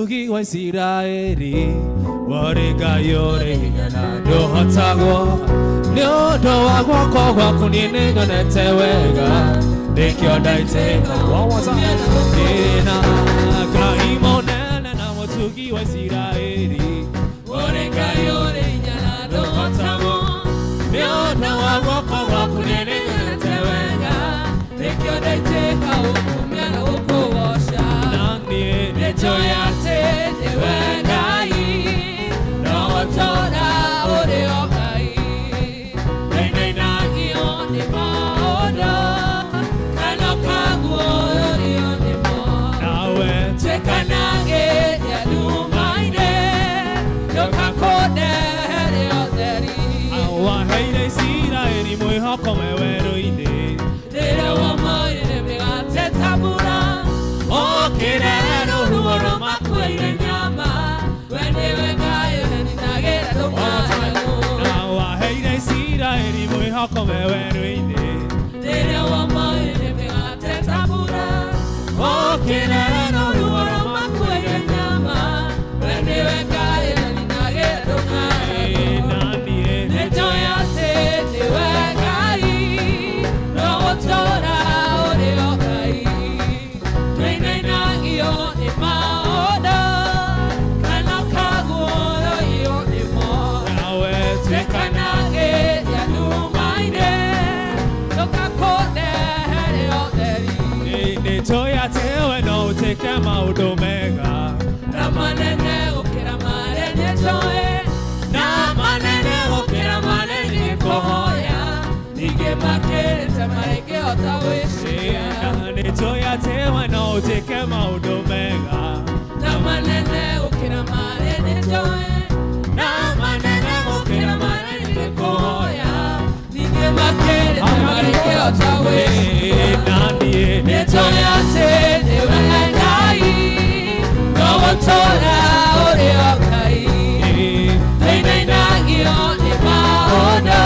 Mũtugi wa Isiraeli Wari Ngai ũrĩ hinya na ndũhotagwo nĩ ũndũ wa guoko gwaku niĩ nĩnyonete wega nĩkĩo ndaitĩka. One more time. Ndĩna Ngai mũnene na mũtugi wa Isiraeli Wari Ngai ũrĩ hinya na ndũhotagwo nĩ ũndũ wa guoko gwaku niĩ nĩnyonete wega nĩkĩo ndaitĩka gũkumia na gũkũgoca na niĩ nĩnjũĩ atĩ nĩwe Ngai no gũtũũra ũrĩ o Ngai ndũinainagio nĩ maũndũ kana ũkaguũrĩrio nĩmo nawe tuĩkanagĩria nduma-inĩ ndũkakũndehere ũtheri waheire Isiraeli mwĩhoko me werũ-inĩ rĩrĩa wamoire mĩgate ta mbura ũkĩre rũhuho rũmakuĩire nyama we nĩwe Ngai ũreninagĩra ndũng'aragu na waheire Isiraeli mwĩhoko me werũ-inĩ rĩrĩa wamoire mĩgate ta mbura ũkĩre rũhuho rũmakuĩire nyama we nĩwe Ngai ũreninagĩra ndũng'aragu na niĩ nĩnjũĩ atĩ nĩwe Ngai no gũtũũra ũrĩ o Ngai ndũinainagio nĩ maũndũ kana ũkaguũrĩrio nĩmo nawe tuĩkanagĩria nduma-inĩ ndũkakũndehere ũtheri nĩnjũĩ atĩ we no ũtuĩke maũndũ mega na manene gũkĩra marĩa nĩnjũĩ na manene gũkĩra marĩa nĩngũhoya ningĩ makĩrĩte marĩa ingĩhota gwĩciria na nĩnjũĩ atĩ we no ũtuĩke maũndũ mega na manene gũkĩra marĩa nĩnjũĩ na manene gũkĩra marĩa nĩngũhoya ningĩ makĩrĩte marĩa ingĩhota gwĩciria na niĩ nĩnjũĩ atĩ nĩwe Ngai no gũtũũra ũrĩ o Ngai ndũinainagio nĩ maũndũ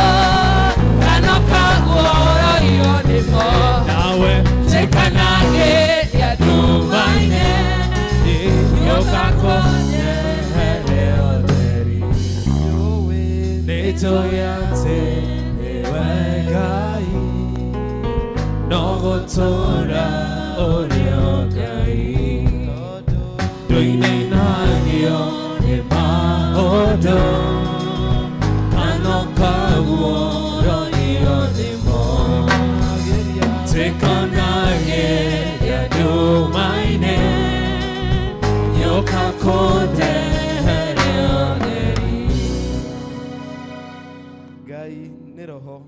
kana ũkaguũrĩrio nĩmo nawe tuĩkanagĩria nduma-inĩ ũkakũndehere ũtheri nĩnjũĩ atĩ nĩwe Ngai no gũtũũra ũrĩ o Ngai ndũinainagio nĩ maũndũ kana ũkaguũrĩrio nĩmo tuĩkanagĩria nduma-inĩ ũkakũndehere ũtheri Ngai nĩ roho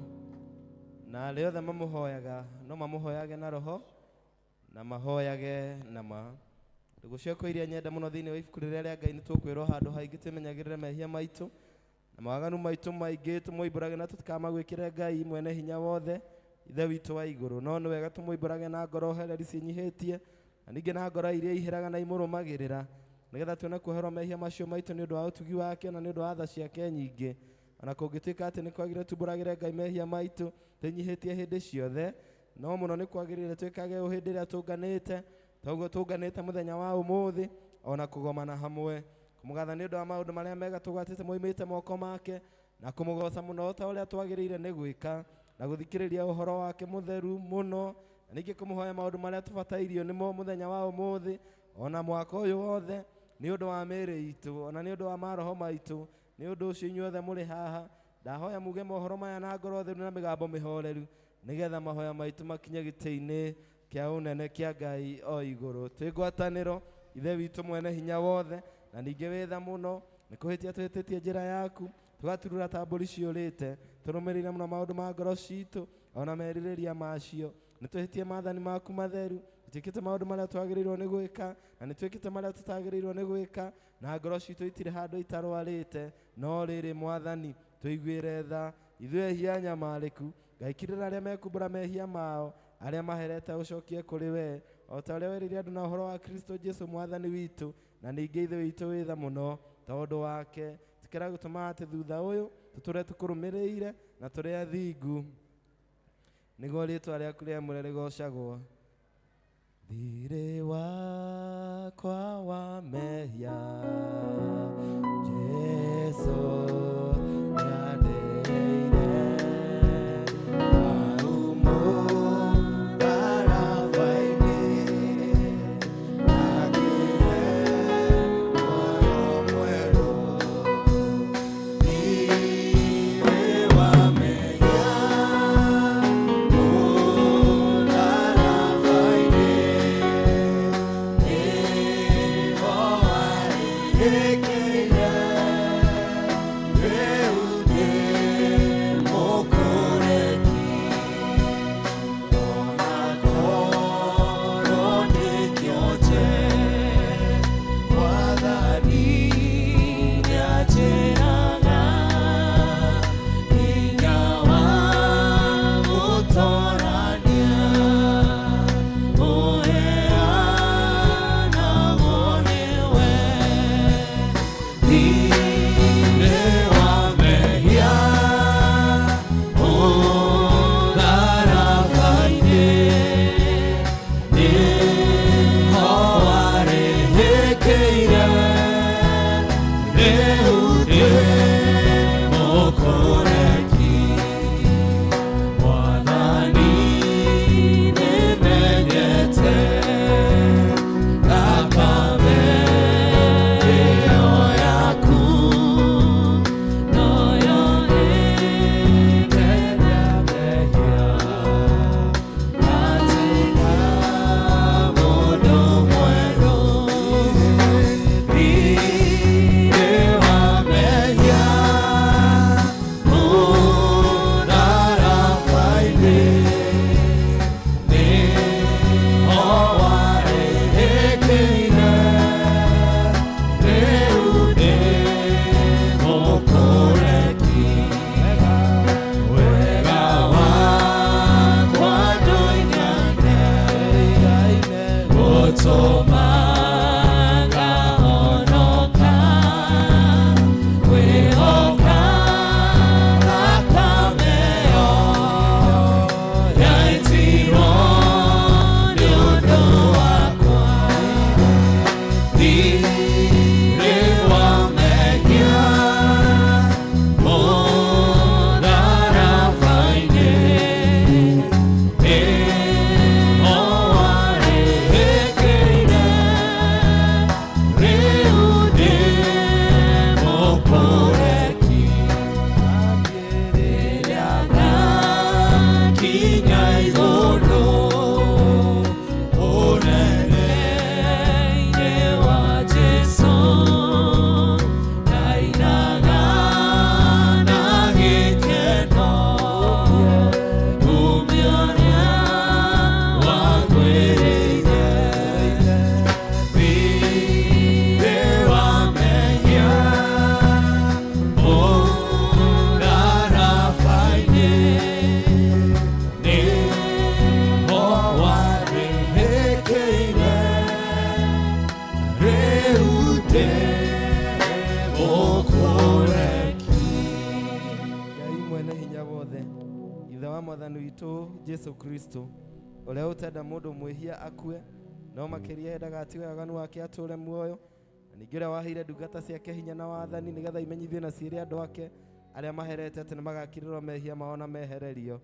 na arĩa othe mamũhoyaga no mamũhoyage na roho na mahoyage na ma. Ndũgũ ciakwa iria nyenda mũno thĩinĩ wa ibuku rĩrĩa rĩa Ngai nĩ tũkwĩrwo handũ haingĩ twĩmenyagĩrĩre mehia maitũ na mawaganu maitũ maingĩ tũmoimbũrage na tũtikamagwĩkĩre Ngai mwene hinya wothe ithe witũ wa igũrũ no nĩ wega tũmoimbũrage na ngoro hereri ciĩnyihĩtie na ningĩ na ngoro iria iheraga na imũrũmagĩrĩra nĩgetha tuone kuoherwo mehia macio maitũ nĩ ũndũ wa ũtugi wake na nĩ ũndũ wa tha ciake nyingĩ ona kũngĩtuĩka atĩ nĩ kwagĩrĩire tumbũragĩre Ngai mehia maitũ twĩnyihĩtie hĩndĩ ciothe no mũno nĩ kwagĩrĩire twĩkage ũũ hĩndĩ ĩrĩa tũnganĩte toguo tũnganĩte mũthenya wa ũmũthĩ ona kũgomana hamwe kũmũgatha nĩ ũndũ wa maũndũ marĩa mega tũgwatĩte moimĩte moko make na kũmũgoca mũno ta ũrĩa twagĩrĩire nĩ gwĩka na gũthikĩrĩria ũhoro wake mũtheru mũno na ningĩ kũmũhoya maũndũ marĩa tũbatairio nĩmo mũthenya wa ũmũthĩ ona mwaka ũyũ wothe nĩ ũndũ wa mĩĩrĩ itũ ona nĩ ũndũ wa maroho maitũ nĩ ũndũ ũcio inyuothe mũrĩ haha ndahoya muge mohoro maya na ngoro theru na mĩgambo mĩhoreru nĩgetha mahoya maitũ makinye gĩtĩ-inĩ kĩa ũnene kĩa Ngai o igũrũ twĩ ngwatanĩro ithe witũ mwene hinya wothe na ningĩ wĩ tha mũno nĩ kũhĩtia tũhĩtĩtie njĩra yaku tũgaturura ta mbũri ciũrĩte tũrũmĩrĩire mũno maũndũ ma ngoro citũ ona merirĩria macio nĩ twĩhĩtie maathani maku matheru twĩkĩte maũndũ marĩa twagĩrĩirwo nĩ gwĩka na nĩ twĩkĩte marĩa tũtagĩrĩirwo nĩ gwĩka na ngoro citũ itirĩ handũ itarwarĩte no rĩrĩ mwathani tũiguĩre tha ithuĩ ehia nyamarĩku Ngai kirĩra arĩa mekumbũra mehia mao arĩa maherete ũcokie kũrĩ we o ta ũrĩa werĩire andũ na ũhoro wa Kristo Jesu mwathani witũ na ningĩ ithe witũ wĩ tha mũno tondũ wake tũkĩra gũtũma atĩ thutha ũyũ tũtũre tũkũrũmĩrĩire na tũrĩ athingu nĩguo rĩtwa rĩaku rĩamũre rĩgocagwo Thirĩ wakwa wa mehia Jesu nĩandĩhĩire hau mũtharaba-inĩ akĩhe muoyo mwerũ. Thirĩ wa mehia mũtharaba-inĩ nĩho warĩhĩkĩire rĩu ndĩ mũkũreki ona korwo ndĩ kĩonje Mwathani nĩanjĩraga hinya wa gũtorania ũheanagwo nĩwe. Thirĩ wa mehia mũtharaba-inĩ nĩho warĩhĩkĩire rĩu ndĩ mũkũreki Mwathani nĩmenyete thakame ĩyo yaku noyo ĩtheria mehia ngatuĩka mũndũ mwerũ. Thirĩ wa mehia mũtharaba-inĩ nĩho warĩhĩkĩire rĩu ndĩ mũkũreki wega wakwa ndũigane gũtũma ngahonoka kwĩhoka thakame ĩyo yaitirwo nĩ ũndũ wakwa. Thirĩ wa mehia mũtharaba-inĩ nĩho warĩhĩkĩire rĩu ndĩ mũkũreki rĩrĩa ngakinya igũrũ ũnene-inĩ wa Jesũ ngainaga na gĩkeno kumia ũrĩa wangwĩrĩire. Thirĩ wa mehia mũtharaba-inĩ nĩho warĩhĩkĩire rĩu ndĩ mũkũreki. Ngai mwene hinya wothe ithe wa mwathani witũ Jesu Kristo ũrĩa ũtenda mũndũ mwĩhia akue no makĩria endaga atige waganu wake atũre muoyo na ningĩ ũrĩa waheire ndungata ciake hinya na wathani nĩgetha imenyithie na ciĩre andũ ake arĩa maherete atĩ nĩmagakirĩrwo mehia mao na mehererio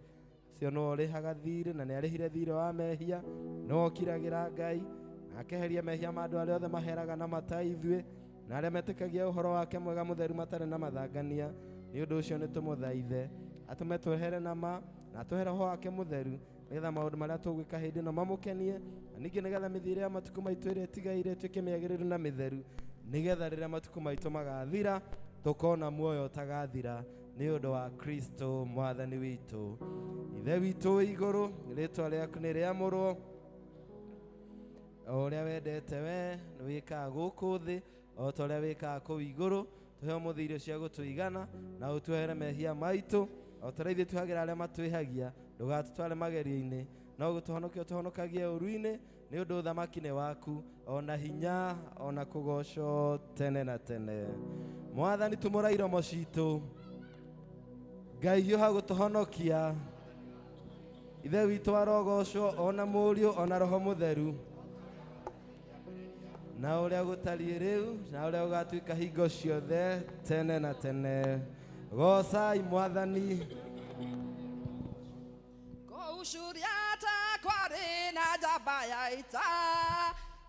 ũcio nĩwe ũrĩhaga thirĩ na nĩarĩhire thirĩ wa mehia nĩwe ũkiragĩra Ngai na akeheria mehia ma andũ arĩa othe maheraga na mata ithuĩ na arĩa metĩkagia ũhoro wake mwega mũtheru matarĩ na mathangania nĩ ũndũ ũcio nĩ tũmũthaithe atũme twehere na ma na atũhe roho wake mũtheru nĩgetha maũndũ marĩa tũgwĩka hĩndĩ ĩno mamũkenie na ningĩ nĩgetha mĩthiĩre ya matukũ maitũ ĩrĩa ĩtigaire ĩtuĩke mĩagĩrĩru na mĩtheru nĩgetha rĩrĩa matukũ maitũ magathira tũkona muoyo ũtagathira nĩ ũndũ wa Kristo mwathani witũ. Ithe witũ wĩ igũrũ rĩtwa rĩaku nĩ rĩamũrwo o ũrĩa wendete we nĩ wĩkaga gũkũ thĩ o ta ũrĩa wĩkaga kũu igũrũ tũhe ũmũthĩ irio cia gũtũigana na ũtuohere mehia maitũ o ta ũrĩa ithuĩ tuohagĩra arĩa matwĩhagia ndũgatũtware magerio-inĩ no gũtũhonokia ũtũhonokagie ũũru-inĩ nĩ ũndũ ũthamaki nĩ waku ona hinya ona kũgocwo tene na tene. Mwathani tumũra iromo citũ Ngai hiũha gũtũhonokia Ithe witũ arogocwo ona Mũriũ ona Roho Mũtheru. Na ũrĩa gũtariĩ rĩu na ũrĩa gũgatuĩka hingo ciothe tene na tene. Goocai Mwathani. Kũu Suriata kwarĩ na njamba ya ita,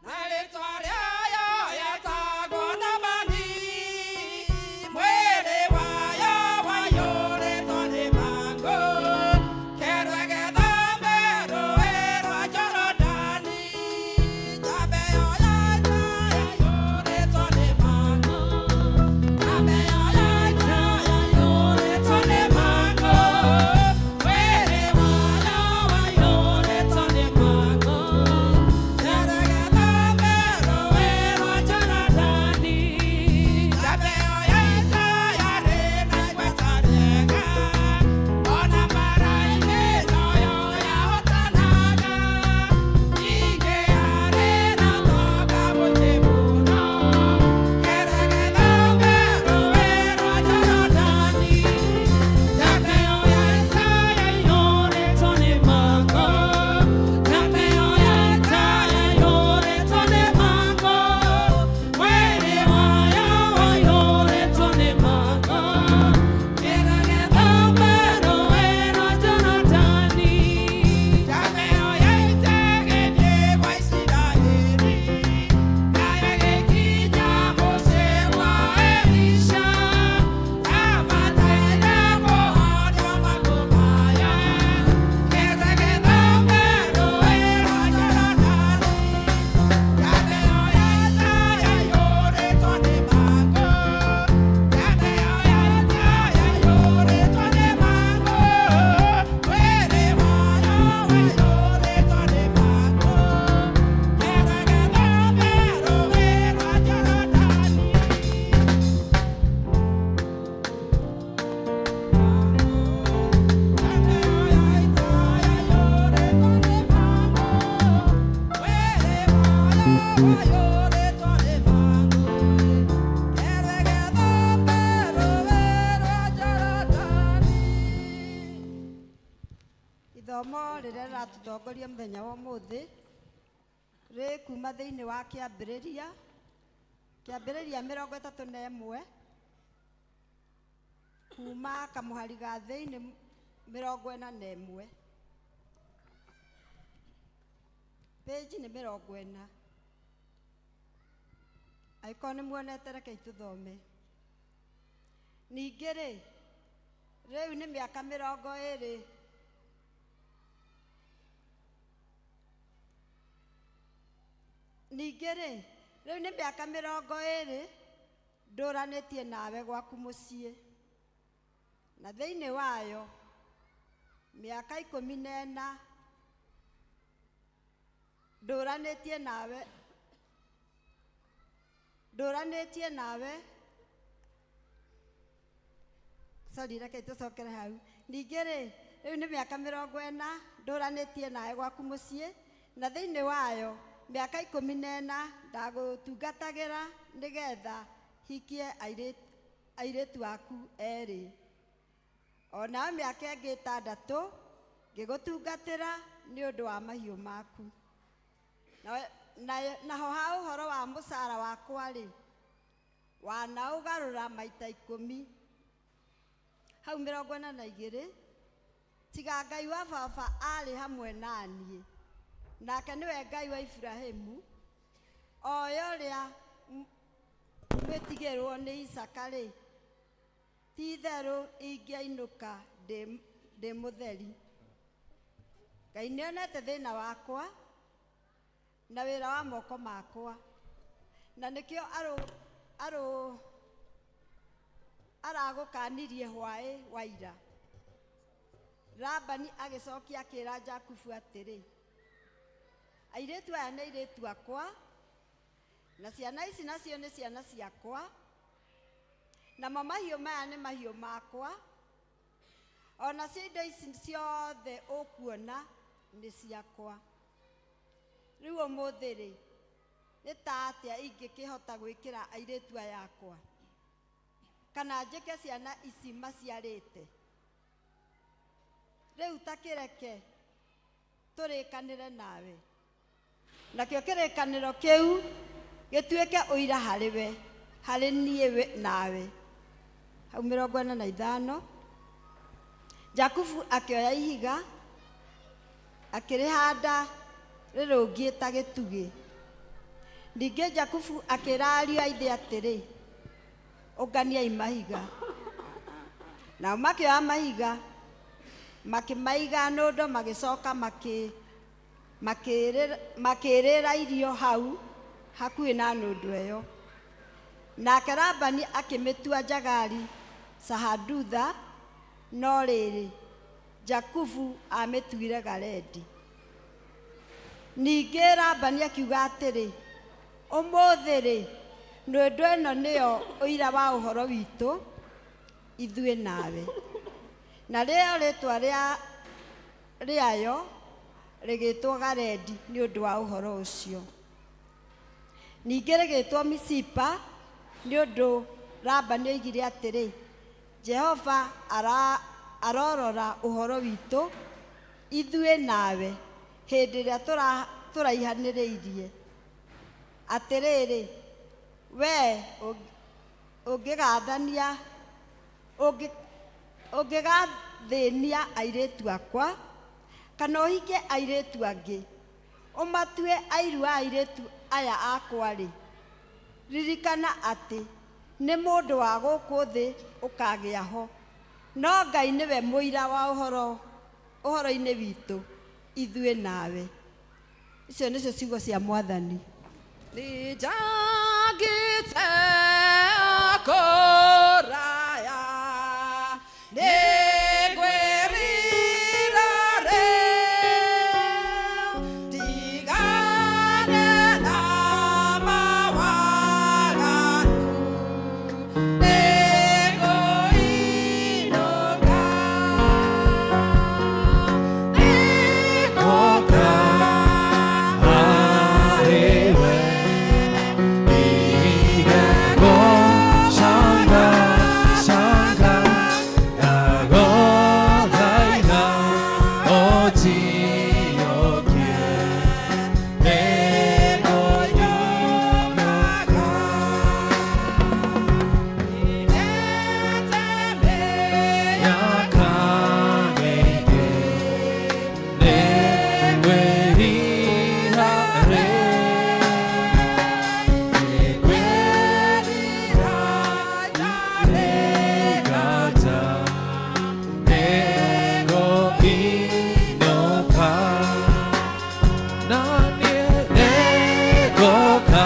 na rĩtwa rĩayo yetagwo Naamani. Mwĩrĩ wayo waiyũrĩtwo nĩ mangũ, kĩrwe gĩthambe rũũĩ rwa Jorodani. Njamba ĩyo ya ita yaiyũrĩtwo nĩ mangũ, njamba ĩyo ya ita yaiyũrĩtwo nĩ mangũ, mwĩrĩ wayo waiyũrĩtwo nĩ mangũ, kĩrwe gĩthambe rũũĩ rwa Jorodani. Njamba ĩyo ya ita yarĩ na igweta rĩega, ona mbaara-inĩ noyo yahotanaga. Ningĩ yarĩ na ũtonga mũingĩ mũno, kĩrwe gĩthambe rũũĩ rwa Jorodani. Njamba ĩyo ya ita yaiyũrĩtwo nĩ mangũ, njamba ĩyo ya ita yaiyũrĩtwo nĩ mangũ, mwĩrĩ wayo waiyũrĩtwo nĩ mangũ, kĩrwe gĩthambe rũũĩ rwa Jorodani. Njamba ĩyo ya ita ĩgĩthiĩ gwa Isiraeli, nayo ĩgĩkinya mũciĩ kwa Elisha, yabataire kũhonia mangũ maya, kĩrwe gĩthambe rũũĩ rwa Jorodani. Njamba ĩyo ya ita yaiyũrĩtwo nĩ mangũ, njamba ĩyo ya ita yaiyũrĩtwo nĩ mangũ, mwĩrĩ wayo waiyũrĩtwo nĩ mangũ, kĩrwe gĩthambe rũũĩ rwa Jorodani. Njamba ĩyo ya ita yaiyũrĩtwo nĩ mangũ, mwĩrĩ wayo waiyũrĩtwo nĩ mangũ, kĩrwe gĩthambe rũũĩ rwa Jorodani. Ithomo rĩrĩa rĩratũtongoria mũthenya wa ũmũthĩ rĩ kuma thĩinĩ wa kĩambĩrĩria, kĩambĩrĩria 31, kuma kamũhari ga thĩinĩ 41, pĩnji nĩ 40. Angĩkorwo nĩ muonete, rekei tũthome. Ningĩ rĩ, rĩu nĩ mĩaka 20. Ningĩ rĩ, rĩu nĩ mĩaka 20 ndũranĩtie nawe gwaku mũciĩ, na thĩinĩ wayo mĩaka 14 ndũranĩtie nawe, ndũranĩtie nawe. Sorry, reke tũcokere hau. Ningĩ rĩ, rĩu nĩ mĩaka 40 ndũranĩtie nawe gwaku mũciĩ, na thĩinĩ wayo mĩaka 14 ndagũtungatagĩra nĩgetha hikie airĩtu aku erĩ. Onayo mĩaka ĩngĩ 6 ngĩgũtungatĩra nĩ ũndũ wa mahiũ maku. Naho ha ũhoro wa mũcara wakwa rĩ, wanaũgarũra maita 10. Hau 42, tiga Ngai wa baba arĩ hamwe naniĩ, nake nĩwe Ngai wa Iburahĩmu, oyo ũrĩa mwĩtigĩrwo nĩ Isaka rĩ, ti itherũ ingĩainũka ndĩ mũtheri. Ngai nĩonete thĩna wakwa na wĩra wa moko makwa, na nĩkĩo aragũkanirie hwaĩ wa ira. Labani agĩcokia akĩra Jakubu atĩrĩ, airĩtu aya nĩ airĩtu akwa, na ciana ici nacio nĩ ciana ciakwa, namo mahiũ maya nĩ mahiũ makwa, onacio indo ici ciothe ũkuona nĩ ciakwa. Rĩu ũmũthĩ rĩ, nĩ ta atĩa ingĩkĩhota gwĩkĩra airĩtu aya akwa, kana njĩke ciana ici maciarĩte? Rĩu ta kĩreke tũrĩkanĩre nawe. Nakĩo kĩrĩkanĩro kĩu Gĩtuĩke ũira harĩ we, harĩ niĩ nawe. Hau 45 Jakubu akĩoya ihiga akĩrĩhanda rĩrũngiĩ ta gĩtugĩ. Ningĩ Jakubu akĩra ariũ a ithe atĩrĩ, ũnganiai mahiga. Nao makĩoya mahiga makĩmaiga nũndo, magĩcoka makĩrĩra irio hau hakuhĩ na nũndo ĩyo. Nake Labani akĩmĩtua Jagari Sahadutha, no rĩrĩ, Jakubu aamĩtuire Galedi. Ningĩ Labani akiuga atĩrĩ, ũmũthĩ-rĩ, nũndo ĩno nĩyo ũira wa ũhoro witũ ithuĩ nawe. Na rĩo rĩtwa rĩayo rĩgĩtwo Galedi nĩ ũndũ wa ũhoro ũcio. Ningĩ rĩgĩtwo Misipa nĩ ũndũ Labani oigire atĩrĩ, Jehova arorora ũhoro witũ ithuĩ nawe hĩndĩ ĩrĩa tũraihanĩrĩirie. Atĩrĩrĩ, wee ũngĩgathĩnia airĩtu akwa, kana ũhike airĩtu angĩ, ũmatue airu a airĩtu aya akwa-rĩ, ririkana atĩ nĩ mũndũ wa gũkũ thĩ ũkagĩa ho, no Ngai nĩwe mũira wa ũhoro-inĩ witũ ithuĩ nawe. Icio nĩcio ciugo cia Mwathani. Nĩnjangĩte kũraya, nĩngwĩrira rĩu, ndigane na mawaganu, nĩngũinũka, nĩngũka harĩ we. Igego shanga shanga ndagũthaitha ũnjiyũkie nĩngũinũka. Mĩaka mĩingĩ nĩngwĩrira rĩu, nĩngwĩrira nĩnganja, nĩngũinũka. Na niĩ nĩngũka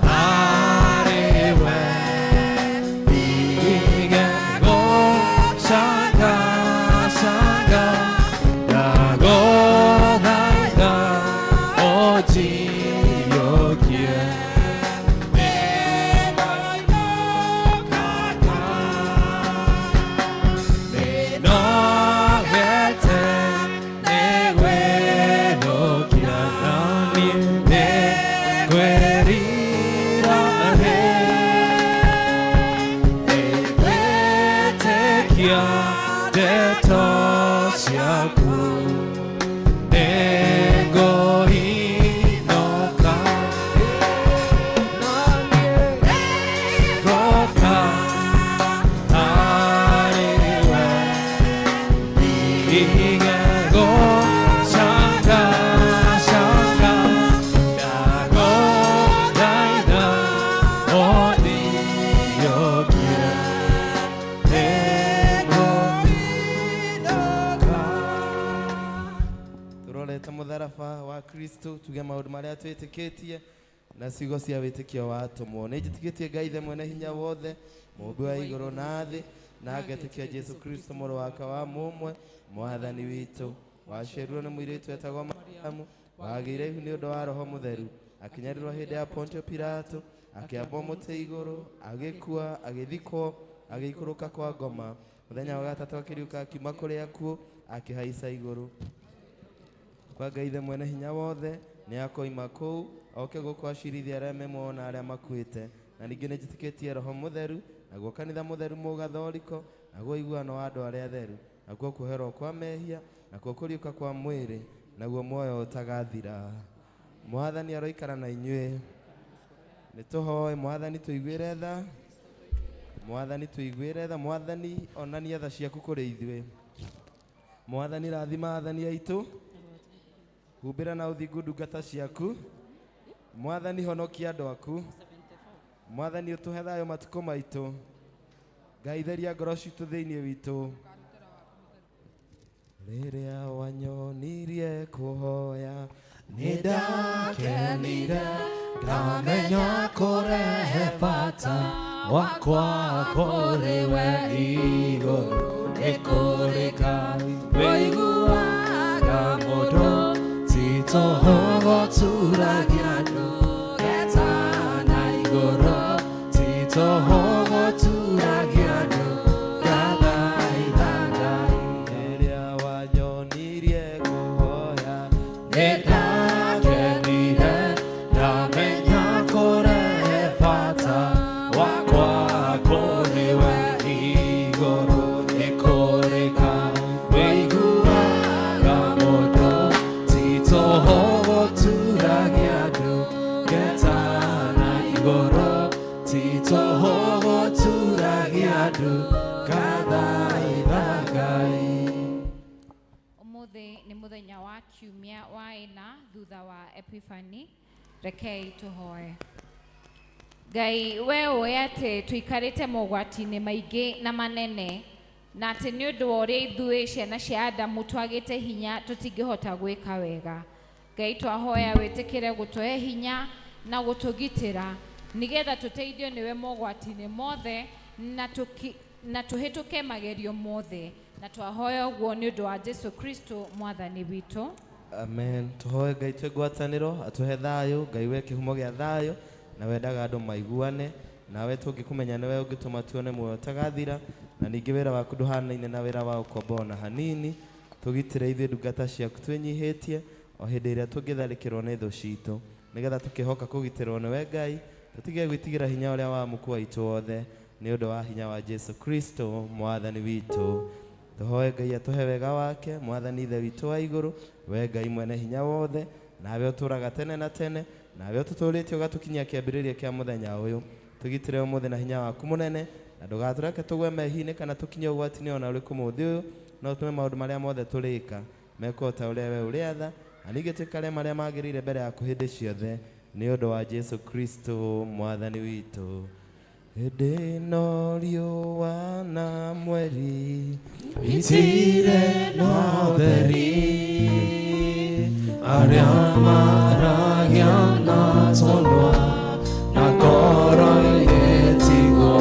harĩ we, igego shanga shanga ndagũthaitha ũnjiyũkie nĩngũinũka. Nĩnogete nĩgwĩthũkia, na niĩ nĩngwĩrira rĩu, nĩngwĩtĩkia ndeto ciaku, nĩngũinũka. Na niĩ nĩngũka harĩ we, igego shanga shanga ndagũthaitha ũnjiyũkie nĩngũinũka. Turorete mũtharaba wa Kristo, tuge maũndũ marĩa twĩtĩkĩtie na ciugo cia wĩtĩkio wa atũmwo. Nĩ njĩtĩkĩtie Ngai Ithe mwene hinya wothe, mũũmbi wa igũrũ na thĩ, na ngetĩkia Jesu Kristo mũrũ wake wa mũmwe, Mwathani witũ, waciarirwo nĩ mũirĩtu etagwo Mariamu, wagĩire ihu nĩ ũndũ wa Roho Mũtheru, akĩnyarirwo hĩndĩ ya Pontio Pilato, akĩambwo mũtĩ igũrũ, agĩkua, agĩthikwo, agĩikũrũka kwa ngoma. Mũthenya wa gatatũ akĩriũka akiuma kũrĩ akuũ, akĩhaica igũrũ kwa Ngai Ithe mwene hinya wothe. Nĩ akoima kũu oke gũkũ acirithie arĩa me muoyo na arĩa makuĩte. Na ningĩ nĩ njĩtĩkĩtie Roho Mũtheru, naguo kanitha mũtheru mũgathoriko, naguo ũiguano wa andũ arĩa atheru, nakuo kuoherwo kwa mehia, nakuo kũriũka kwa mwĩrĩ, naguo muoyo ũtagathira. Mwathani aroikara na inyuĩ. Nĩ tũhoe Mwathani tũiguĩre tha. Mwathani tũiguĩre tha. Mwathani onania tha ciaku kũrĩ ithuĩ. Mwathani rathima athani aitũ. Humbĩra na ũthingu ndungata ciaku. Mwathani honokia andũ aku. Mwathani ũtũhe thayũ matukũ maitũ. Ngai theria ngoro citũ thĩinĩ witũ. Rĩrĩa wanyonirie kũhoya nĩ ndakenire, ndamenya kũrehe bata wakwa kũrĩ we igũrũ nĩ kũrĩ Ngai wĩiguaga mũndũ ti tũhũ gũturagia ndũgeta na igũrũ ti tũhũ gũturagia ndũgathaitha Ngai. Rĩrĩa wanyonirie kũhoya nĩ ndakenire, ndamenya kũrehe bata wakwa kũrĩ we igũrũ nĩ kũrĩ Ngai wĩiguaga mũndũ ti tũhũ gũturagia ndũgeta na igũrũ ti tũhũ gũturagia ndũgathaitha Ngai. Ũmũthĩ nĩ mũthenya wa kiumia wa ĩna thutha wa Epiphany. Rekei tũhoe. Ngai, we ũĩ atĩ tũikarĩte mogwati-inĩ maingĩ na manene, na atĩ nĩ ũndũ wa ũrĩa ithuĩ ciana cia Adamu twagĩte hinya tũtingĩhota gwĩka wega. Ngai, twahoya wĩtĩkĩre gũtũhe hinya na gũtũgitĩra nĩgetha tũteithio nĩwe mogwati-inĩ mothe na tũhĩtũke magerio mothe, na twahoya ũguo nĩ ũndũ wa Jesu Kristo mwathani witũ. Amen. Tũhoe Ngai twĩ ngwatanĩro atũhe thayũ. Ngai we kĩhumo gĩa thayũ na wendaga andũ maiguane nawe, tũngĩkũmenya nĩwe ũngĩtũma tuone muoyo ũtagathira, na ningĩ wĩra waku ndũhanaine na wĩra wa ũkombo ona hanini. Tũgitĩre ithuĩ ndungata ciaku twĩnyihĩtie o hĩndĩ ĩrĩa tũngĩtharĩkĩrwo nĩ thũ citũ, nĩgetha tũkĩhoka kũgitĩrwo nĩwe Ngai, tũtige gwĩtigĩra hinya ũrĩa wa mũku waitũ wothe, nĩ ũndũ wa hinya wa Jesu Kristo mwathani witũ. Tũhoe Ngai atũhe wega wake. Mwathani Ithe witũ wa igũrũ, we Ngai mwene hinya wothe, nawe ũtũũraga tene na tene, nawe ũtũtũũrĩtie ũgatũkinyia kĩambĩrĩria kĩa mũthenya ũyũ, tũgitĩre ũmũthĩ na hinya waku mũnene, na ndũgatũreke tũgwe mehia-inĩ kana tũkinye ũgwati-inĩ ona ũrĩkũ mũthĩ ũyũ, no ũtũme maũndũ marĩa mothe tũrĩka mekwo ta ũrĩa we ũrĩatha, na ningĩ twĩkare marĩa magĩrĩire mbere yaku hĩndĩ ciothe, nĩ ũndũ wa Jesu Kristo mwathani witũ. Hĩndĩ ĩno riũa na mweri itirĩ na ũtheri, arĩa maragia na tũnua na ngoro-inĩ tiguo,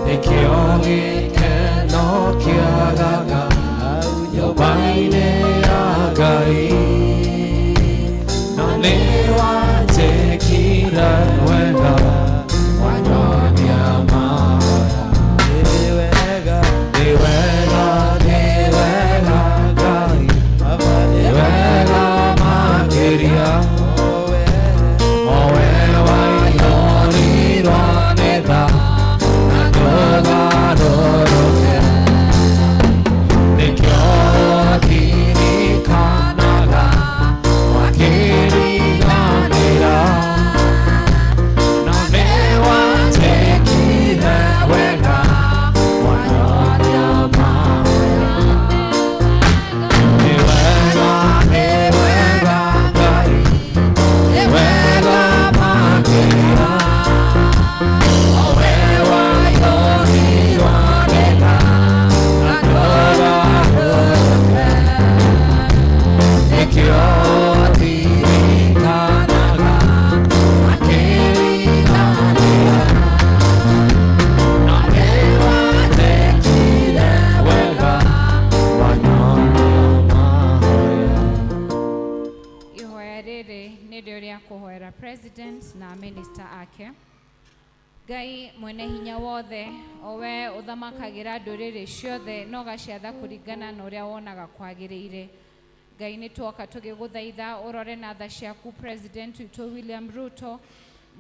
nĩkĩo gĩkeno kĩagaga nyũmba-inĩ ya Ngai, na nĩwanjĩkire wega wanyonia mahoya. Nĩ wega, nĩ wega, nĩ wega Ngai, nĩ wega makĩria, o we waiyũrirwo nĩ tha na ndũgarũrũke, nĩkĩo ndirikanaga wakĩriganĩra, na nĩwanjĩkire wega wanyonia mahoya. Nĩ wega, nĩ wega Ngai, nĩ wega makĩria, o we waiyũrirwo nĩ tha na ndũgarũrũke, nĩkĩo ndirikanaga wakĩriganĩra, na nĩwanjĩkire wega wanyonia mahoya. Ihoya rĩrĩ nĩrĩo rĩa kũhoera president na minister ake. Ngai mwene hinya wothe, o we ũthamakagĩra ndũrĩrĩ ciothe na ũgaciatha kũringana na ũrĩa wonaga kwagĩrĩire. Ngai, nĩ twoka tũgĩgũthaitha ũrore na tha ciaku president witũ William Ruto,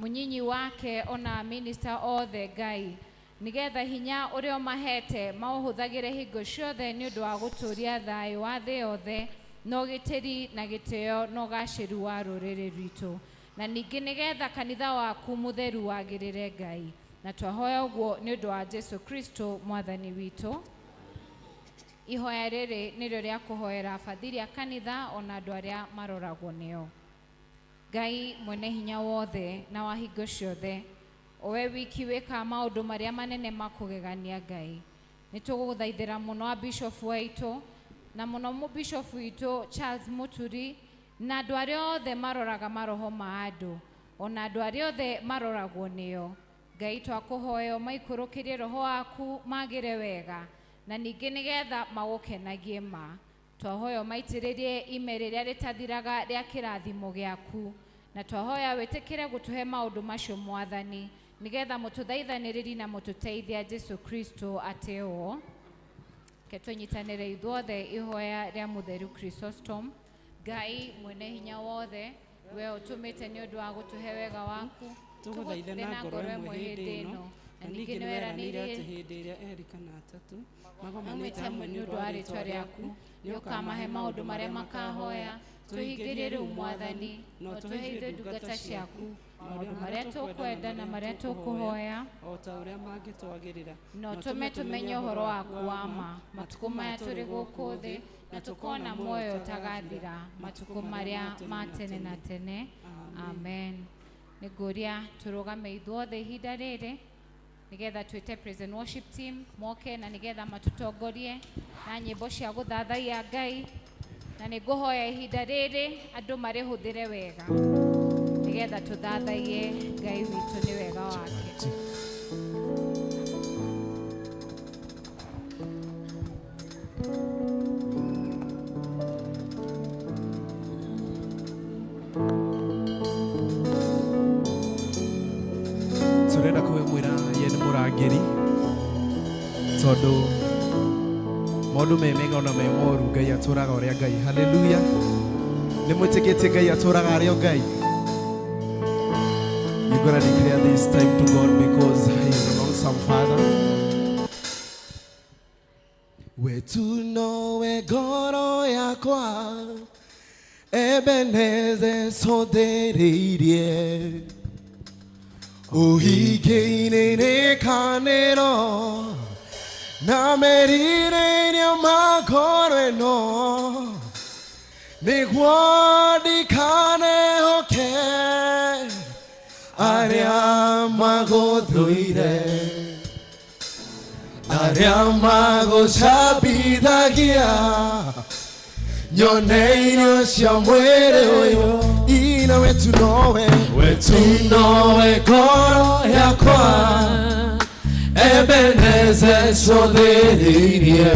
mũnyinyi wake ona minister othe Ngai, nĩgetha hinya ũrĩa ũmahete maũhũthagĩre hingo ciothe nĩ ũndũ wa gũtũũria thayũ wa thĩ yothe na ũgitĩri na gĩtĩo na ũgacĩru wa rũrĩrĩ rwitũ. Na ningĩ nĩgetha kanitha waku mũtheru wagĩrĩre Ngai. Na twahoya ũguo nĩ ũndũ wa Jesu Kristo mwathani witũ. Ihoya rĩrĩ nĩrĩo rĩa kũhoera bathiri a kanitha ona andũ arĩa maroragwo nĩo. Ngai mwene hinya wothe na wa hingo ciothe, owe wiki wĩkaga maũndũ marĩa manene ma kũgegania Ngai. Nĩ tũgũgũthaithĩra mũno a bishofu waitũ na mũno mũbishofu witũ Charles Muturi na andũ arĩa othe maroraga maroho ma andũ ona andũ arĩa othe maroragwo nĩo. Ngai twakũhoya ũmaikũrũkĩrie roho waku magĩre wega na ningĩ nĩgetha magũkenagie ma. Twahoya ũmaitĩrĩrie ime rĩrĩa rĩtathiraga rĩa kĩrathimo gĩaku na twahoya wĩtĩkĩre gũtũhe maũndũ macio mwathani nĩgetha mũtũthaithanĩrĩri na mũtũteithia Jesu Kristo atĩ ũũ. Reke tũnyitanĩre ithuothe ihoya rĩa mũtheru Chrysostom. Ngai mwene hinya wothe, we ũtũmĩte nĩ ũndũ wa gũtũhe wega waku, tũgũthaithe na ngoro ĩmwe hĩndĩ ĩno, na ningĩ nĩ weranĩire atĩ hĩndĩ ĩrĩa erĩ kana atatũ magomanĩte hamwe nĩ ũndũ wa rĩĩtwa rĩaku, nĩ ũkamahe maũndũ marĩa makahoya. Tũhingĩrie rĩu mwathani, na ũtũhe ithuĩ ndungata ciaku maũndũ marĩa tũkwenda na marĩa tũkũhoya, o ta ũrĩa mangĩtwagĩrĩra, na ũtũme tũmenye ũhoro waku wa ma matukũ maya tũrĩ gũkũ thĩ, na tũkona muoyo ũtagathira matukũ marĩa ma tene na tene. Amen. Nĩ ngũria tũrũgame ithuothe ihinda rĩrĩ nĩgetha twĩte praise and worship team moke na nĩgetha matũtongorie na nyĩmbo cia gũthathaiya Ngai. Na nĩ ngũhoya ihinda rĩrĩ andũ marĩhũthĩre wega nĩgetha tũthathaiye Ngai witũ nĩ wega wake. Turenda kwĩmwĩra ye nĩ mũrangĩri tondũ maũndũ me mega ona me moru Ngai atũraga ũrĩa Ngai. Haleluya. Nĩ mwĩtĩkĩtie Ngai atũraga arĩ o Ngai. You gotta declare this time to God because he is an awesome father. Wetu nowe ngoro yakwa Ebenezer sothereirie uhingĩire rĩkanĩro na merirĩria ma ngoro ĩno nĩguo ndikanehoke arĩa magũthũire arĩa magũcambithagia nyone irio cia mwĩrĩ ũyũ. Ina wetu nowe, wetu nowe ngoro yakwa Ebenezer sothereirie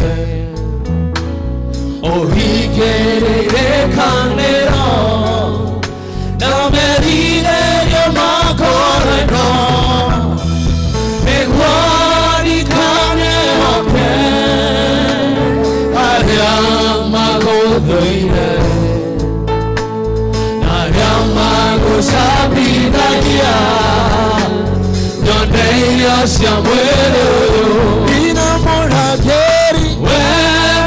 ũhingĩrĩire kanĩro na merirĩria ma ngoro ĩno nĩguo ndikanehoke arĩa magũthũire na arĩa magũcambithagia nyone irio cia mwĩrĩ ũyũ. Ina mũrangĩri, we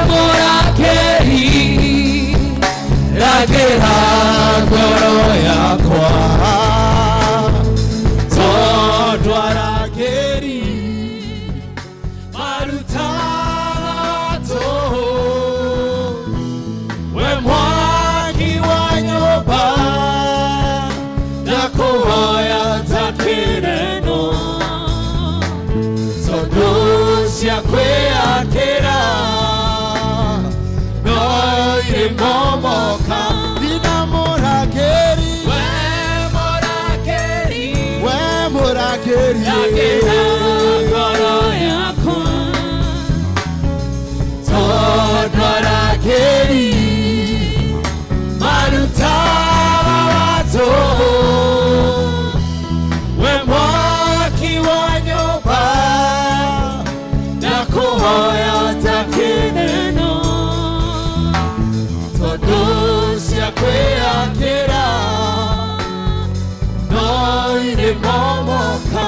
mũrangĩri rangĩra ngoro yakwa tondũ arangĩri marutaga tũhũ we mwaki wa nyũmba ndakũhoya njakĩreno tondũ cia kwĩyakĩra no irĩ momoka. Ina mũrangĩri, we mũrangĩri, we mũrangĩri rangĩra ngoro yakwa tondũ arangĩri marutaga tũhũ we mwaki wa nyũmba ndakũhoya njakĩreno tondũ cia kwĩyakĩra no irĩ momoka.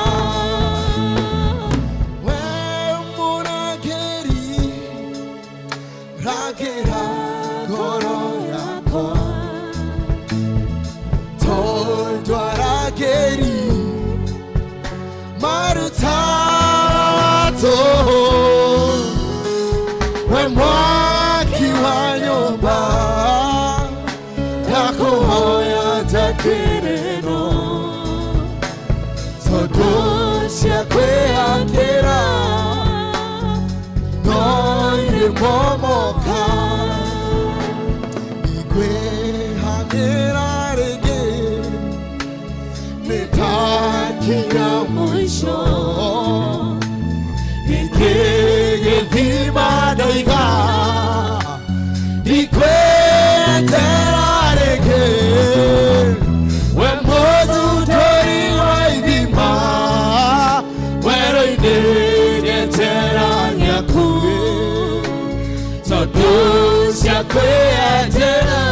njakĩrĩno tondũ cia kwĩakĩra no irĩmomoka ikwĩhang'ĩra rĩngĩ nĩtakinya mũico gĩkĩgĩthima ndoiga ndikwetera rĩngĩ we mũthutũri wa ithima werũ-inĩ ngetera gĩaku tondũ cia kwĩyendera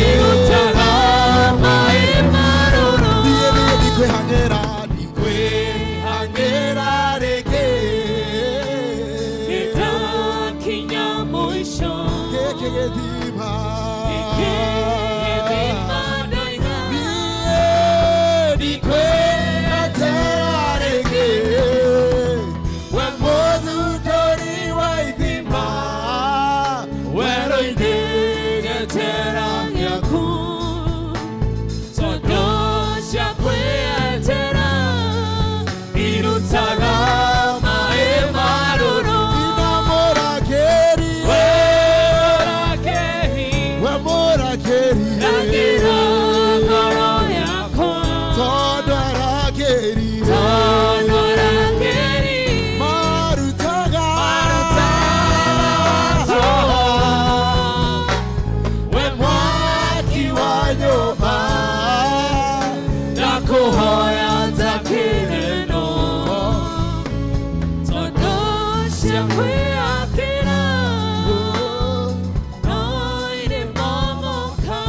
irutaga maĩ marũrũ Niĩ niĩ ndikwĩhang'ĩra ndikwĩhang'ĩra rĩngĩ Nĩtakinya mũico gĩkĩ gĩthima Gĩkĩgĩthima ndoiga Niĩ ndikwĩetera rĩngĩ we mũthutũri wa ithima werũ-inĩ ngetera gĩaku tondũ cia kwĩyendera irutaga maĩ marũrũ Ina mũrakĩri we ũrakĩhi we mũrakĩri rangĩra ngoro yakwa tondũ arakĩri tondũ arangĩri marutaga we mwaki wa nyũmba ndakũhoya njakĩrĩno tondũ cia kwĩyakĩra no irĩmomoka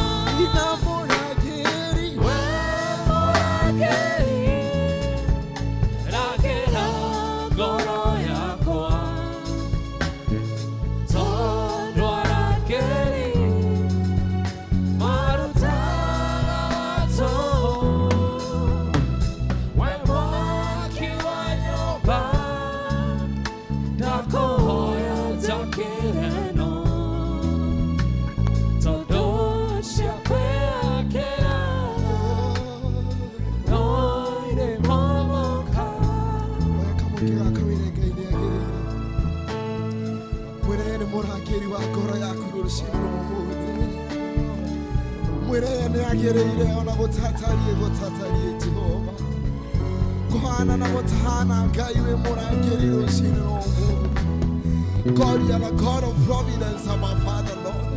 Ina mũrakĩri we mũrangĩri rangĩra ngoro yakwa tondũ arangĩri marutaga watũ we mwaki wa nyũmba ndakũhoya njakĩreno tondũ cia kwĩyakĩra no irĩmomoka Oya kamũkĩ gaka wĩre Ngai nĩ agĩrĩire mwĩre nĩ mũrangĩri wa ngoro yaku rũciinĩ rwa ũmũthĩ mwĩre nĩ agĩrĩire ona gũtatariĩ gũtatariĩ Jehova kũhana na gũtahana Ngai wĩ mũrangĩri rũciinĩ rwa ũmũthĩ God, you are the God of providence, our Father, Lord.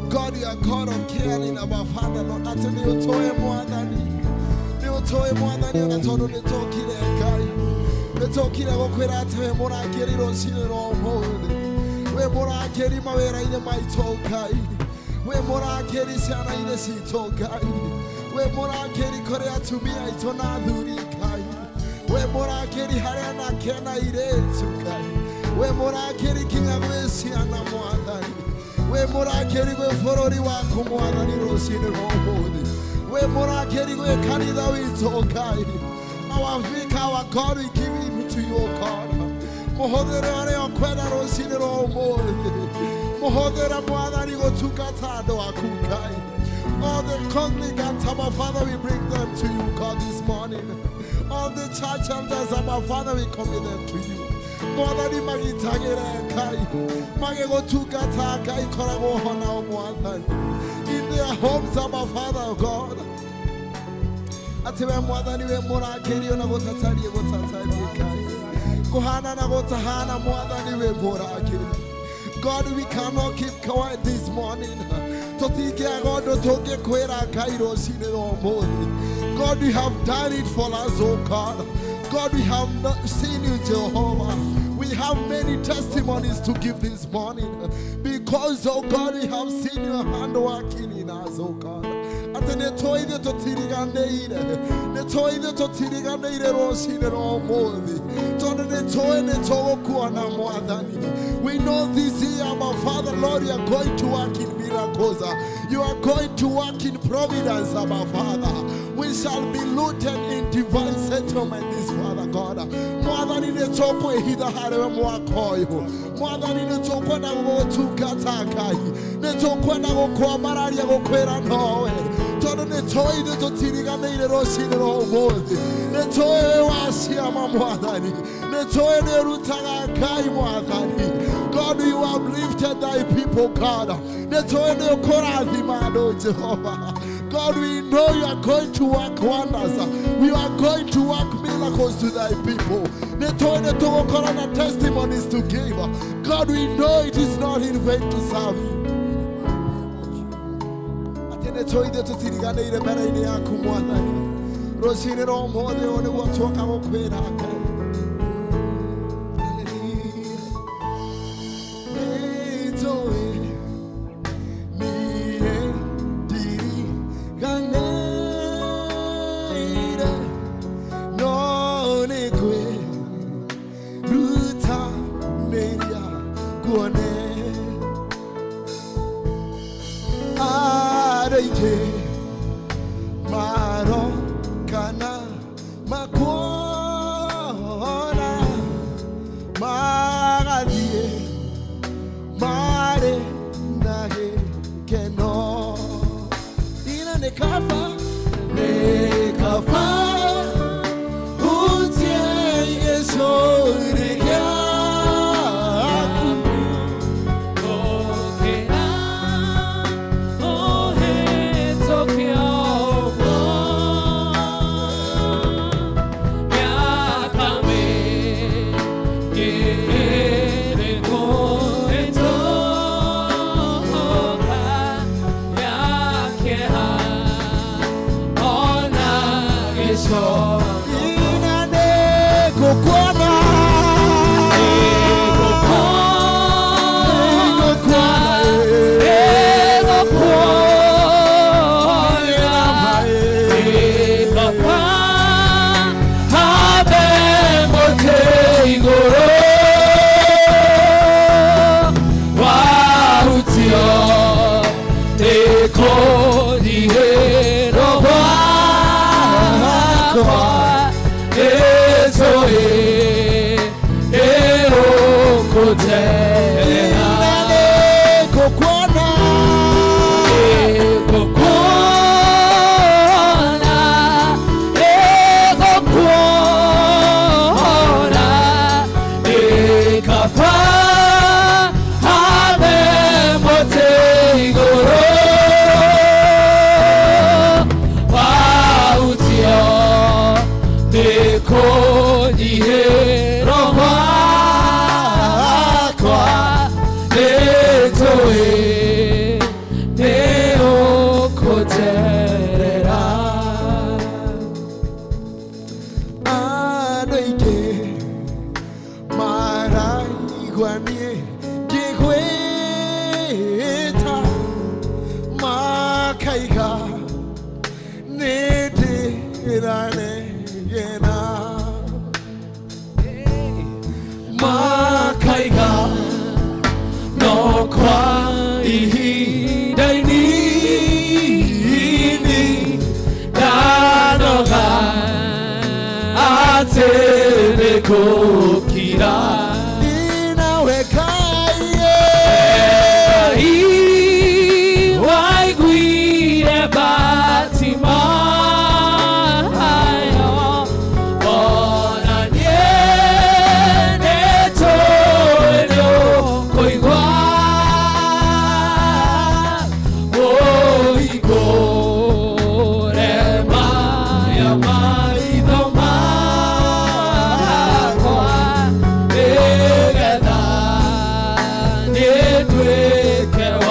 God, you are God of caring, our Father, Lord. Atĩ nĩ ũtũĩ Mwathani nĩ ũtũĩ Mwathani ona tondũ nĩ tũkire Ngai nĩ tũkire gũkwĩra atĩ wĩ mũrangĩri rũciinĩ rwa ũmũthĩ wĩ mũrangĩri mawĩra-inĩ maitũ Ngai wĩ mũrangĩri ciana-inĩ citũ Ngai wĩ mũrangĩri kũrĩ atumia aitũ na athuri Ngai wĩ mũrangĩri harĩ anake na airĩtu Ngai wĩ mũrangĩri nginya gwĩ ciana Mwathani wĩ mũrangĩri gwĩ bũrũri waku Mwathani rũciinĩ rwa ũmũthĩ wĩ mũrangĩri gwĩ kanitha witũ Ngai our vicar, our God, we give him to you, O God. Mũhũthĩre ũrĩa ũkwenda rũciinĩ rwa ũmũthĩ mũhũthĩre Mwathani gũtungata andũ aku Ngai. All the congregants, our Father, we bring them to you, God, this morning. All the church elders, our Father, we commit them to you. Mwathani magitagĩre Ngai magĩgũtungata Ngai koragwo ho nao Mwathani in their homes, our Father, God. Atĩ we Mwathani wĩ mũrangĩri ona gũtatariĩ gũtatariĩ Ngai kũhana na gũtahana Mwathani wĩ mũrangĩri God, we cannot keep quiet this morning. Tũtingĩaga ũndũ tũngĩkwĩra Ngai rũciinĩ rwa ũmũthĩ. God, you have done it for us, oh God. God, we have not seen you, Jehovah. We have many testimonies to give this morning because, oh God, we have seen your hand working in us, oh God. Atĩ nĩ tũĩ ithuĩ tũtiriganĩire nĩ tũĩ ithuĩ tũtiriganĩire rũciinĩ rwa ũmũthĩ tondũ nĩ tũĩ nĩ tũgũkuona Mwathani. We know this year, our Father, Lord, you are going to work in miracles. You are going to work in providence, our Father. We shall be rooted in divine settlement this Father God. Mwathani nĩ tũkwĩhitha harĩwe mwaka ũyũ. Mwathani nĩ tũkwenda gũgũtungata Ngai. Nĩ tũkwenda gũkwambararia gũkwĩra nowe. Tondũ nĩ Nĩ tũĩ ithuĩ tũtiriganĩire rũcinĩ rwa ũmũthĩ. Nĩ tũĩ wĩ wa ciama Mwathani. Nĩ tũĩ nĩ ũrutaga Ngai Mwathani. God, you have lifted thy people, God. Nĩ tũĩ nĩ ũkũrathima andũ, Jehova. God, we know you are going to work wonders. We are going to work miracles to thy people. Nĩ tũĩ nĩ tũgũkorwo na testimonies to give. God, we know it is not in vain to serve you. Atĩ nĩ tũĩ ithuĩ tũtiriganĩire mbere-inĩ yaku Mwathani. Rũcinĩ rwa ũmũthĩ ũyũ nĩguo tuoka gũkwĩra Ngai. Hallelujah. Nĩ tũĩ niĩ ndiriganĩire, no nĩ kwĩrutanĩria kuone andũ aingĩ marokana makuona magathiĩ marĩ na gĩkeno. Ila nĩ kaba, nĩ kaba hutie gĩcũrĩ gĩaku. Gũkĩra ũhĩtũke ũguo, mĩaka mĩingĩ ĩrĩkũhĩtũka, ya kĩeha ona gĩcono. Ina nĩ ngũkuona, Ina nĩ ngũkuona, Ĩgũkuona, ĩkaba habe mũtĩ igũrũ wahutio nĩ kũnyihĩrwo gwakwa, nĩtũĩ nĩ ũkũnjerera. Andũ aingĩ maraigua niĩ ngĩgwĩta, makaiga nĩ ndĩranegena, Makaiga no kwa ihinda inini ndanoga atĩ nĩngũkira. Nawe Ngai Ngai waiguire Batimayo, ona niĩ nĩtũĩ nĩũkũigua ũhingũre maya maitho makwa, nĩgetha nĩnduĩke wa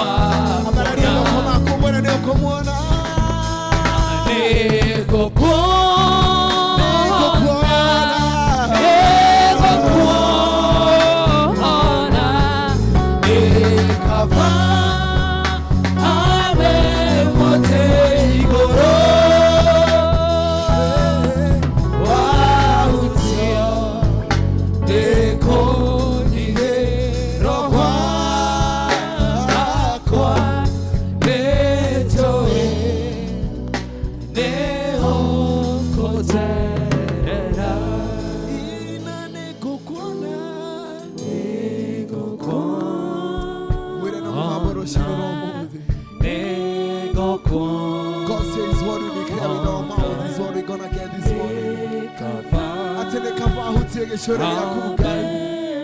Nĩhutie gĩcũrĩ gĩaku Ngai.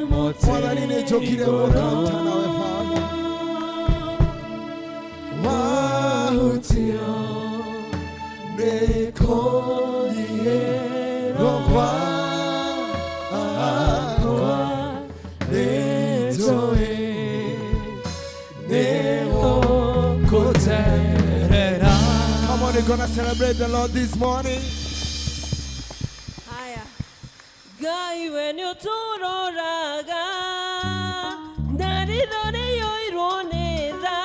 Mwathani nĩ njũkire gũkauta nawe Baba. Wahutio nĩ kũnyihĩrwo gwakwa nĩnjũĩ nĩũkũterera. Come on, we're gonna celebrate the Lord this morning. Haya. Ngai we nĩ ũtũroraga na ritho rĩiyũirwo nĩ tha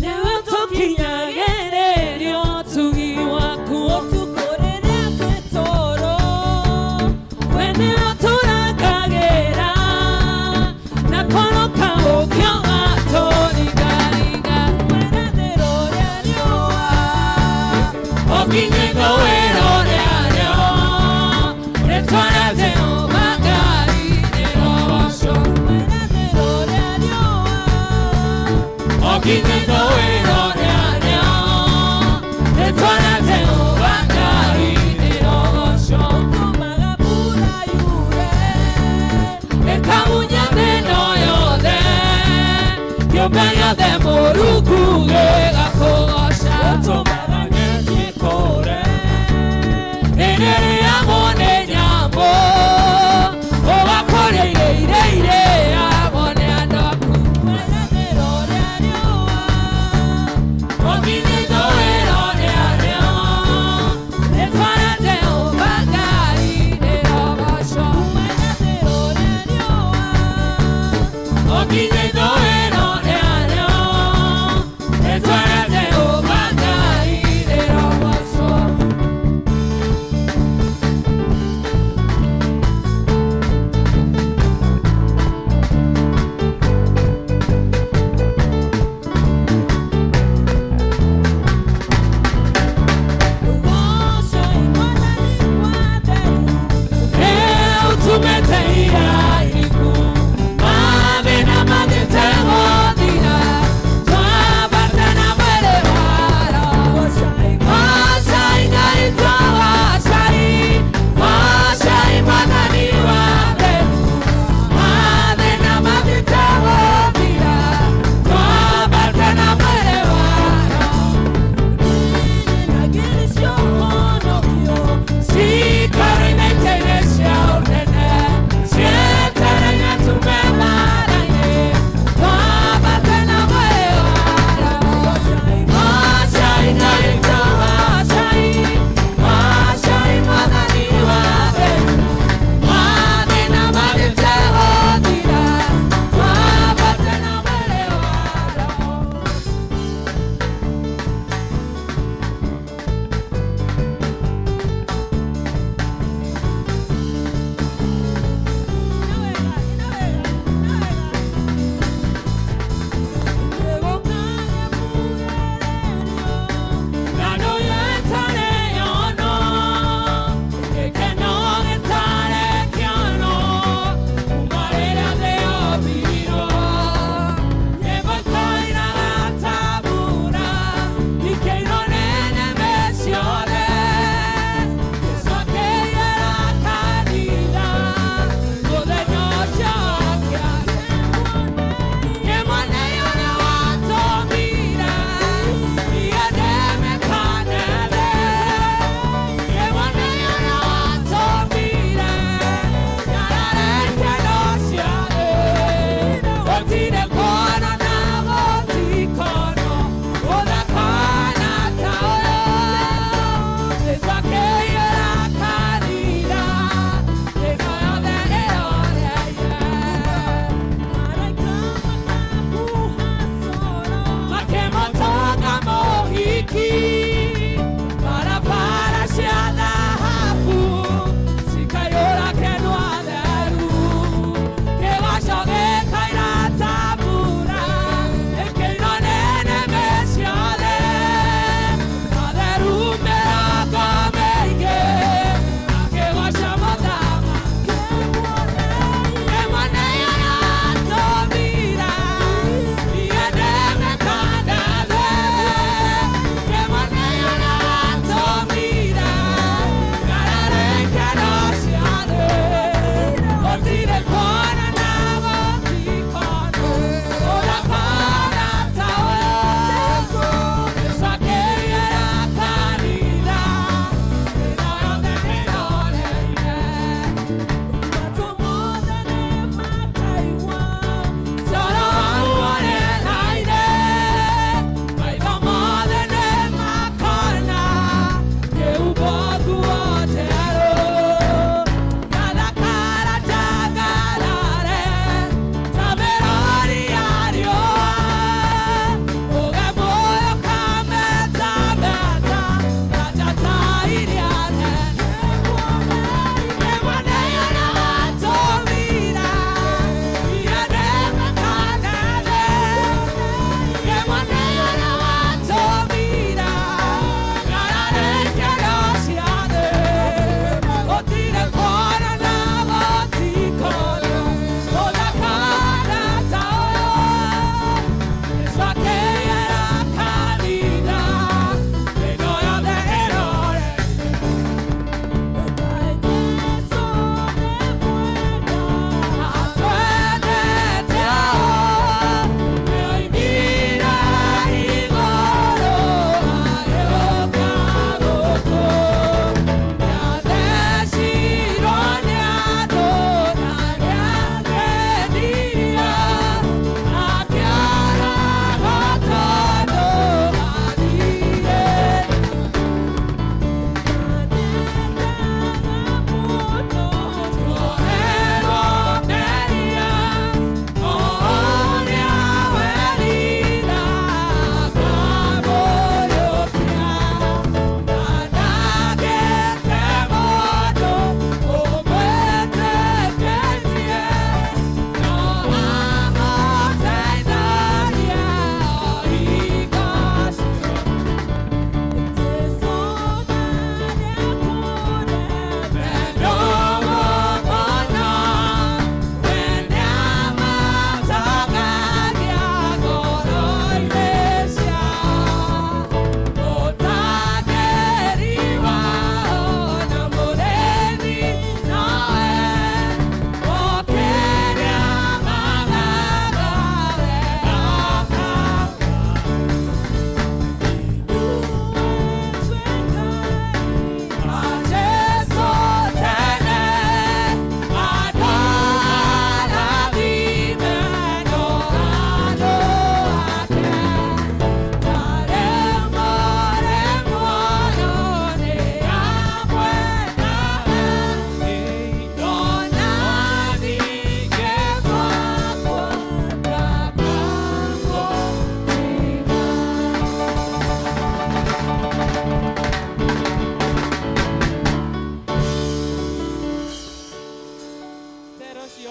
nĩwe tũkinyagĩrĩrio ũtugi waku ũtukũ rĩrĩa twĩ toro we nĩwe ũtũrangagĩra na koro kaũkĩo gatũringaringa irathĩro rĩa riũa ũkinye ithũĩro rĩarĩo rĩtwa rĩa Jehova Ngai rĩrogoocwo. Irathĩro rĩa riũa ũkinye ithũĩro rĩarĩo rĩtwa rĩa Jehova Ngai rĩrogoocwo. Ũtũmaga mbura yure ĩkamunya mĩno yothe kĩũmbe gĩothe Mũrungu gĩgakũgooca. Ũtũmaga nyeki ĩkũre ĩrĩrĩagwo nĩ nyamũ ũgakũria irio iria irĩagwo nĩ andũ aku. Irathĩro rĩa riũa ũkinye ithũĩro rĩarĩo rĩtwa rĩa Jehova Ngai rĩrogoocwo. Irathĩro rĩa riũa ũkinye ithũĩro rĩarĩo rĩtwa rĩa Jehova Ngai rĩrogoocwo.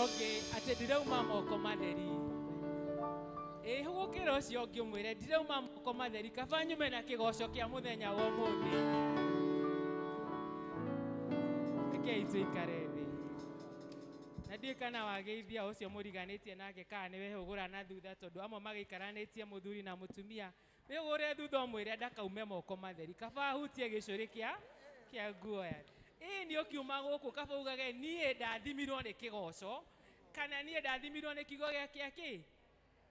ũngĩ atĩ ndirauma moko matheri. Ĩ hũgũkĩra ũcio ũngĩ ũmwĩre ndirauma moko matheri, kaba nyume na kĩgoco kĩa mũthenya wa ũmũthĩ. Rekei tũikare thĩ. Na ndiũĩ kana wageithia ũcio mũriganĩtie nake kana nĩ wehũgũra na thutha, tondũ amwe magĩikaranĩtie mũthuri na mũtumia. Wĩhũgũre thutha ũmwĩre ndakaume moko matheri, kaba ahutie gĩcũrĩ kĩa nguo yake. Ĩ nĩ ũkiuma gũkũ kaba ugage niĩ ndathimirwo nĩ kĩgoco kana niĩ ndathimirwo nĩ kiugo gĩa kĩ.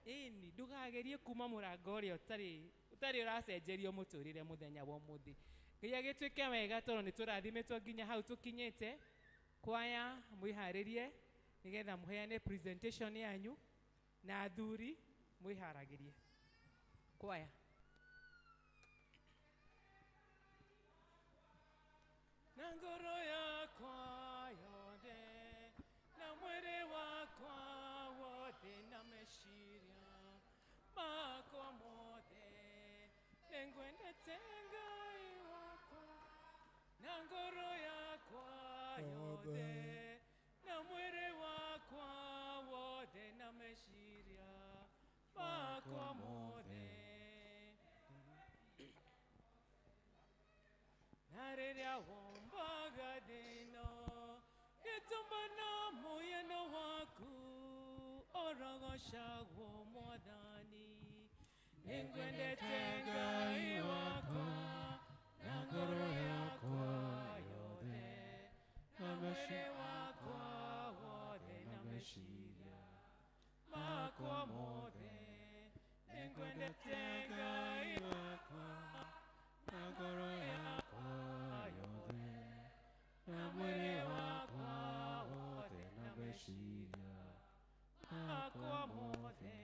Ĩni ndũkagerie kuma mũrango ũrĩa ũtarĩ ũracenjerio mũtũrĩre mũthenya wa ũmũthĩ. Ngai agĩtuĩke wega tondũ nĩ tũrathimĩtwo nginya hau tũkinyĩte. Kwaya mwĩharĩrie nĩgetha mũheane presentation yanyu, na athuri mwĩharagĩrie. Kwaya. Na ngoro yakwa yothe na mwĩrĩ wakwa wothe na meciria makwa mothe nĩngwendete Ngai wakwa. Na ngoro yakwa yothe na mwĩrĩ wakwa wothe na meciria makwa mothe. Na rĩrĩa wombaga thĩno gĩtũmba na mũhiano waku orogocagwo Mwathani. Nĩngwendete Ngai wakwa na ngoro yakwa yothe na mwĩrĩ wakwa wothe na meciria makwa mothe. Nĩngwendete Ngai wakwa na ngoro yakwa yothe na mwĩrĩ wakwa wothe na meciria makwa mothe.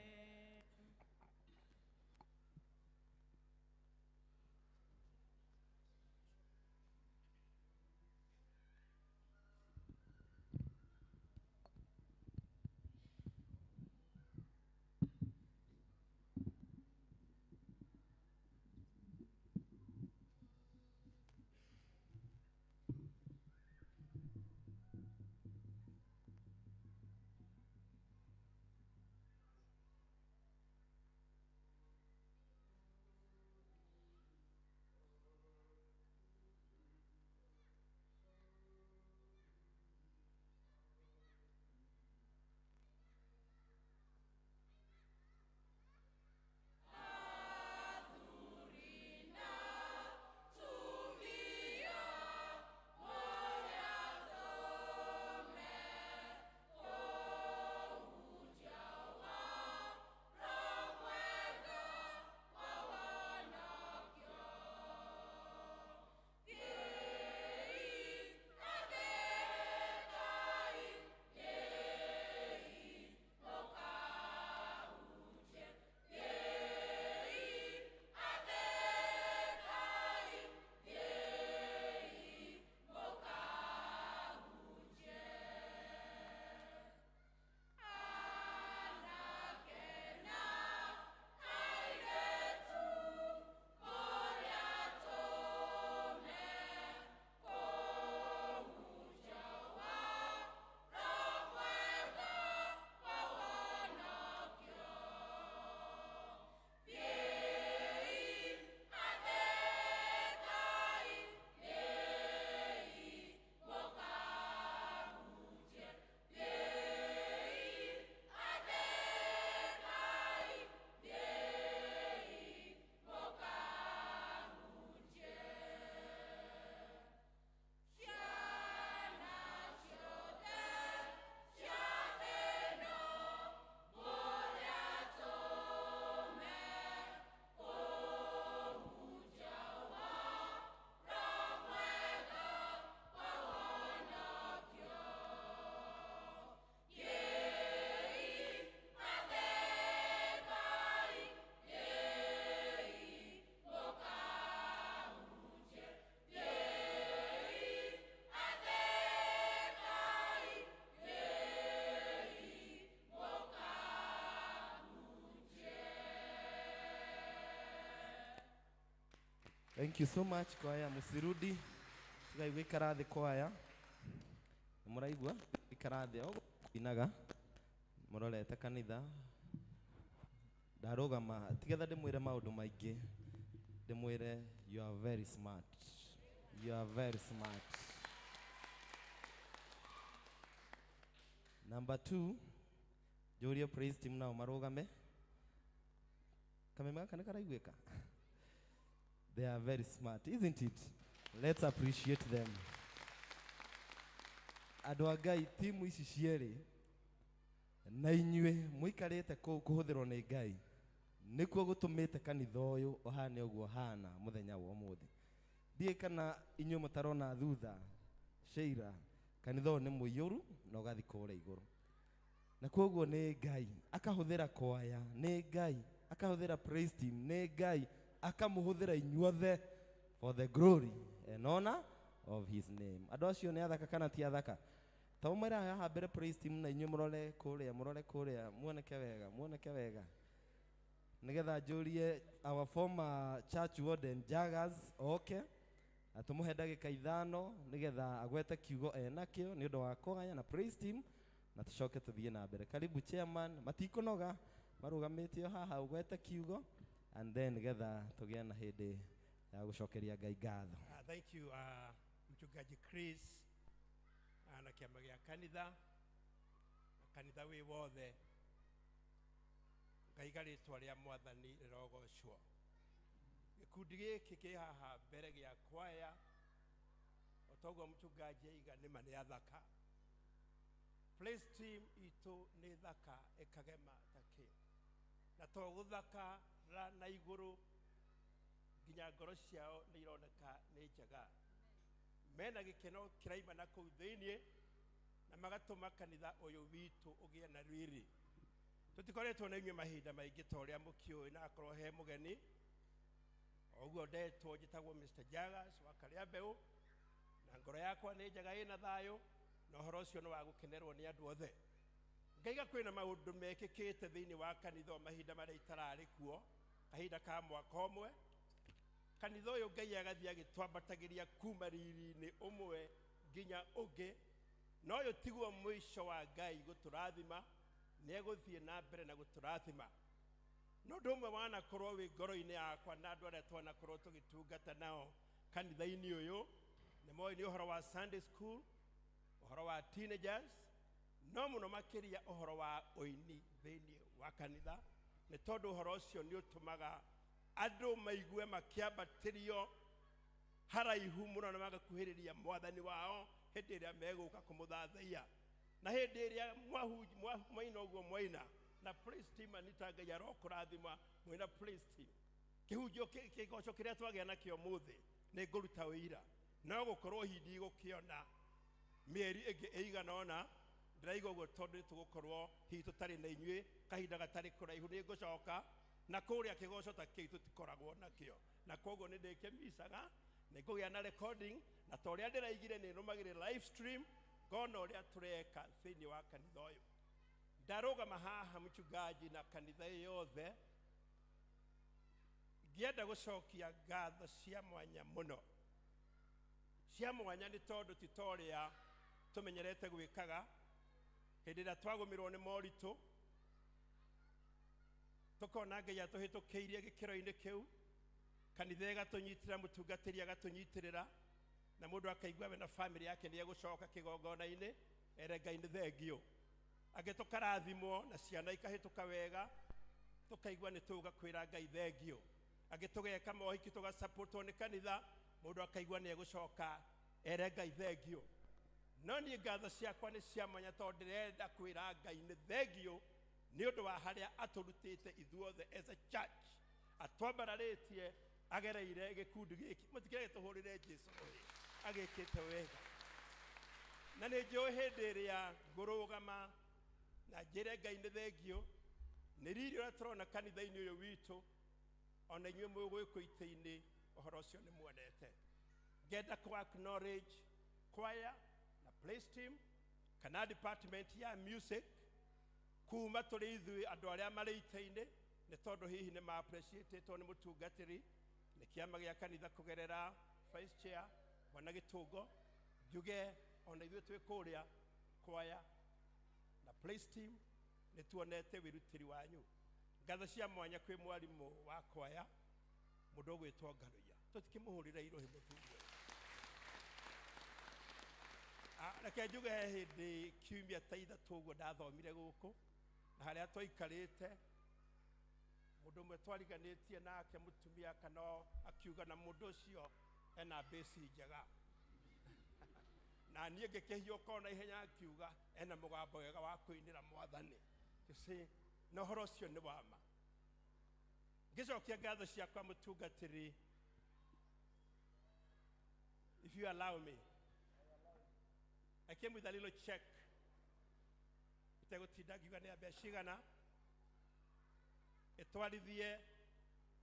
Thank you so much kwaya, musirudi tigai gwikara thi kwaya. Muraigua ikara thi. Inaga mũrorete kanitha ndarũgama tigetha ndĩmwĩre maũndũ maingĩ ndĩmwĩre you are very smart, you are very smart. Number 2 njũrie praise team nao marũgame kameme gaka nĩ karaiguĩka. They are very smart, isn't it? Let's appreciate them. Andũ a Ngai timu ici cierĩ na inyuĩ mũikarĩte kũu kũhũthĩrwo nĩ Ngai nĩkuo gũtũmĩte kanitha ũyũ ũhane ũguo ũhana mũthenya wa ũmũthĩ. Ndiũĩ kana inyuĩ mũtarona thutha Sheila, kanitha ũyũ nĩ mũiyũru na ũgathiĩ kũrĩa igũrũ. Na koguo nĩ Ngai akahũthĩra kwaya, nĩ Ngai akahũthĩra praise team, nĩ Ngai akamũhũthĩra inyuothe for the glory and honor of his name. Andũ acio nĩ athaka kana ti athaka? Ta ũmwĩre haha mbere praise team na inyuĩ mũrore kũrĩa, mũrore kũrĩa, muoneke wega, muoneke wega. Nĩgetha njũrie our former church warden Jaggers oke atũmũhe ndagĩka 5 nĩgetha agwete kiugo enakĩo nĩ ũndũ wa kwaya na praise team na tũcoke tũthiĩ na mbere. Karibu chairman, matikũnoga marũgamĩtio haha ũgwete kiugo and then nĩgetha tũgĩe na hĩndĩ ya gũcokeria Ngai ngatho. Thank you Mchungaji Chris na kĩama gĩa kanitha na kanitha wĩ wothe. Ngaiga rĩtwa rĩa Mwathani rĩrogocwo. Gĩkundi gĩkĩ kĩ haha mbere gĩa kwaya o toguo mchungaji aiga nĩma nĩ athaka. Praise team itũ nĩ thaka ĩkagema ta kĩ, na to gũthaka na igũrũ nginya ngoro ciao nĩ ironeka nĩ njega. Mena gĩkeno kĩraima na kũu thĩiniĩ na magatũma kanitha ũyũ witũ ũgĩe na riri. Tũtikoretwo na inyuĩ mahinda maingĩ ta ũrĩa mũkĩũĩ, na akorwo he mũgeni o ũguo ndetwo njĩtagwo Mr. Jaggers wa Karĩa Mbeũ, na ngoro yakwa nĩ njega ĩna thayũ, na ũhoro ũcio nĩ wa gũkenerwo nĩ andũ othe. Ngaiga kwĩna maũndũ mekĩkĩte thĩinĩ wa kanitha o mahinda marĩa itararĩ kuo, kahinda ka mwaka ũmwe. Kanitha ũyũ Ngai agathiĩ agĩtwambatagĩria kuma riri-inĩ ũmwe nginya ũngĩ, na ũyũ tiguo mũico wa Ngai gũtũrathima, nĩ egũthiĩ na mbere na gũtũrathima. No ũndũ ũmwe wanakorwo wĩ ngoro-inĩ yakwa na andũ arĩa twanakorwo tũgĩtungata nao kanitha-inĩ ũyũ nĩ moĩ nĩ ũhoro wa Sunday school, ũhoro wa teenagers, no mũno makĩria ũhoro wa ũini thĩinĩ wa kanitha, nĩ tondũ ũhoro ũcio nĩ ũtũmaga andũ maigue makĩambatĩrio haraihu mũno na magakuhĩrĩria Mwathani wao hĩndĩ ĩrĩa megũka kũmũthathaiya. Na hĩndĩ ĩrĩa mwaina ũguo mwaina na praise team, Anita Ngai arokũrathima mwĩna praise team. Kĩhunjio kĩgoco kĩrĩa twagĩa nakĩo ũmũthĩ nĩ ngũruta ũira, no gũkorwo hihi ndigũkĩona mĩeri ĩngĩ ĩigana ũna. Ndĩraigua ũguo tondũ nĩ tũgũkorwo hihi tũtarĩ na inyuĩ kahinda gatarĩ kũraihu, nĩ ngũcoka na kũrĩa kĩgoco ta kĩu tũtikoragwo nakĩo, na koguo nĩ ndĩkĩmicaga, nĩ ngũgĩa na recording, na ta ũrĩa ndĩraigire nĩ nũmagĩrĩra live stream ngona ũrĩa tũreka thĩinĩ wa kanitha ũyũ. Ndarũgama haha mchungaji na kanitha yothe ngĩenda gũcokia ngatho cia mwanya mũno, cia mwanya nĩ tondũ ti ta ũrĩa tũmenyerete gwĩkaga hĩndĩ ĩrĩa twagũmĩrwo nĩ moritũ tũkona Ngai atũhĩtũkĩirie gĩkĩro-inĩ kĩu, kanitha ĩgatũnyitĩra, mũtungatĩri agatũnyitĩrĩra, na mũndũ akaigua we na famĩlĩ yake nĩ egũcoka kĩgongona-inĩ ere Ngai nĩ thengio. Angĩ tũkarathimwo na ciana ikahĩtũka wega, tũkaigua nĩ tũga kwĩra Ngai thengio. Angĩ tũgeka mohiki tũgasapotwo nĩ kanitha, mũndũ akaigua nĩ egũcoka ere Ngai thengio. No niĩ ngatho ciakwa nĩ cia mwanya tondũ ndĩrenda kwĩra Ngai nĩ thengio nĩ ũndũ wa harĩa atũrutĩte ithuothe as a church, atwambararĩtie agereire gĩkundi gĩkĩ. Mũtikĩrege tũhũrĩre Jesũ ũyũ agĩkĩte wega. Na nĩ njũĩ hĩndĩ ĩrĩa ngũrũgama na njĩre Ngai nĩ thengio nĩ riri ũrĩa tũrona kanitha-inĩ ũyũ witũ, ona inyuĩ mwĩ gũkũ itĩ-inĩ ũhoro ũcio nĩ muonete. Ngenda kũ acknowledge choir na praise team kana department ya music kuma tũrĩ ithuĩ andũ arĩa marĩ itĩ-inĩ, nĩ tondũ hihi nĩ ma appreciatetwo nĩ mũtungatĩri nĩ kĩama gĩa kanitha kũgerera vice chair Bwana Gĩtũngo. Njuge ona ithuĩ twĩ kũrĩa choir Praise team nĩ tuonete wĩrutĩri wanyu. Ngatho cia mwanya kwĩ mwarimũ wa kwaya mũndũ ũgwĩtwo Ngaruiya, tũtikĩmũhũrĩre irohi mũthuri ũyũ. Reke njuge he hĩndĩ kiumia ta ithatũ ũguo ndathomire gũkũ na harĩa twaikarĩte mũndũ ũmwe twariganĩtie nake mũtumia kana akiuga na mũndũ ũcio ena mbĩci njega na niĩ ngĩkĩhiũka ona ihenya akiuga ena mũgambo wega wa kũinĩra mwathani. You see, na ũhoro ũcio nĩ wa ma. Ngĩcokia ngatho ciakwa mũtungatĩri, if you allow me, I came with a little check. Itegũtinda ngiuga nĩ ya mbeca cigana, ĩtwarithie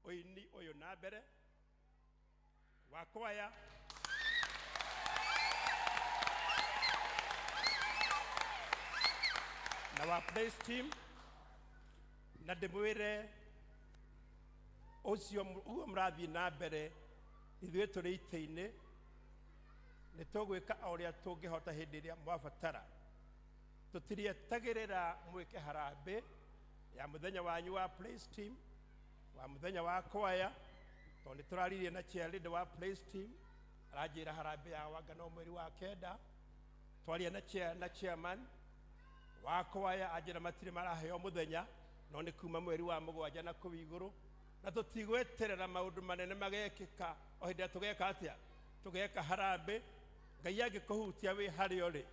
ũini ũyũ na mbere wa kwaya na wa praise team, na ndĩmwĩre ũcio ũguo mũrathiĩ na mbere, ithuĩ tũrĩ itĩ-inĩ nĩ tũgwĩka o ũrĩa tũngĩhota hĩndĩ ĩrĩa mwabatara. Tũtirietagĩrĩra mwĩke harambĩ ya mũthenya wanyu wa praise team, wa mũthenya wa kwaya, tondũ nĩ tũraririe na chairlady wa praise team, aranjĩra harambĩ ya wanga no mweri wa kenda. Twaria na chair, na chairman wa kwaya anjĩra matirĩ maraheo mũthenya, no nĩ kuma mweri wa mũgwanja na kũu igũrũ, na tũtigweterera maũndũ manene magekĩka o hĩndĩ ĩrĩa tũgeka atĩa, tũgeka harambĩ. Ngai angĩkũhutia wĩ harĩa ũrĩ,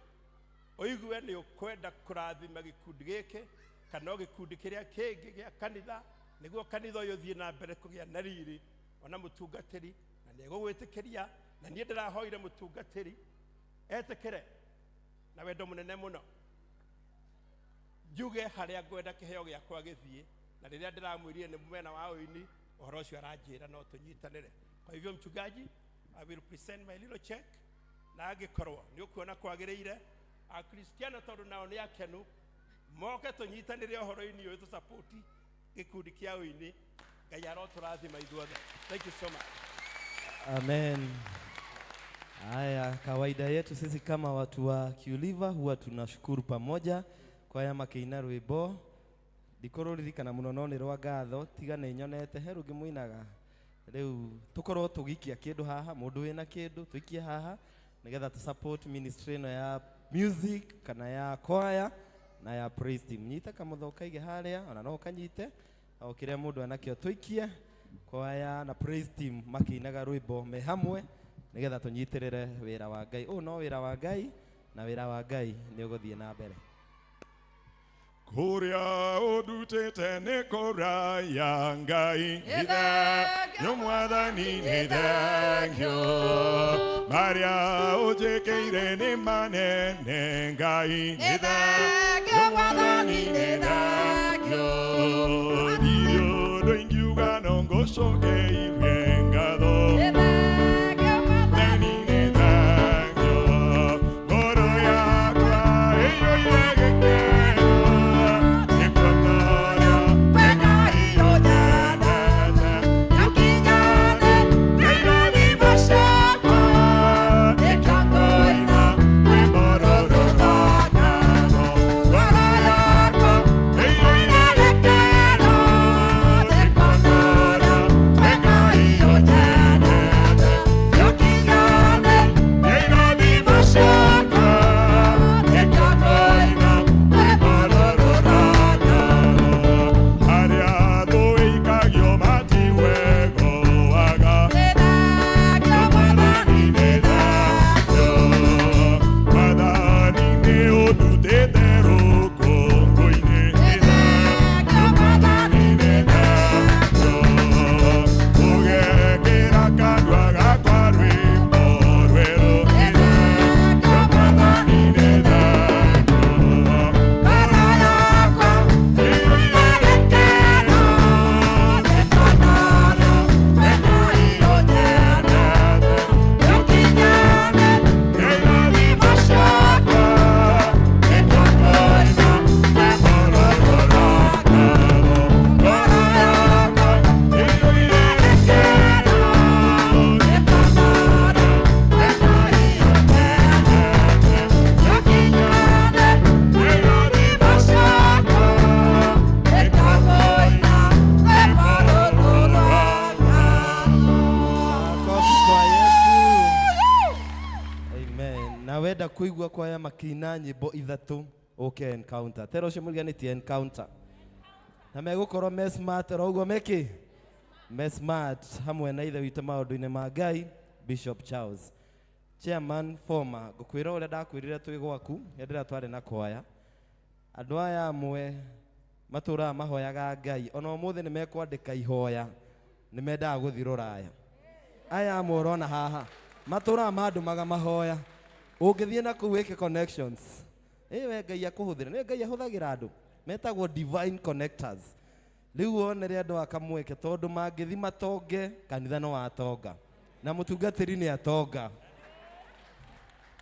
ũigue nĩ ũkwenda kũrathima gĩkundi gĩkĩ kana o gĩkundi kĩrĩa kĩngĩ gĩa kanitha, nĩguo kanitha ũyũ ũthiĩ na mbere kũgĩa na riri ona mũtungatĩri, na nĩ egũgwĩtĩkĩria. Na niĩ ndĩrahoire mũtungatĩri etĩkĩre na wendo mũnene mũno, njuge harĩa ngwenda kĩheo gĩakwa gĩthiĩ, na rĩrĩa ndĩramwĩrire nĩ mwena wa ũini, ũhoro ũcio aranjĩra no tũnyitanĩre. Kwa hivyo mchungaji, I will present my little check, na angĩkorwo nĩ ũkuona kwagĩrĩire akristiano tondũ nao nĩ akenu moke tũnyitanĩre ũhoro-inĩ ũyũ, tũsapoti gĩkundi kĩa ũini. Ngai arotũrathima ithuothe. Thank you so much. Amen. Haya, kawaida yetu sisi kama watu wa Kiuliva huwa tunashukuru pamoja kwa aya makĩina rwĩmbo. Ndikũrũririkana mũno no nĩ rwa ngatho, tiga nĩ nyonete he rũngĩ mũinaga. Rĩu tũkorwo tũgĩikia kĩndũ haha, mũndũ wĩna kĩndũ tũikie haha nĩgetha tũ support ministry ĩno ya music kana ya choir na ya praise team. Nyita kamũtho ũkaige harĩa, ona no ũkanyite o kĩrĩa mũndũ anakĩo tũikie choir na praise team makĩinaga rwĩmbo me hamwe nĩgetha tũnyitĩrĩre wĩra wa Ngai. Ũyũ no wĩra wa Ngai, na wĩra wa Ngai nĩ ũgũthiĩ na mbere. Kũrĩa ũndutĩte nĩ kũraya Ngai, nĩ thengiũ Mwathani, nĩ thengiũ. Marĩa ũnjĩkĩire nĩ manene Ngai, nĩ thengiũ Mwathani, nĩ thengiũ. Ndirĩ ũndũ ingiuga no ngũcokeirie ngatho. Mwathani, nĩ thengiũ. Ngoro yakwa ĩiyũire gĩkeno, nĩ kuona ũrĩa wega ũnyendete. Nĩũkinyĩte na irathimo ciakwa, nĩkĩo ngũina rwĩmbo rũrũ rwa ngatho. Ngoro yakwa ĩiyũire gĩkeno, nĩ kuona ũrĩa wega. Kũigua kwaya makĩina nyĩmbo ithatũ ũke encounter tera ũcio mũriganĩtie encounter na megũkorwo me smart oro ũguo mekĩ me smart hamwe na ithe witũ maũndũ-inĩ ma Ngai Bishop Charles chairman former ngũkwĩra ũrĩa ndakwĩrire twĩ gwaku hĩndĩ ĩrĩa twarĩ na kwaya andũ aya amwe matũraga mahoyaga Ngai ona ũmũthĩ nĩ mekwandĩka ihoya nĩ mendaga gũthiĩ rũraya aya amwe ũrona haha matũraga mandũmaga mahoya ũngĩthiĩ na kũu wĩke connections ĩ we Ngai akũhũthĩra nĩ Ngai ahũthagĩra andũ metagwo divine connectors rĩu wonere andũ a kamweke tondũ mangĩthi matonge kanitha no watonga na mũtungatĩri nĩ atonga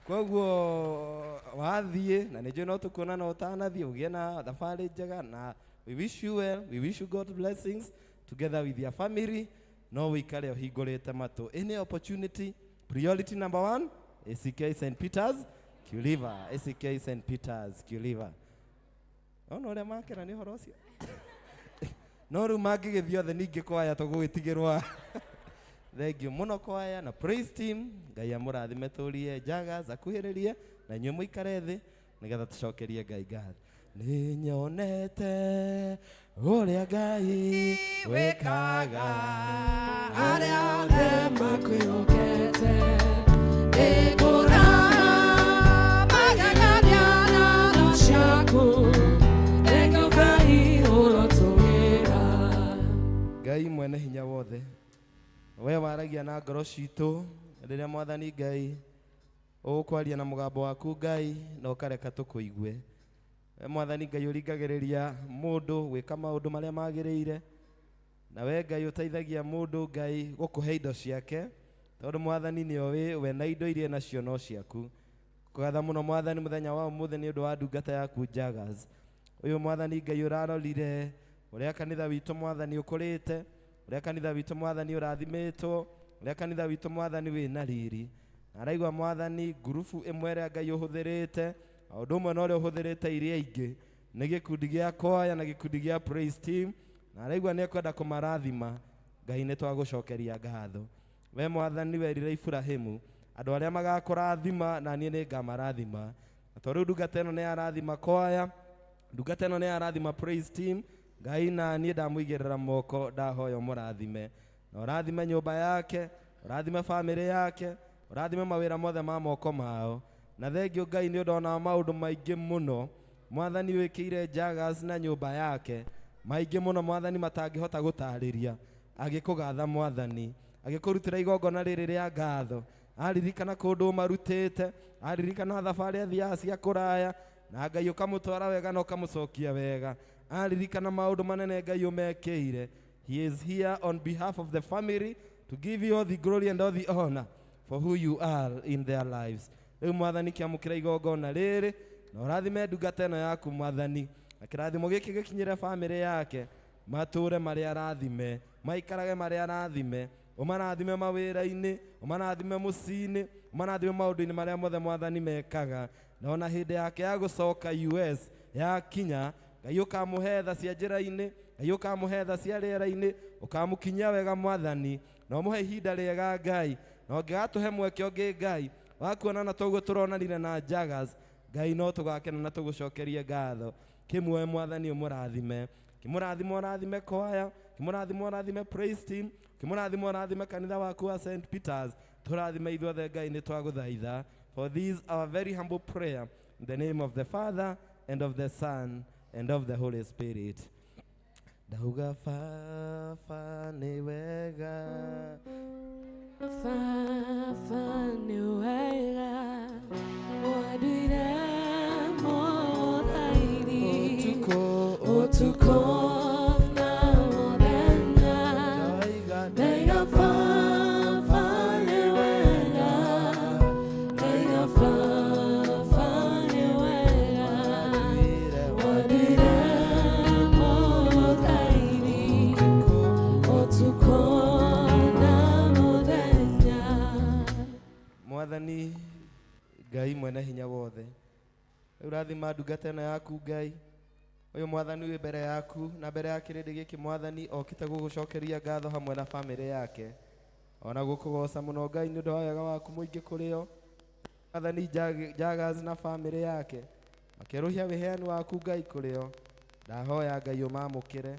koguo wathiĩ na nĩ njũĩ no tũkuonana ũtanathiĩ ũgĩe na thabarĩ njega na we wish you well, we wish you God blessings together with your family no wĩikare ũhingũrĩte matũ. Any opportunity, priority number one, ACK St. Peters Kuliva, ACK St. Peters Kuliva. Ona ũrĩa makena nĩ ũhoro ũcio no rĩu mangĩgĩthiĩ othe ningĩ kwaya tũgũgĩtigĩrwa thengiũ mũno kwaya na praise team Ngai amũrathime tũrie njaga zakuhĩrĩrie na inyuĩ mũikare thĩ nĩgetha tũcokerie Ngai ngatho. Nĩ nyonete ũrĩa Ngai wĩkaga arĩa othe makwĩhokete nĩngũraha magegania na tha ciaku thengiũ Ngai ũrotũgĩra. Ngai mwene hinya wothe we waragia na ngoro citũ rĩrĩa mwathani Ngai ũgũkwaria na mũgambo waku Ngai na ũkareka tũkũigue. We mwathani Ngai ũringagĩrĩria mũndũ gwĩka maũndũ marĩa magĩrĩire na we Ngai ũteithagia mũndũ Ngai gũkũhe indo ciake tondũ mwathani nĩ oĩ we na indo iria nacio no ciaku. Kũgatha mũno mwathani mũthenya wa ũmũthĩ nĩ ũndũ wa ndungata yaku Jaggers. Ũyũ mwathani Ngai ũrarorire ũrĩa kanitha witũ mwathani ũkũrĩte ũrĩa kanitha witũ mwathani ũrathimĩtwo ũrĩa kanitha witũ mwathani wĩna riri na araigua mwathani ngurubu ĩmwe ĩrĩa Ngai ũhũthĩrĩte o ũndũ ũmwe na ũrĩa ũhũthĩrĩte iria ingĩ nĩ gĩkundi gĩa kwaya na gĩkundi gĩa praise team na araigua nĩ ekwenda kũmarathima Ngai nĩ twagũcokeria ngatho. We mwathani werire Iburahĩmu andũ arĩa magakũrathima na niĩ nĩ ngamarathima na tondũ rĩu ndungata ĩno nĩ yarathima kwaya ndungata ĩno nĩ yarathima praise team Ngai na niĩ ndamũigĩrĩra moko ndahoya ũmũrathime na ũrathime nyũmba yake ũrathime bamĩrĩ yake ũrathime mawĩra mothe ma moko mao na thengio Ngai nĩ ũndũ ona maũndũ maingĩ mũno mwathani wĩkĩire Jaggers na nyũmba yake maingĩ mũno mwathani matangĩhota gũtarĩria agĩkũgatha mwathani agĩkũrutĩra igongona rĩrĩ rĩa ngatho aririkana kũndũ ũmarutĩte aririkana thabarĩ athiaga cia kũraya na Ngai ũkamũtwara wega na ũkamũcokia wega aririkana maũndũ manene Ngai ũmekĩire. He is here on behalf of the family to give you all the glory and all the honor for who you are in their lives. Rĩu mwathani kĩamũkĩra igongona rĩrĩ na ũrathime ndungata ĩno yaku mwathani na kĩrathimo gĩkĩ gĩkinyĩre bamĩrĩ yake matũre marĩ arathime maikarage marĩ arathime ũmarathime mawĩra-inĩ ũmarathime mũciĩ-inĩ ũmarathime maũndũ-inĩ marĩa mothe mwathani mekaga na ona hĩndĩ yake ya gũcoka US yakinya Ngai ũkamũhe tha cia njĩra-inĩ Ngai ũkamũhe tha cia rĩera-inĩ ũkamũkinyia wega mwathani na ũmũhe ihinda rĩega Ngai na ũngĩgatũhe mweke ũngĩ Ngai wa kuonana toguo tũronanire na Jaggers Ngai no tũgakena na tũgũcokerie ngatho kĩmuoe mwathani ũmũrathime kĩmũrathime ũrathime kwaya kĩmũrathime ũrathime praise team kĩmũrathime ũrathime kanitha waku wa St. Peters tũrathime ithuothe Ngai nĩ twagũthaitha. For this our very humble prayer in the name of the Father and of the Son and of the Holy Spirit. Ndauga Baba nĩ wega Baba nĩ wega wanduire mũthairi ũtukũ na mũthenya ndaiga Baba nĩ wega ndaiga Baba nĩ wega wanduire mũthairi ũtukũ na mũthenya. Mwathani Ngai mwene hinya wothe rĩu rathima ndungata ĩno yaku Ngai ũyũ mwathani wĩ mbere yaku na mbere ya kĩrĩndĩ gĩkĩ mwathani okĩte gũgũcokeria ngatho hamwe na bamĩrĩ yake ona gũkũgoca mũno Ngai nĩ ũndũ wa wega waku mũingĩ kũrĩ o Mwathani Jagas na bamĩrĩ yake makĩerũhia wĩheani waku Ngai kũrĩ o. Ndahoya Ngai ũmamũkĩre,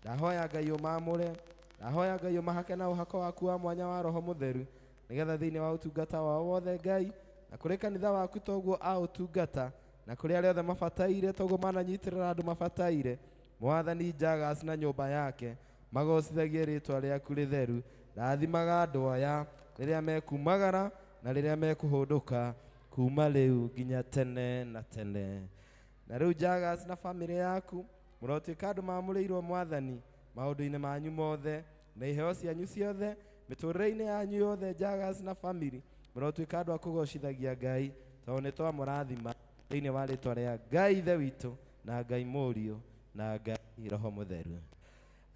ndahoya Ngai ũmamũre, ndahoya Ngai ũmahake na ũhako waku wa mwanya wa Roho Mũtheru, nĩgetha thĩinĩ wa ũtungata wao wothe Ngai, na kũrĩ kanitha waku toguo aũtungata, na kũrĩ arĩa othe mabataire toguo mananyitĩrĩra andũ mabataire, Mwathani Jagas na nyũmba yake magocithagie rĩtwa rĩaku rĩtheru. Rathimaga andũ aya rĩrĩa mekumagara na rĩrĩa mekũhũndũka kuma rĩu nginya tene na tene. Na rĩu Jagas na bamĩrĩ yaku mũrotuĩka andũ mamũrĩirwo Mwathani maũndũ-inĩ manyu mothe na iheo cianyu ciothe mĩtũrĩre-inĩ yanyu yothe. Jagas na bamĩrĩ mũrotuĩka andũ a kũgocithagia Ngai, tondũ nĩ twamũrathima thĩinĩ wa rĩtwa rĩa Ngai Ithe witũ na Ngai Mũriũ na Ngai Roho Mũtheru.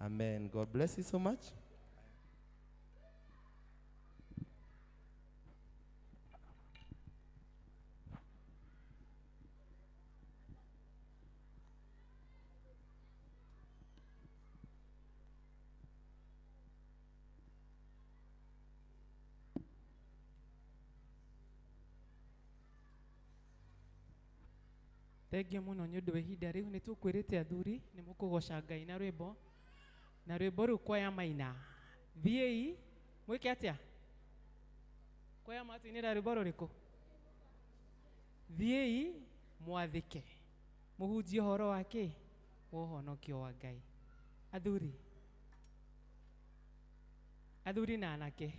Amen. God bless you so much. Thengio muno nĩ ũndũ wa ihinda rĩu. Nĩ tũkwĩrĩte athuri nĩ mũkũgoca Ngai na rwĩmbo, na rwĩmbo rũu kwaya maina. Thiĩi mwĩke atĩa? Kwaya matũinĩra rwĩmbo rũrĩkũ? Thiĩi mwathĩke, mũhunjie ũhoro wa kĩ? Wa ũhonokio wa Ngai. Athuri, athuri na anake.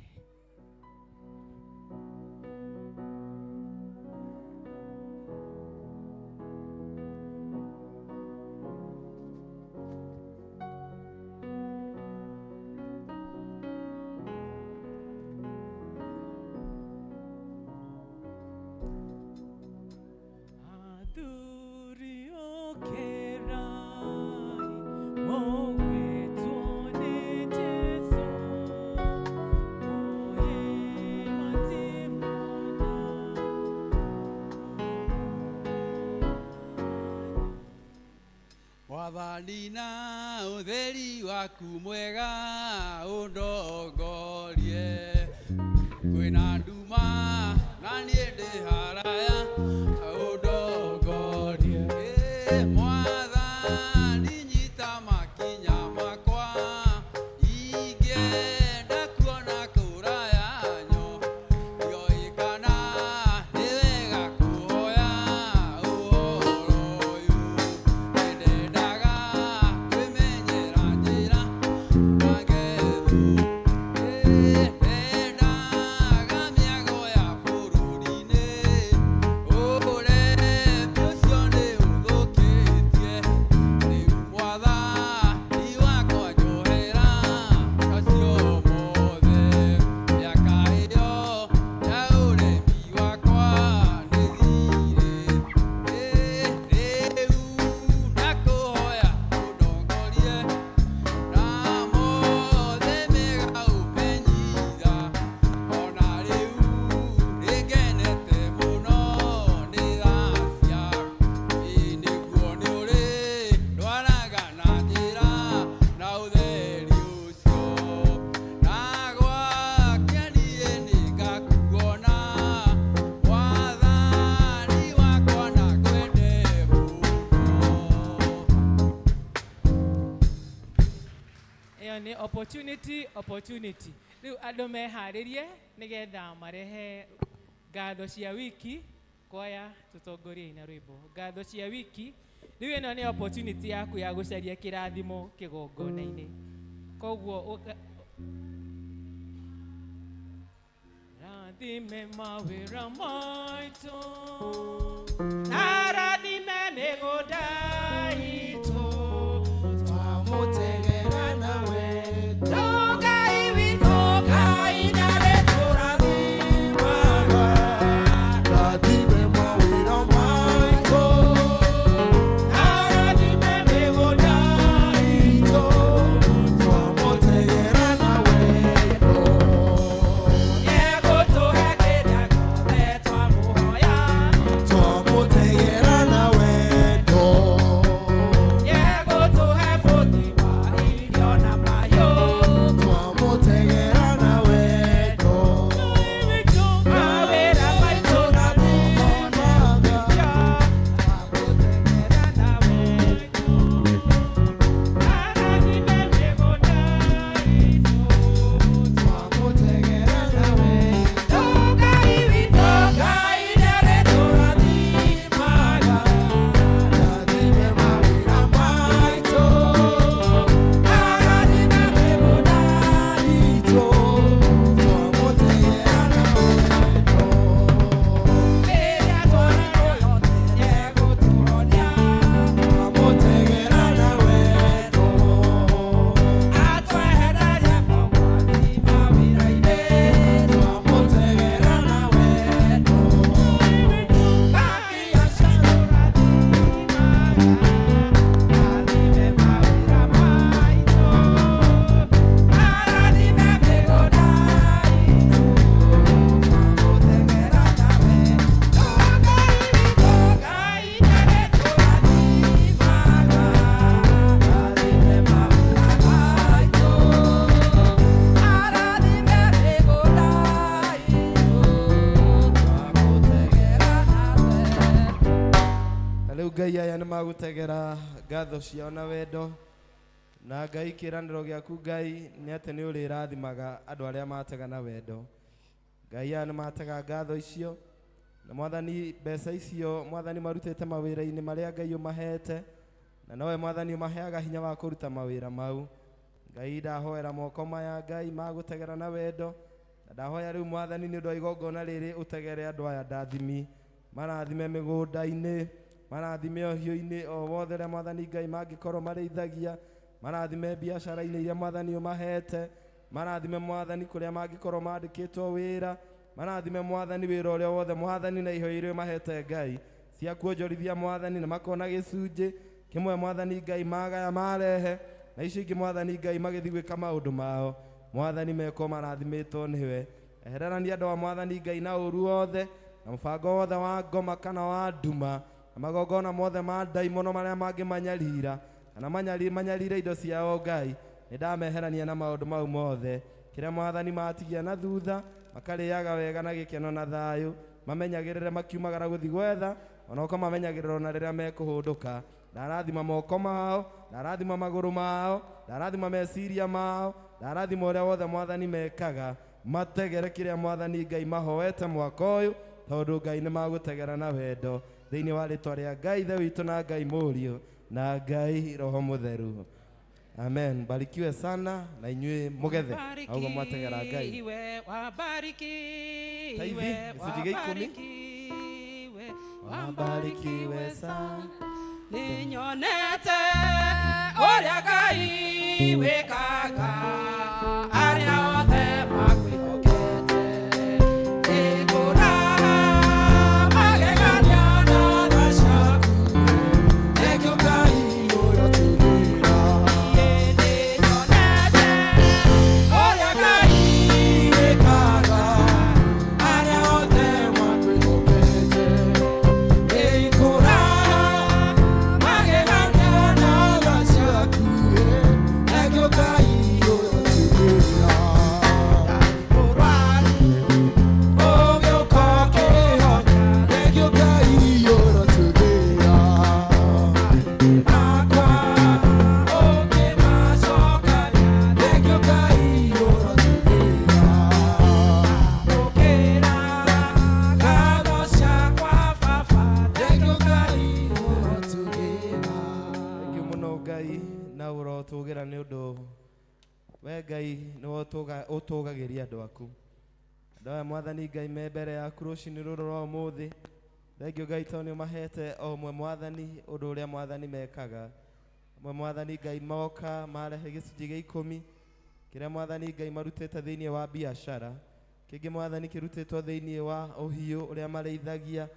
Mwathani na ũtheri waku mwega ũndongorie, kwĩna nduma na niĩ ndĩ haraya ũndongorie. Mwathani nyita makinya makwa, ingĩenda kuona kũraya ndiũĩ kana nĩ wega kũhoya ũhoro ũyũ. Nĩndendaga kwĩmenyera njĩra na ngethu, ndendaga mĩago ya bũrũri-inĩ, ũremi ũcio nĩ ũthũkĩtie. Rĩu Mwathani wakwa njohera macio mothe, mĩaka ĩyo ya ũremi wakwa nĩthirĩte. Rĩu ndakũhoya ũndongorie na mothe mega ũmenyitha, ona rĩu nĩngenete mũno nĩ tha ciaku. Ĩ nĩguo nĩũrĩ ndwaraga na njĩra na ũtheri ũcio, na gwake niĩ nĩngakuona Mwathani wakwa na ngwende mũno. Ĩyo nĩ opportunity, opportunity. Rĩu andũ meharĩrie nĩgetha marehe ngatho cia wiki. Kwaya tũtongoriei na rwĩmbo ngatho cia wiki. Rĩu ĩno nĩ opportunity yaku ya gũcaria kĩrathimo kĩgongona-inĩ. Koguo rathime mawĩra maitũ, na rathime mĩgũnda itũ, Twamũtegera nawe Ngai witũ, Ngai nĩarĩtũrathimaga. Rathime mawĩra maitũ, Arathime mĩgũnda itũ, twamũtegera nawe Egũtũhe kĩrĩa gĩothe twamũhoya. Twamũtegera Rĩu Ngai aya nĩ magũtegera ngatho ciao na wendo na Ngai kĩĩranĩro gĩaku Ngai nĩ atĩ nĩ ũrĩrathimaga andũ arĩa matega na wendo. Ngai aya nĩ matega ngatho icio na mwathani mbeca icio mwathani marutĩte mawĩra-inĩ marĩa Ngai ũmahete na nowe mwathani ũmaheaga hinya wa kũruta mawĩra mau. Ngai ndahoera moko maya Ngai magũtegera na wendo na ndahoya rĩu mwathani nĩ ũndũ wa igongona rĩrĩ ũtegere andũ aya ndathimi marathime mĩgũnda-inĩ marathime ũhiũ-inĩ o wothe ũrĩa mwathani Ngai mangĩkorwo marĩithagia marathime biacara-inĩ iria mwathani ũmahete marathime mwathani kũrĩa mangĩkorwo mandĩkĩtwo wĩra marathime mwathani wĩra ũrĩa wothe mwathani na ihoya iria ũmahete Ngai cia kuonjorithia mwathani na makona gĩcunjĩ kĩmwe mwathani Ngai magaya marehe na icio ingĩ mwathani Ngai magĩthiĩ gwĩka maũndũ mao mwathani meko marathimĩtwo nĩwe. Ehererania andũ a mwathani Ngai na ũru wothe na mũbango wothe wa ngoma kana wa nduma na magongona mothe ma ndaimono marĩa mangĩmanyarira kana manyarire indo ciao Ngai nĩ ndameherania na maũndũ mau mothe kĩrĩa mwathani matigia na thutha makarĩaga wega na gĩkeno na thayũ mamenyagĩrĩre makiumagara gũthiĩ gwetha onoko mamenyagĩrĩre ona rĩrĩa mekũhũndũka. Ndarathima moko mao, ndarathima magũrũ mao, ndarathima meciria mao, ndarathima ũrĩa wothe mwathani mekaga mategere kĩrĩa mwathani Ngai mahoete mwaka ũyũ tondũ Ngai nĩ magũtegera na wendo thĩinĩ wa rĩtwa rĩa Ngai Ithe witũ na Ngai Mũriũ na Ngai Roho Mũtheru. Amen. Barikiwe sana na inyuĩ mũgethe augo mwategera Ngai. Wabarikiwe, Ta hivi, gĩcunjĩ gĩa ikũmi. wabarikiwe, Wabarikiwe sana. Nĩnyonete ũrĩa Ngai wĩkaga arĩa othe makwĩhokete. Nĩngũraha magegania na tha ciaku, nĩkĩo Ngai ũrotũgĩra. Nĩnyonete ũrĩa Ngai wĩkaga arĩa othe makwĩhokete. Nĩngũraha magegania na tha ciaku, nĩkĩo Ngai ũrotũgĩra. Thank you mũno Ngai na ũrotũgĩra nĩ ũndũ we Ngai nĩwe ũtũgagĩria andũ aku. Andũ aya mwathani Ngai me mbere yaku rũcinĩ rũrũ rwa ũmũthĩ. Thank you Ngai tondũ nĩ ũmahete o ũmwe mwathani ũndũ ũrĩa mwathani mekaga. Amwe mwathani Ngai moka marehe gĩcunjĩ gĩa ikũmi kĩrĩa mwathani Ngai marutĩte thĩinĩ wa biacara kĩngĩ mwathani kĩrutĩtwo thĩinĩ wa ũhiũ ũrĩa marĩithagia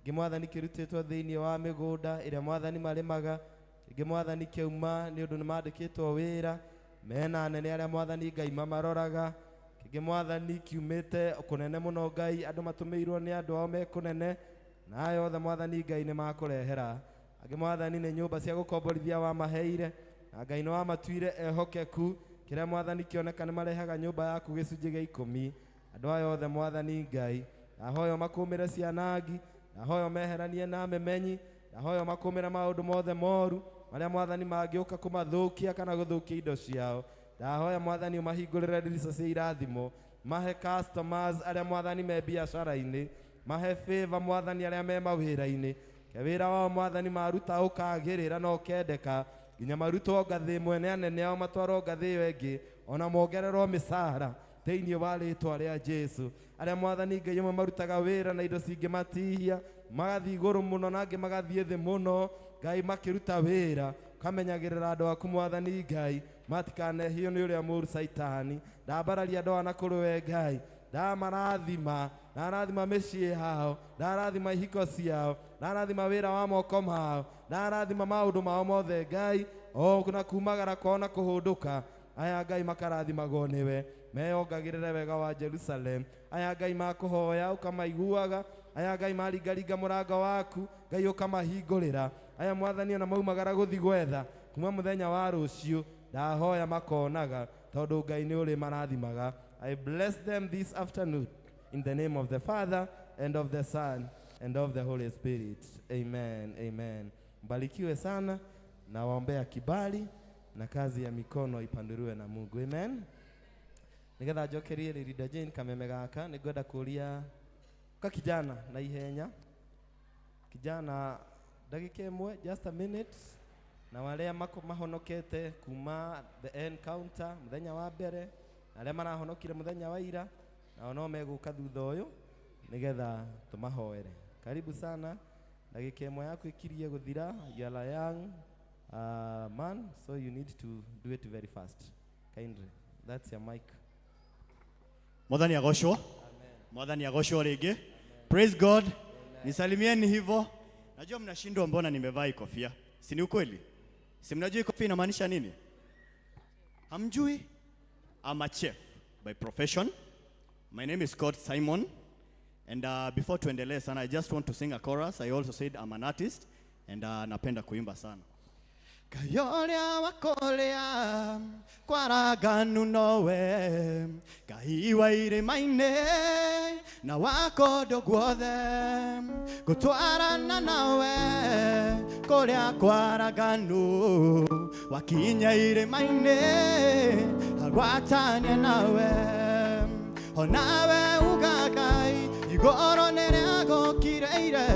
kĩngĩ mwathani kĩrutĩtwo thĩinĩ wa mĩgũnda ĩrĩa mwathani marĩmaga kĩngĩ mwathani kĩauma nĩ ũndũ nĩ mandĩkĩtwo wĩra mena anene arĩa mwathani Ngai mamaroraga kĩngĩ mwathani kiumĩte kũnene mũno Ngai andũ matũmĩirwo nĩ andũ ao me kũnene na aya othe mwathani Ngai nĩ makũrehera angĩ mwathani nĩ nyũmba cia gũkomborithia wamaheire na Ngai nĩ wamatuire ehokeku kĩrĩa mwathani kĩoneka nĩ marehaga nyũmba yaku gĩcunjĩ gĩa ikũmi andũ aya othe mwathani Ngai ndahoya makũmĩre cianangi ndahoya meheranie na memenyi ndahoya makũmĩre maũndũ mothe moru marĩa mwathani mangĩũka kũmathũkia kana gũthũkia indo ciao ndahoya mwathani ũmahingũrĩre ndirica cia irathimo mahe customers arĩa mwathani me biacara-inĩ mahe favor mwathani arĩa me mawĩra-inĩ ke wĩra wao mwathani maruta ũkagĩrĩra na ũkendeka nginya marutwo ngathĩ ĩmwe nĩ anene ao matwarwo ngathĩ ĩyo ĩngĩ ona mongererwo mĩcara thĩinĩ wa rĩtwa rĩa Jesu arĩa mwathani Ngai amwe marutaga wĩra na indo cingĩmatihia magathiĩ igũrũ mũno na angĩ magathiĩ thĩ mũno Ngai makĩruta wĩra kamenyagĩrĩra andũ aku mwathani Ngai matikanehio nĩ ũrĩa mũũru Caitani ndambararia andũ aya na kũrĩ we Ngai ndamarathima ndarathima mĩciĩ yao ndarathima ihiko ciao ndarathima wĩra wa moko mao ndarathima maũndũ mao mothe Ngai o na kumagara kwao na kũhũndũka aya Ngai makarathimagwo nĩwe meyongagĩrĩre wega wa Jerusalem aya Ngai makũhoya ũkamaiguaga aya Ngai maringaringa mũrango waku Ngai ũkamahingũrĩra aya mwathani ona maumagara gũthiĩ gwetha kuma mũthenya wa rũciũ ndahoya makonaga tondũ Ngai nĩ ũrĩ marathimaga. I bless them this afternoon in the name of the Father and of the Son and of the Holy Spirit. Amen, amen. Mbarikiwe sana na waombea kibali na kazi ya mikono ipanduliwe na Mungu. Amen. Nigetha njokerie Linda Jane kameme gaka nĩngwenda kũria ka kijana na ihenya kijana ndagĩka ĩmwe, just a minute, na arĩa mahonokete kuma the encounter mũthenya wa mbere na arĩa marahonokire mũthenya wa ira nao no megũka thutha ũyũ nĩgetha tũmahoere. Karibu sana, ndagĩka ĩmwe yaku ĩkirie gũthira. You are a young man, so you need to do it very fast. Kindly, that's your mic. Mwathani agocwo. Mwathani agocwo rĩngĩ. Praise God. Nisalimieni hivyo. Najua mnashindwa mbona nimevaa hii kofia. Si ni ukweli? Si mnajua hii kofia inamaanisha nini? Hamjui? I'm a chef by profession. My name is Scott Simon. And before tuendelee sana, I just want to sing a chorus. I also said I'm an artist and napenda kuimba sana. Kayoria wakorea kwaraganu nowe Ngai wa irĩma-inĩ na wa kũndũ guothe gũtwarana nawe kũrĩa kwaraganu wakinya irĩma-inĩ agwatania nawe onawe uga Ngai igũrũ nĩrĩagũkireire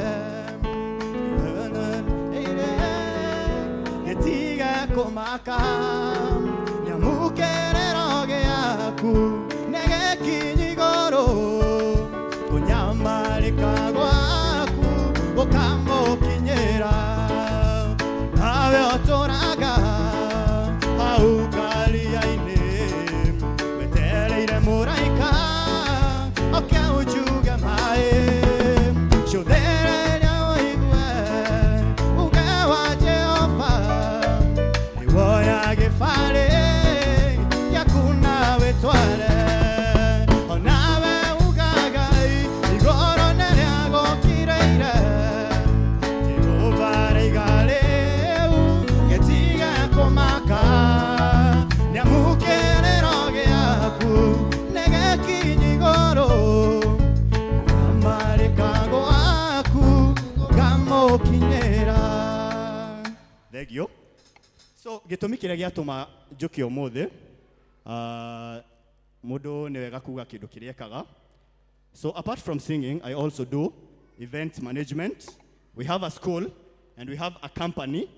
gĩtige kũmaka nyamũkĩrĩro gĩaku nĩgĩkinyi igũrũ kũnyamarĩka gwaku gũkamũkinyĩra nawe ũtũraga hau karia-inĩ wetereire mũraika oke ũnjuge maĩ cũthĩrĩria ũigue uge wa Jehova nĩwoya gĩbarĩ gĩaku na wĩtware onawe uga Ngai igũrũ nĩrĩagũkireire Jehova rĩiga rĩu gĩtige kũmaka nĩamũkĩrĩro gĩaku nĩgĩkinyi igũrũ kũnyamarĩka gwaku gũkamũkinyĩra. Thank you. So gĩtũmi kĩrĩa gĩatũma njũke ũmũthĩ, mũndũ nĩ wega kuga kĩndũ kĩrĩa ekaga. So apart from singing, I also do event management. We have a school and we have a company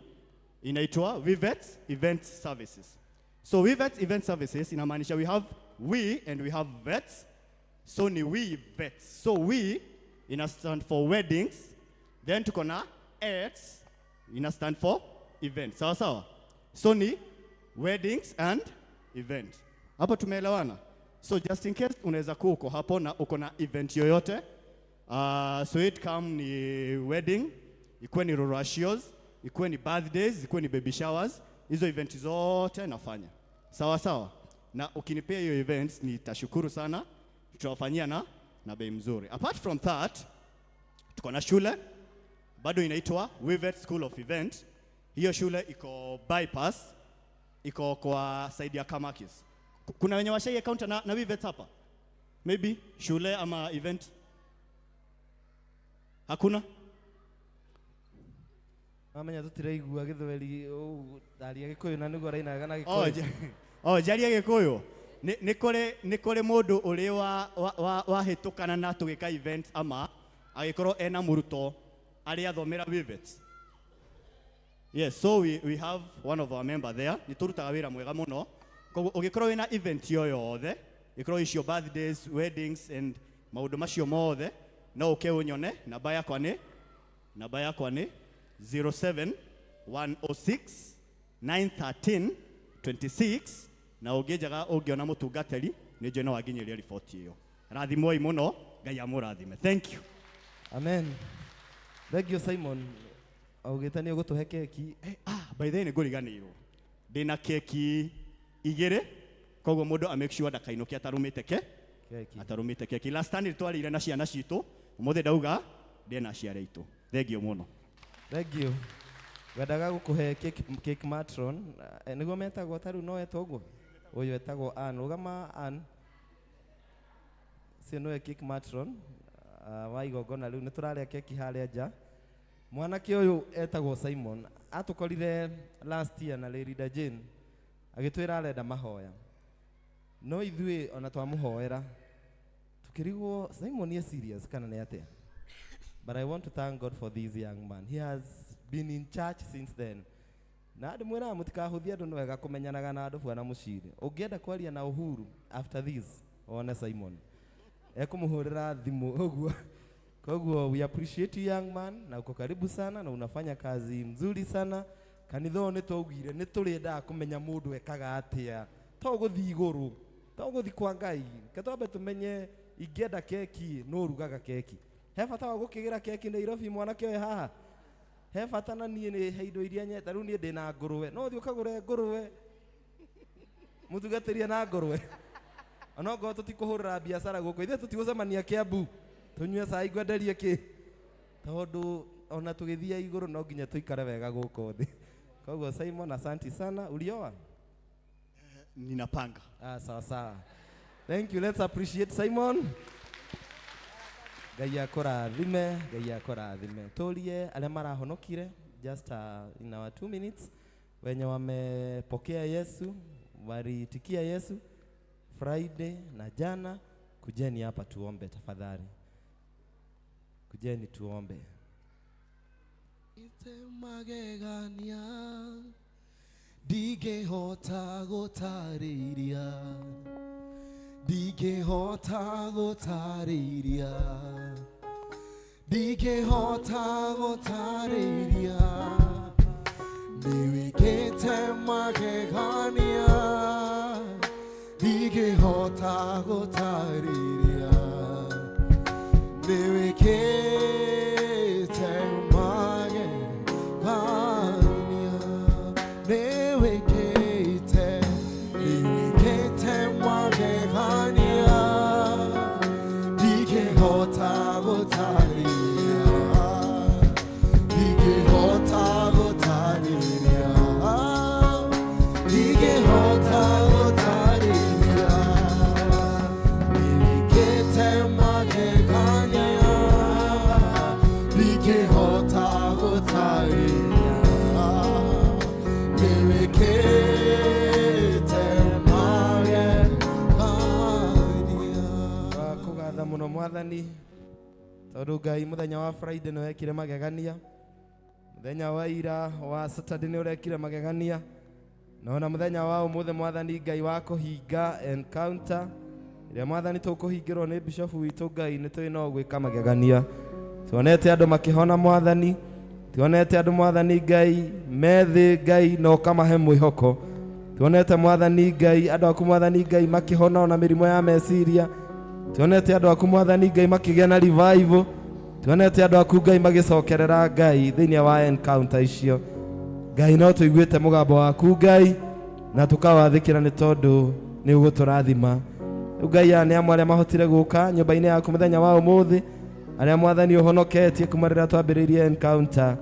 inaitwa Vivet Event Services. So Vivet Event Services inamaanisha we have we and we have vets. So ni we vets. So we ina stand for weddings, then tuko na X ina stand for event. Sawa sawa. So ni weddings and event. Hapo tumeelewana? So just in case unaweza kuwa uko hapo na uko na event yoyote, so it come ni wedding, ikuwe ni ruracios, ikuwe ni birthdays, ikuwe ni baby showers, hizo event zote nafanya. Sawa sawa. Na ukinipea hiyo events nitashukuru sana, tutawafanyia na bei mzuri. Apart from that, tuko na shule bado inaitwa Wivet School of Event. Hiyo shule iko bypass, iko kwa side ya Kamakis. Kuna wenye washai encounter na Wivet hapa? Maybe shule ama event? Hakuna? Amenya tutiraigua gĩthweri aria gĩkũyũ na nĩguo arainaga na Oh, gĩkũyũ. Oh, njarie gĩkũyũ. Nĩ kũrĩ mũndũ ũrĩ wahĩtũkana na tũgĩka event ama agĩkorwo ena mũrutwo arĩa athomera Wivet. Yes, so we have one of our member there. Nĩ tũrutaga wĩra mwega mũno. Koguo ũngĩkorwo wĩna event yo yothe, ĩkorwo icio birthdays, weddings and maũndũ macio mothe, no ũke ũnyone. Namba yakwa nĩ 07106 913 26 na ũngĩnjaga ũngĩona mũtungatĩri nĩ njũĩ no wanginyĩria riboti ĩyo. Rathimwoi mũno, Ngai amũrathime. Thank you. Amen. Thank you Simon. Augĩte nĩ ũgũtũhe keki. By the way nĩ ngũriganĩirwo. Ndĩna keki igĩrĩ, koguo mũndũ a make sure ndakainũke atarũmĩte ke keki. Atarũmĩte keki. Last time twarĩire na ciana citũ, ũmũthĩ ndauga ndĩe na aciari aitũ. Thank you mũno. Thank you. Ngwendaga gũkũhe cake matron. Nĩguo metagwo ta rĩu no etwo ũguo? Ũyũ etagwo Ann. Rũgama Ann. Ũcio nĩwe cake matron. wa igongona rĩu nĩ tũrarĩa keki harĩa nja. Mwanake ũyũ etagwo Simon, atũkorire last year na Lady Jane agĩtwĩra arenda mahoya, no ithuĩ ona twamũhoera tukĩrigwo Simon is serious kana nĩ atĩa. But I want to thank God for this young man. He has been in church since then. Na andũ mwĩraga mũtikahũthie andũ, nĩ wega kũmenyanaga na andũ bwana mũciri. Ũngĩenda kwaria na Uhuru after this, one Simon ekũmũhũrĩra thimũ ũguo. Koguo we appreciate you young man, na uko karibu sana na unafanya kazi mzuri sana. Kanitha ũyũ nĩ twaugire nĩ tũrĩendaga kũmenya mũndũ ekaga atĩa, to gũthiĩ igũrũ, to gũthiĩ kwa Ngai, ke twambe tũmenye ingĩenda keki nũ ũrugaga keki. He bata wa gũkĩgĩra keki Nairobi mwanake ũyũ haha? He bata na niĩ nĩ he indo iria nyenda, rĩu niĩ ndĩna ngũrwe, no ũthiĩ ũkagũre ngũrwe mũtungatĩrie na ngũrwe. Onokorwo tũtikũhũrĩra biacara gũkũ, ithuĩ tũtigũcemania Kiambu tũnyue cai ngwenderie kĩ, tondũ ona tũgĩthiĩ igũrũ no nginya tũikare wega gũkũ thĩ. Koguo Simon, asanti sana. Ulioa? Ninapanga. Ah, sawa sawa. Thank you. Let's appreciate Simon. Ngai akũrathime, Ngai akũrathime. Tũrie arĩa marahonokire just in our 2 minutes, wenye wamepokea Yesu, waliitikia Yesu Friday na jana, kujeni hapa tuombe tafadhali. Kujeni tuombe. Magegania ndingĩhota gũtarĩria, ndingĩhota gũtarĩria, ndingĩhota gũtarĩria, nĩwĩkĩte magegania, ndingĩhota gũtarĩria, nĩwĩkĩte magegania, nĩwĩkĩte, nĩwĩkĩte magegania, ndingĩhota gũtarĩria, ndingĩhota gũtarĩria, ndingĩhota gũtarĩria, nĩwĩkĩte magegania, ndingĩhota gũtarĩria, nĩwĩkĩte magegania. Kũgatha mũno mwathani, tondũ Ngai mũthenya wa Friday nĩ wekire magegania, mũthenya wa ira wa Saturday nĩ ũrekire magegania, na ona mũthenya wa ũmũthĩ mwathani Ngai wa kũhinga encounter ĩrĩa mwathani tũkũhingĩrwo nĩ bishop witũ, Ngai nĩ tũĩ no gwĩka magegania. Tuonete andũ makĩhona mwathani, tuonete andũ mwathani Ngai methĩ Ngai na ũkamahe mwĩhoko. Tuonete mwathani Ngai andũ aku mwathani Ngai makĩhona ona mĩrimũ ya meciria. Tuonete andũ aku mwathani Ngai makĩgĩa na revival. Tuonete andũ aku Ngai magĩcokerera Ngai thĩinĩ wa encounter icio. Ngai no tũiguĩte mũgambo waku Ngai na tũkawathĩkĩra nĩ tondũ nĩ ũgũtũrathima. Rĩu Ngai aya nĩ amwe arĩa mahotire gũka nyũmba-inĩ yaku mũthenya wa ũmũthĩ, arĩa mwathani ũhonoketie kuma rĩrĩa twambĩrĩirie encounter.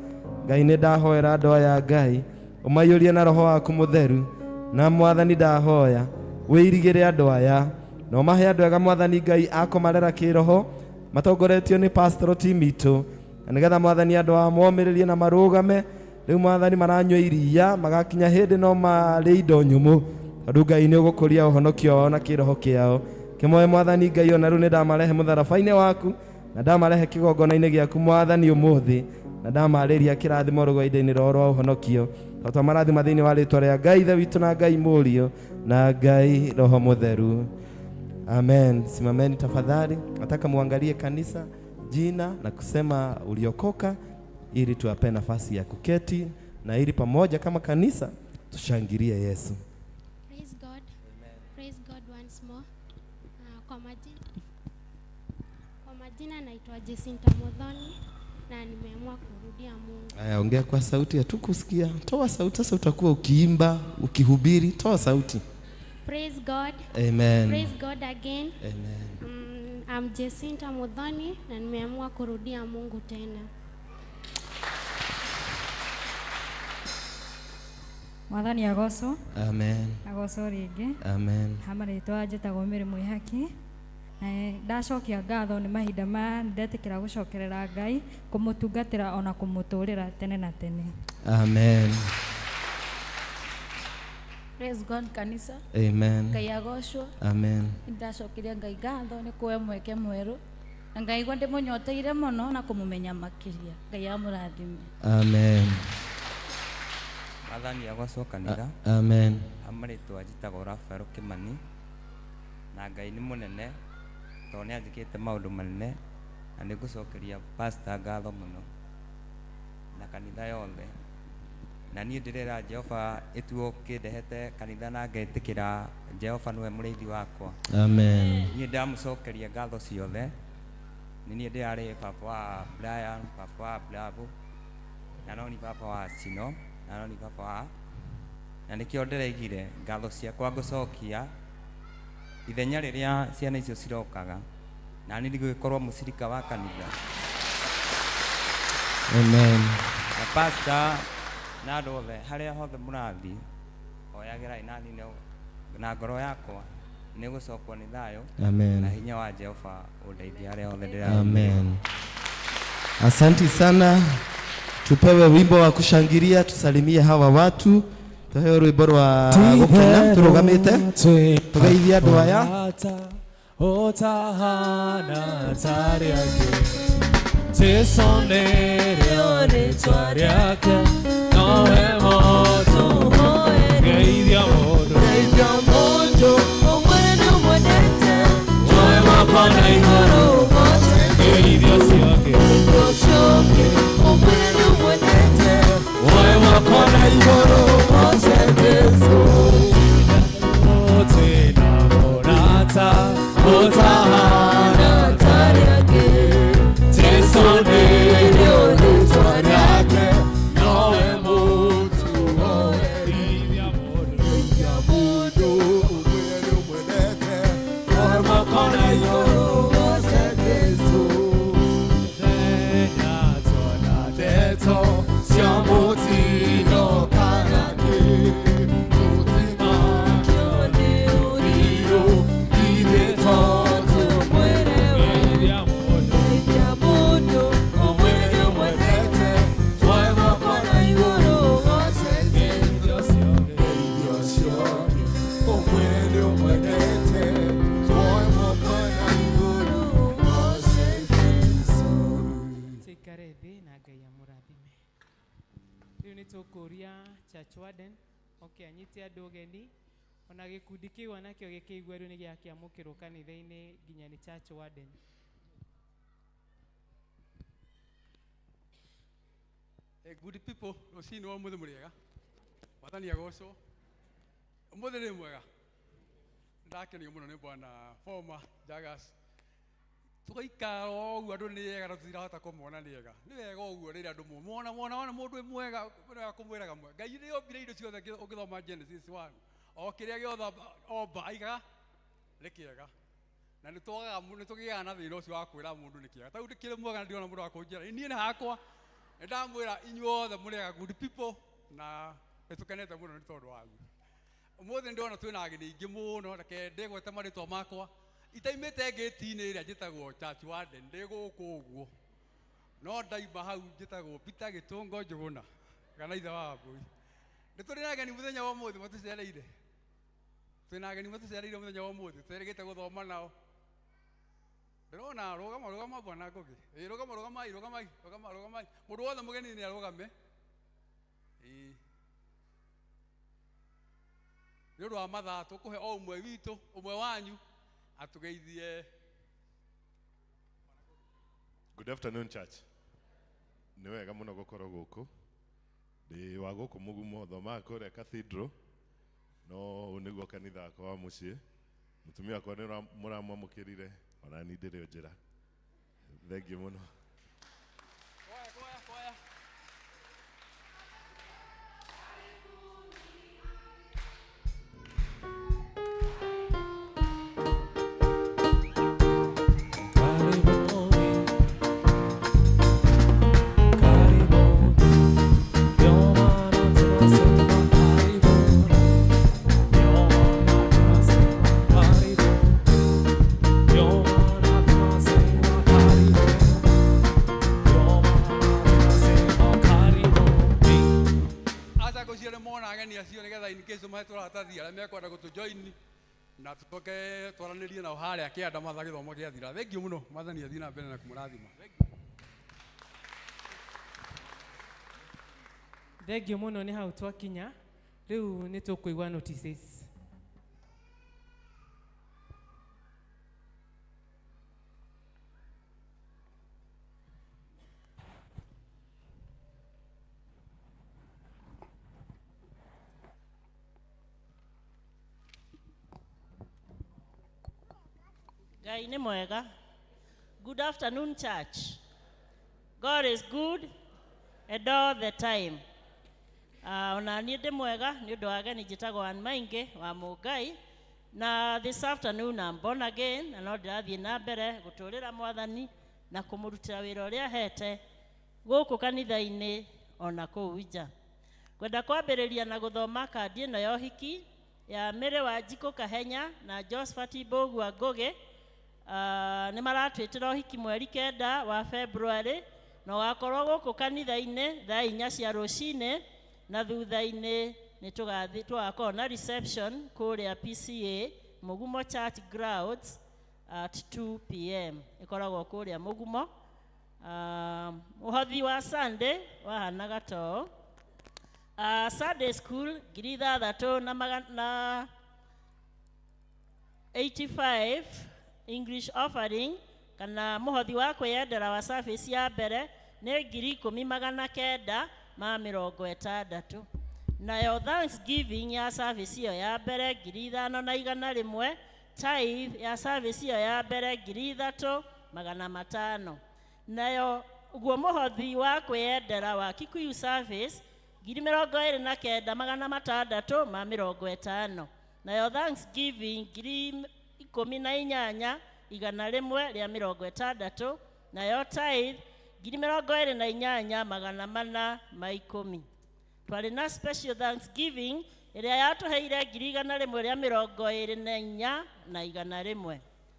Ngai nĩ ndahoera andũ aya Ngai ũmaiyũrie na roho waku mũtheru, na mwathani ndahoya wĩirigĩre andũ aya na ũmahe andũ ega mwathani Ngai akũmarera kĩroho matongoretio nĩ pastoral team itũ, na nĩgetha mwathani andũ aya momĩrĩrie na marũgame. Rĩu mwathani maranyua iria magakinya hĩndĩ no marĩe indo nyũmũ, tondũ Ngai nĩ ũgũkũria ũhonokio wao na kĩroho kĩao. Kĩmoe mwathani Ngai ona rĩu nĩ ndamarehe mũtharaba-inĩ waku na ndamarehe kĩgongona-inĩ gĩaku mwathani ũmũthĩ, na ndamarĩria kĩrathimo rũgendo-inĩ rwao rwa ũhonokio. Tondũ twamarathima thĩinĩ wa rĩtwa rĩa Ngai Ithe witũ na Ngai Mũriũ na Ngai Roho Mũtheru. Amen. Simameni tafadhali, nataka muangalie kanisa jina na kusema uliokoka, ili tuwape nafasi ya kuketi na ili pamoja kama kanisa tushangilie Yesu. Praise God. Praise God once more. Kwa majina naitwa Jacinta Muthoni na nimeamua kurudia Mungu. Aya, ongea kwa sauti, hatukusikia. Toa sauti sasa, utakuwa ukiimba, ukihubiri, toa sauti. Praise God. Amen. Praise God again. Amen. I'm Jacinta Muthoni na nimeamua kurudia Mungu tena. Mwathani agocwo. Amen. Agocwo rĩngĩ. Amen. Ha marĩtwa njĩtagwo Mary Mwĩhaki. Na ndacokia ngatho nĩ mahinda maya ndetĩkĩra gũcokerera Ngai, kũmũtungatĩra ona kũmũtũrĩra tene na tene. Amen. Praise God kanitha. Amen. Ngai agocwo. Amen. Ndacokeria Ngai ngatho nĩ kuoya mweke mwerũ na ngaigua ndĩmũnyoteire mũno na kũmũmenya makĩria. Ngai amũrathime. Amen. Mwathani agocwo kanitha. Amen. Amarĩtwa njĩtagwo Rafael Kimani na Ngai nĩ mũnene tondũ nĩ anjĩkĩte maũndũ manene na nĩ ngũcokeria pastor ngatho mũno na kanitha yothe. Na niĩ ndĩrera Jehova ĩtuo kĩndehete kanitha na ngetĩkĩra Jehova nĩwe mũrĩithi wakwa. Amen. Niĩ ndamũcokeria ngatho ciothe. Nĩ niĩ ndĩrarĩ baba wa Brian, baba wa Bravo, na no ni baba wa Sino, na no ni baba wa, na nĩkĩo ndĩraigire ngatho ciakwa ngũcokia ithenya rĩrĩa ciana icio cirokaga, na niĩ ndigũgĩkorwo mũcirika wa kanitha. Amen. Na pastor na andũ othe harĩa hothe mũrathiĩ, hoyagĩrai na niĩ na ngoro yakwa nĩ gũcokwo nĩ thayũ. Amen. Na hinya wa Jehova ũndeithie harĩa hothe ndĩrathiĩ. Amen. Asanti sana. Tupewe wimbo wa kushangilia, tusalimie hawa watu. Tuhewe rwimbo rwa gukena turugamite tugeithie andu aya. Utahana tari yake Jesu nĩrĩo rĩtwa rĩake nowe moto geithia mũndũ Geithia mũndũ ũmwĩre nĩ ũmwendete woe moko na igũrũ geithia ciake Geithia ciake ũmwĩre nĩ ũmwendete woe moko na igũrũ Ũgoce Jesũ. Twĩna mũrata ũtahana tari yake Jesu nĩrĩo rĩtwa rĩake nowe mũtu geithia mũndũ Geithia mũndũ ũmwĩre nĩ ũmwendete woe moko na igũrũ Ũgoce Jesũ. Mũthenya tuona ndeto cia mũtino kana kĩ tũtimakio nĩ ũrirũ ithuĩ tũmwĩre we. Geithia mũndũ Geithia mũndũ ũmwĩre nĩ ũmwendete woe moko na igũrũ ũgoce geithia ciothe Geithia ciothe ũmwĩre nĩ ũmwendete woe moko na igũrũ ũgoce Jesũ. Tuikare thĩ na Ngai amũrathime. Rĩu nĩ tũkũria Church Warden oke anyite andũ ũgeni ona gĩkundi kĩu onakĩo gĩkĩigua rĩu nĩ gĩakĩamũkĩrwo kanitha-inĩ nginya nĩ Church Warden. Good people, rũcinĩ wa ũmũthĩ mũrĩega. Mwathani agocwo. Ũmũthĩ nĩ mwega. Nĩndakenio mũno nĩ bwana Former Jagas. Tũgaikara o ũguo andũ nĩ ega na tũtirahota kũmona nĩ ega. Nĩ wega ũguo rĩrĩa andũ mona mona wona mũndũ wĩ mwega nĩ wega kũmwĩraga mwega. Ngai nĩ ombire indo ciothe ũngĩthoma Genesis 1. O kĩrĩa gĩothe omba aigaga nĩ kĩega. Na nĩ twagaga nĩ tũgĩaga na thĩna ũcio wa kwĩra mũndũ nĩ kĩega. Ta rĩu ndĩkĩrĩ mwega na ndirona mũndũ wa kũnjĩra. Niĩ nĩ hakwa nĩ ndamwĩra inyuothe mũrĩ ega good people na nĩ tũkenete mũno nĩ tondũ wanyu. Ũmũthĩ ndĩrona twĩna ageni aingĩ mũno, reke ndĩgwete marĩtwa makwa. Itaimĩte ngĩti-inĩ ĩrĩa njĩtagwo Church Warden, ndĩ gũkũ ũguo. No ndaima hau njĩtagwo Peter Gĩtũngo Njũgũna, kana ithe wa Wambũi. Nĩ tũrĩ na ageni mũthenya wa ũmũthĩ matũcereire. Twĩna ageni matũcereire mũthenya wa ũmũthĩ, tũrĩgĩte gũthoma nao. Ndĩrona rũgama rũgama bwana Ngũgĩ. Ĩ rũgama rũgamai rũgamai rũgama rũgamai. Mũndũ wothe mũgeni nĩ arũgame. Ĩ. Nĩ ũndũ wa mathaa tũkũhe o ũmwe witũ, ũmwe wanyu atũgeithie. Good afternoon, church. Nĩ wega mũno gũkorwo gũkũ. Ndĩ wa gũkũ mũgumo, thomaga kũrĩa cathedral, no ũyũ nĩguo kanitha wakwa wa mũciĩ. Mũtumia wakwa nĩ mũramwamũkĩrire, ona niĩ ndĩrĩ o njĩra. Thengiũ mũno. Kwaya, kwaya, kwaya. Karibuni, karibuni, ndio maana tunasema karibuni, ndio maana tunasema karibuni, ndio Sacco cia nĩ mona ageni acio nĩgetha in case mahe tũratathi arĩa mekwenda gũtũjoin na tũcoke twaranĩrie nao harĩa kĩanda matha gĩthomo gĩathira. Thengiũ mũno, Mwathani athiĩ na mbere na kũmũrathima. Thengio mũno nĩ hau twakinya. Rĩu nĩ tũkũigua notices. Ngai nĩ mwega. Good afternoon, church. God is good and all the time. Ona niĩ ndĩ mwega nĩ ũndũ wa ageni njĩtagwo Ann Maingi wa Mũngai, na this afternoon I'm born again na no ndĩrathiĩ na mbere gũtũrĩra Mwathani na kũmũrutĩra wĩra ũrĩa ahete gũkũ kanitha-inĩ ona kũu nja. Ngwenda kwambĩrĩria na gũthoma kandi ĩno ya ũhiki ya Mary Wanjikũ Kahenya na Josephat Mbũgua Ngũgĩ. Nĩ maratwĩtĩra ũhiki mweri 9 wa February na ũgakorwo gũkũ kanitha-inĩ thaa 4 cia rũcinĩ, na thutha-inĩ nĩ tũgakorwo na reception kũrĩa PCA Mũgumo Church Grounds at 2 p.m. Ĩkoragwo kũrĩa Mũgumo. Ũhothi wa Sunday wahanaga to Sunday school 6,085 English offering kana mũhothi wa kwĩyendera wa service ya mbere nĩ 10,960. Nayo Thanksgiving ya service ĩyo ya mbere 5,100, tithe ya service ĩyo ya mbere 3,500. Nayo guo mũhothi wa kwĩyendera wa Kikuyu service 29,650. Nayo Thanksgiving 18,160. Nayo tithe 28,410. Twarĩ na special Thanksgiving ĩrĩa yatũheire 124,100,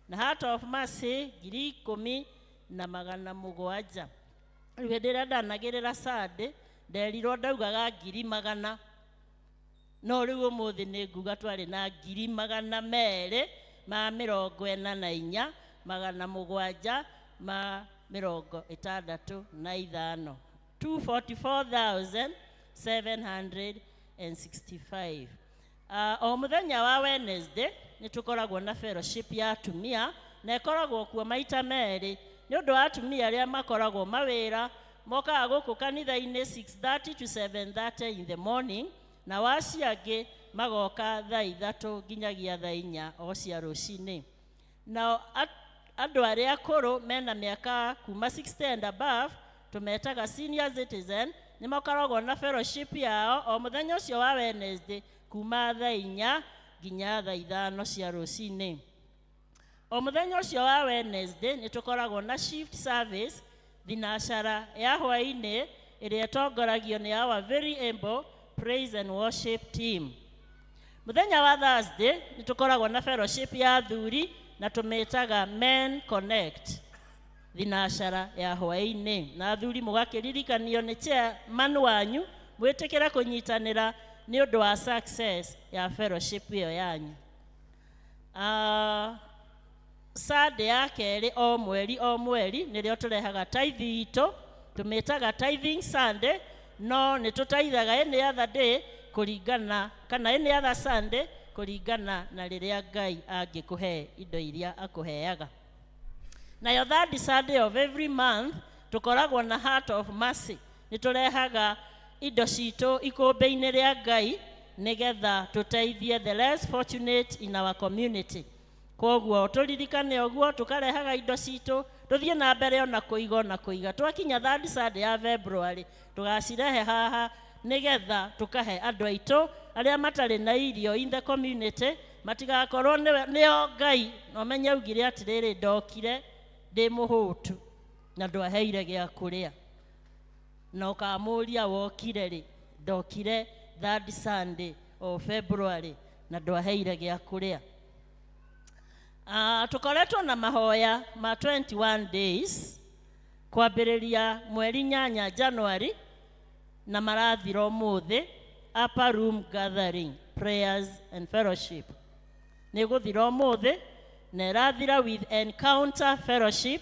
na Heart of Mercy 10,700. Rĩu hĩndĩ ĩrĩa ndanagĩrĩra Sunday nderirwo ndaugaga 100,000, no rĩu ũmũthĩ nĩ nguga twarĩ na 244,765. 244,765. O mũthenya wa Wednesday nĩ tũkoragwo na fellowship ya atumia na ĩkoragwo kuo maita merĩ nĩ ũndũ wa atumia arĩa makoragwo mawĩra mokaga gũkũ kanitha-inĩ 6:30 to 7:30 in the morning, na wacio angĩ magoka thaa 3 nginyagia thaa 4 o cia rũcinĩ. Nao andũ arĩa akũrũ mena mĩaka kuma 60 and above tũmetaga senior citizen nĩ makoragwo na fellowship yao o mũthenya ũcio wa Wednesday kuma thaa 4 nginya thaa 5 cia rũcinĩ. O mũthenya ũcio wa Wednesday nĩ tũkoragwo na shift service thinacara ya hwaĩ-inĩ ĩrĩa ĩtongoragio nĩ our very able praise and worship team. Mũthenya wa Thursday nĩ tũkoragwo na fellowship ya athuri na tũmĩtaga Men Connect thinacara ya hwaĩ-inĩ, na athuri mũgakĩririkanio nĩ chairman wanyu mwĩtĩkĩre kũnyitanĩra nĩ ũndũ wa success ya fellowship ĩyo yanyu. Sunday ya kerĩ o mweri nĩrĩo tũrehaga tithe itũ, tũmĩtaga tithing Sunday, no nĩ tũtaithaga any other day kũringana kana any other Sunday kũringana na rĩrĩa Ngai angĩkũhe indo iria akũheaga. Nayo third Sunday of every month tũkoragwo na Heart of Mercy, nĩ tũrehaga indo citũ ikũmbĩ-inĩ rĩa Ngai nĩgetha tũteithie the less fortunate in our community. Koguo tũririkane ũguo tũkarehaga indo citũ tũthiĩ na mbere ona kũiga ona kũiga. Twakinya third Sunday ya February tũgacirehe haha nĩgetha tũkahe andũ aitũ arĩa matarĩ na irio in the community matigakorwo nĩo Ngai na ũmenye augire atĩrĩrĩ ndokire ndĩ mũhũtu na ndwaheire gĩa kũrĩa, na ũkamũria wokire rĩ, ndokire third Sunday of February na ndwaheire gĩa kũrĩa. Tũkoretwo na mahoya ma 21 days kwambĩrĩria mweri 8 January na marathira ũmũthĩ. Upper Room Gathering Prayers and Fellowship nĩ ĩgũthira ũmũthĩ na ĩrathira with Encounter Fellowship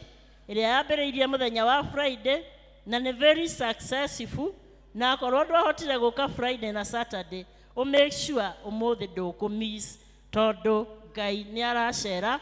ĩrĩa yambĩrĩirie mũthenya wa Friday na nĩ very successful, na akorwo ndwahotire gũka Friday na Saturday, ũ make sure ũmũthĩ ndũkũ miss tondũ Ngai nĩ aracera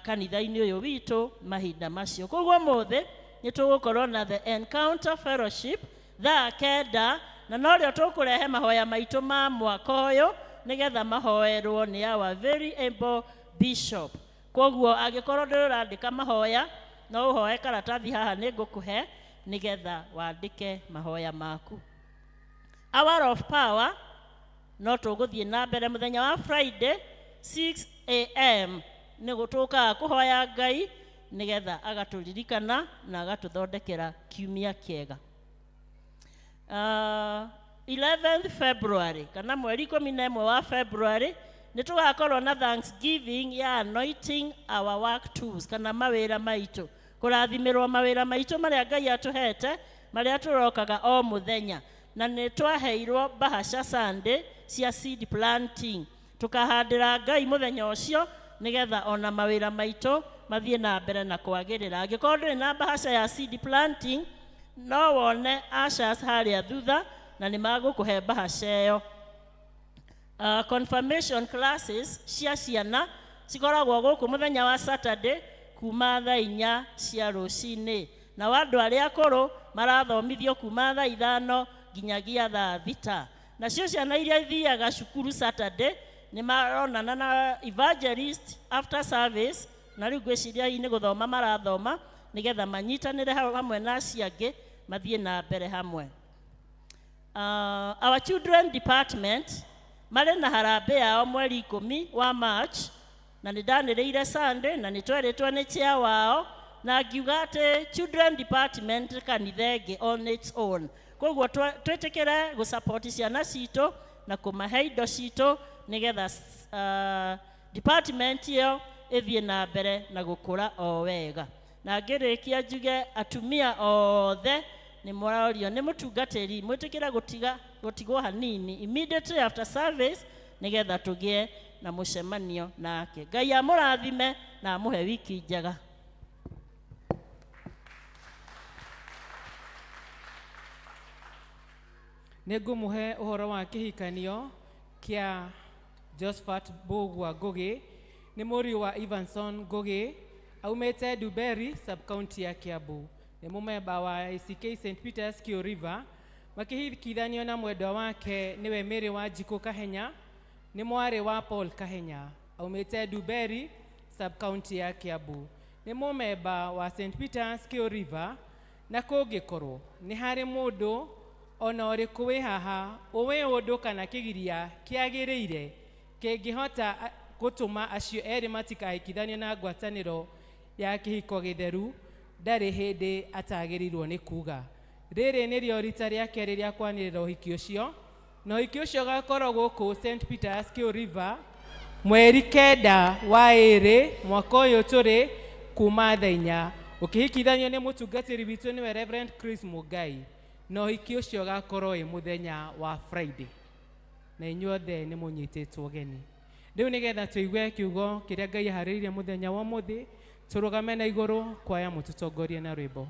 kanitha-inĩ ũyũ witũ mahinda macio. Koguo ũmũthĩ nĩ tũgũkorwo na the Encounter Fellowship thaa 9, na norĩo tũkũrehe mahoya maitũ ma mwaka ũyũ nĩgetha mahoerwo nĩ our very able bishop. Koguo angĩkorwo ndũrĩ ũrandĩka mahoya, no ũhoe karatathi haha nĩ ngũkũhe nĩgetha wandĩke mahoya maku. Hour of Power no tũgũthiĩ na mbere mũthenya wa Friday 6 a.m. nĩ gũtũkaga kũhoya Ngai nĩgetha agatũririkana na agatũthondekera kiumia kĩega. 11th February kana mweri 11 wa February nĩ tũgakorwo na Thanksgiving ya anointing our work tools kana mawĩra maitũ, kũrathimĩrwo mawĩra maitũ marĩa Ngai atũhete, marĩa tũrokaga o mũthenya, na nĩ twaheirwo bahasha Sunday cia seed planting, tũkahandĩra Ngai mũthenya ũcio nĩgetha ona mawĩra maitũ mathiĩ na mbere na kwagĩrĩra. Angĩkorwo ndũrĩ na bahasha ya seed planting, no wone ushers harĩa thutha na nĩ magũkũhe bahasha ĩyo. Confirmation classes cia ciana cikoragwo gũkũ mũthenya wa Saturday kuma thaa 4 cia rũcinĩ, na andũ arĩa akũrũ marathomithio kuma thaa 5 nginyagia thaa 6. Nacio ciana iria ithiaga cukuru Saturday nĩ maronana na evangelist after service, na rĩu ngwĩciria hihi nĩ gũthoma marathoma nĩgetha manyitanĩre hamwe na acio angĩ mathiĩ na mbere hamwe. Our children department marĩ na harambĩ yao mweri 10 wa March, na nĩ ndanĩrĩire Sunday na nĩ twerĩtwo nĩ chair wao na ngiuga atĩ children department kanitha ĩngĩ on its own, koguo twĩtĩkĩre gũsupport ciana citũ na kũmahe indo citũ nĩgetha department ĩyo ĩthiĩ na mbere na gũkũra o wega. Na ngĩrĩkia njuge atumia othe nĩ mũrorio nĩ mũtungatĩri mwĩtĩkĩre gũtiga gũtigwo hanini immediately after service nĩgetha tũgĩe na mũcemanio nake. Ngai amũrathime na amũhe wiki njega. Nĩ ngũmũhe ũhoro wa kĩhikanio kĩa Josephat Mbũgua Ngũgĩ, nĩ mũriũ wa Evanson Ngũgĩ, aumĩte Duberi, sub-county ya Kiambu, nĩ mũmemba wa ACK St Peters Kio River, makĩhikithanio na mwendwa wake nĩwe Mary wa Njikũ Kahenya, nĩ mwarĩ wa Paul Kahenya, aumĩte Duberi, sub-county ya Kiambu, nĩ mũmemba wa St Peters Kio River. Na kũngĩkorwo nĩ harĩ mũndũ ona ũrĩkũ wĩ haha ũwĩ ũndũ kana kĩgiria kĩagĩrĩire kĩngĩhota gũtũma acio erĩ matikahikithanio na ngwatanĩro ya kĩhiko gĩtheru, ndarĩ hĩndĩ atagĩrĩirwo nĩ kuga. Rĩrĩ nĩrĩo rita rĩa kerĩ rĩa kwanĩrĩra ũhiki ũcio, na ũhiki ũcio ũgakorwo gũkũ St Peters Kio River mweri 9 wa 2 mwaka ũyũ tũrĩ kuma thaa 4, ũkĩhikithanio nĩ mũtungatĩri witũ nĩwe Reverend Chris Mugai, na ũhiki ũcio ũgakorwo wĩ mũthenya wa Friday, na inyuothe nĩ mũnyitĩtwo ũgeni. Rĩu nĩgetha tũigue kiugo kĩrĩa Ngai aharĩrĩirie mũthenya wa ũmũthĩ, tũrũgame na igũrũ kwaya mũtũtongorie na rwĩmbo.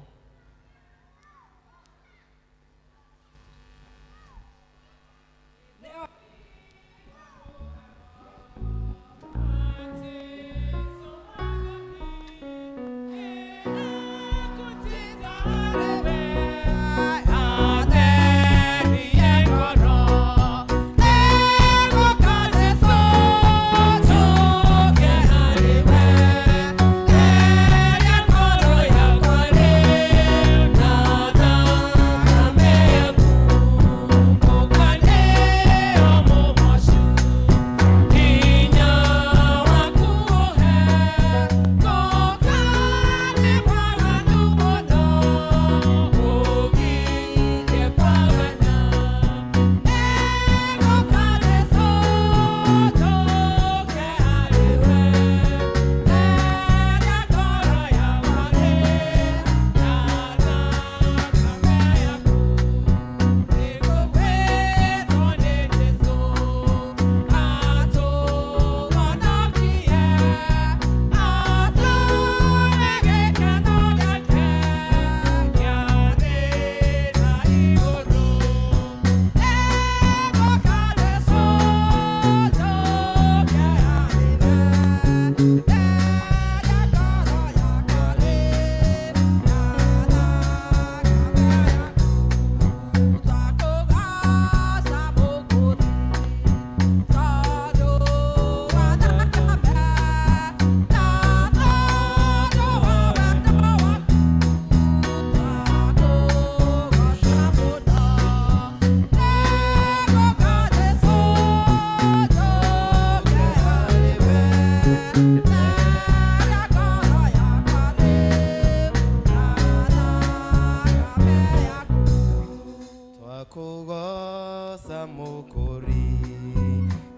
ta mũkũri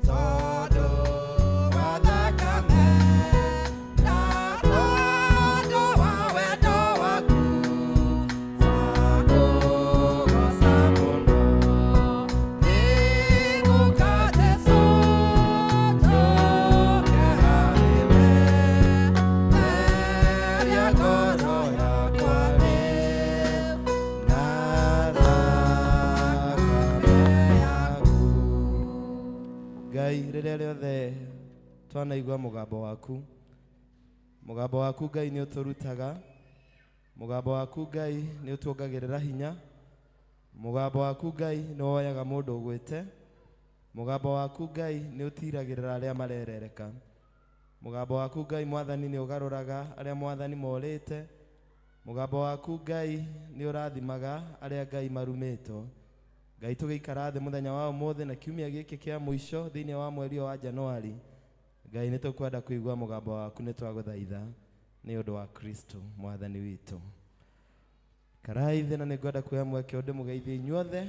tondũ wa thakame na tondũ wa wendo waku twakũgoca mũno Nĩngũka Jesũ njũke harĩ we theria ngoro yakwa rĩu na thakame yaku. Ngai rĩrĩa rĩothe twanaigua mũgambo waku mũgambo waku Ngai nĩ ũtũrutaga mũgambo waku Ngai nĩ ũtuongagĩrĩra hinya mũgambo waku Ngai nĩ woyaga mũndũ ũgwĩte mũgambo waku Ngai nĩ ũtiragĩrĩra arĩa marerereka mũgambo waku Ngai mwathani nĩ ũgarũraga arĩa mwathani morĩte mũgambo waku Ngai nĩ ũrathimaga arĩa Ngai marumĩtwo Ngai tũgĩikara thĩ mũthenya wa ũmũthĩ na kiumia gĩkĩ kĩa mũico thĩinĩ wa mweri ũyũ wa Januari Ngai nĩ tũkwenda kũigua mũgambo waku nĩ twagũthaitha nĩ ũndũ wa Kristo mwathani witũ. Karai thĩ na nĩ ngwenda kuoya mweke ũndũ mũgeithie inyuothe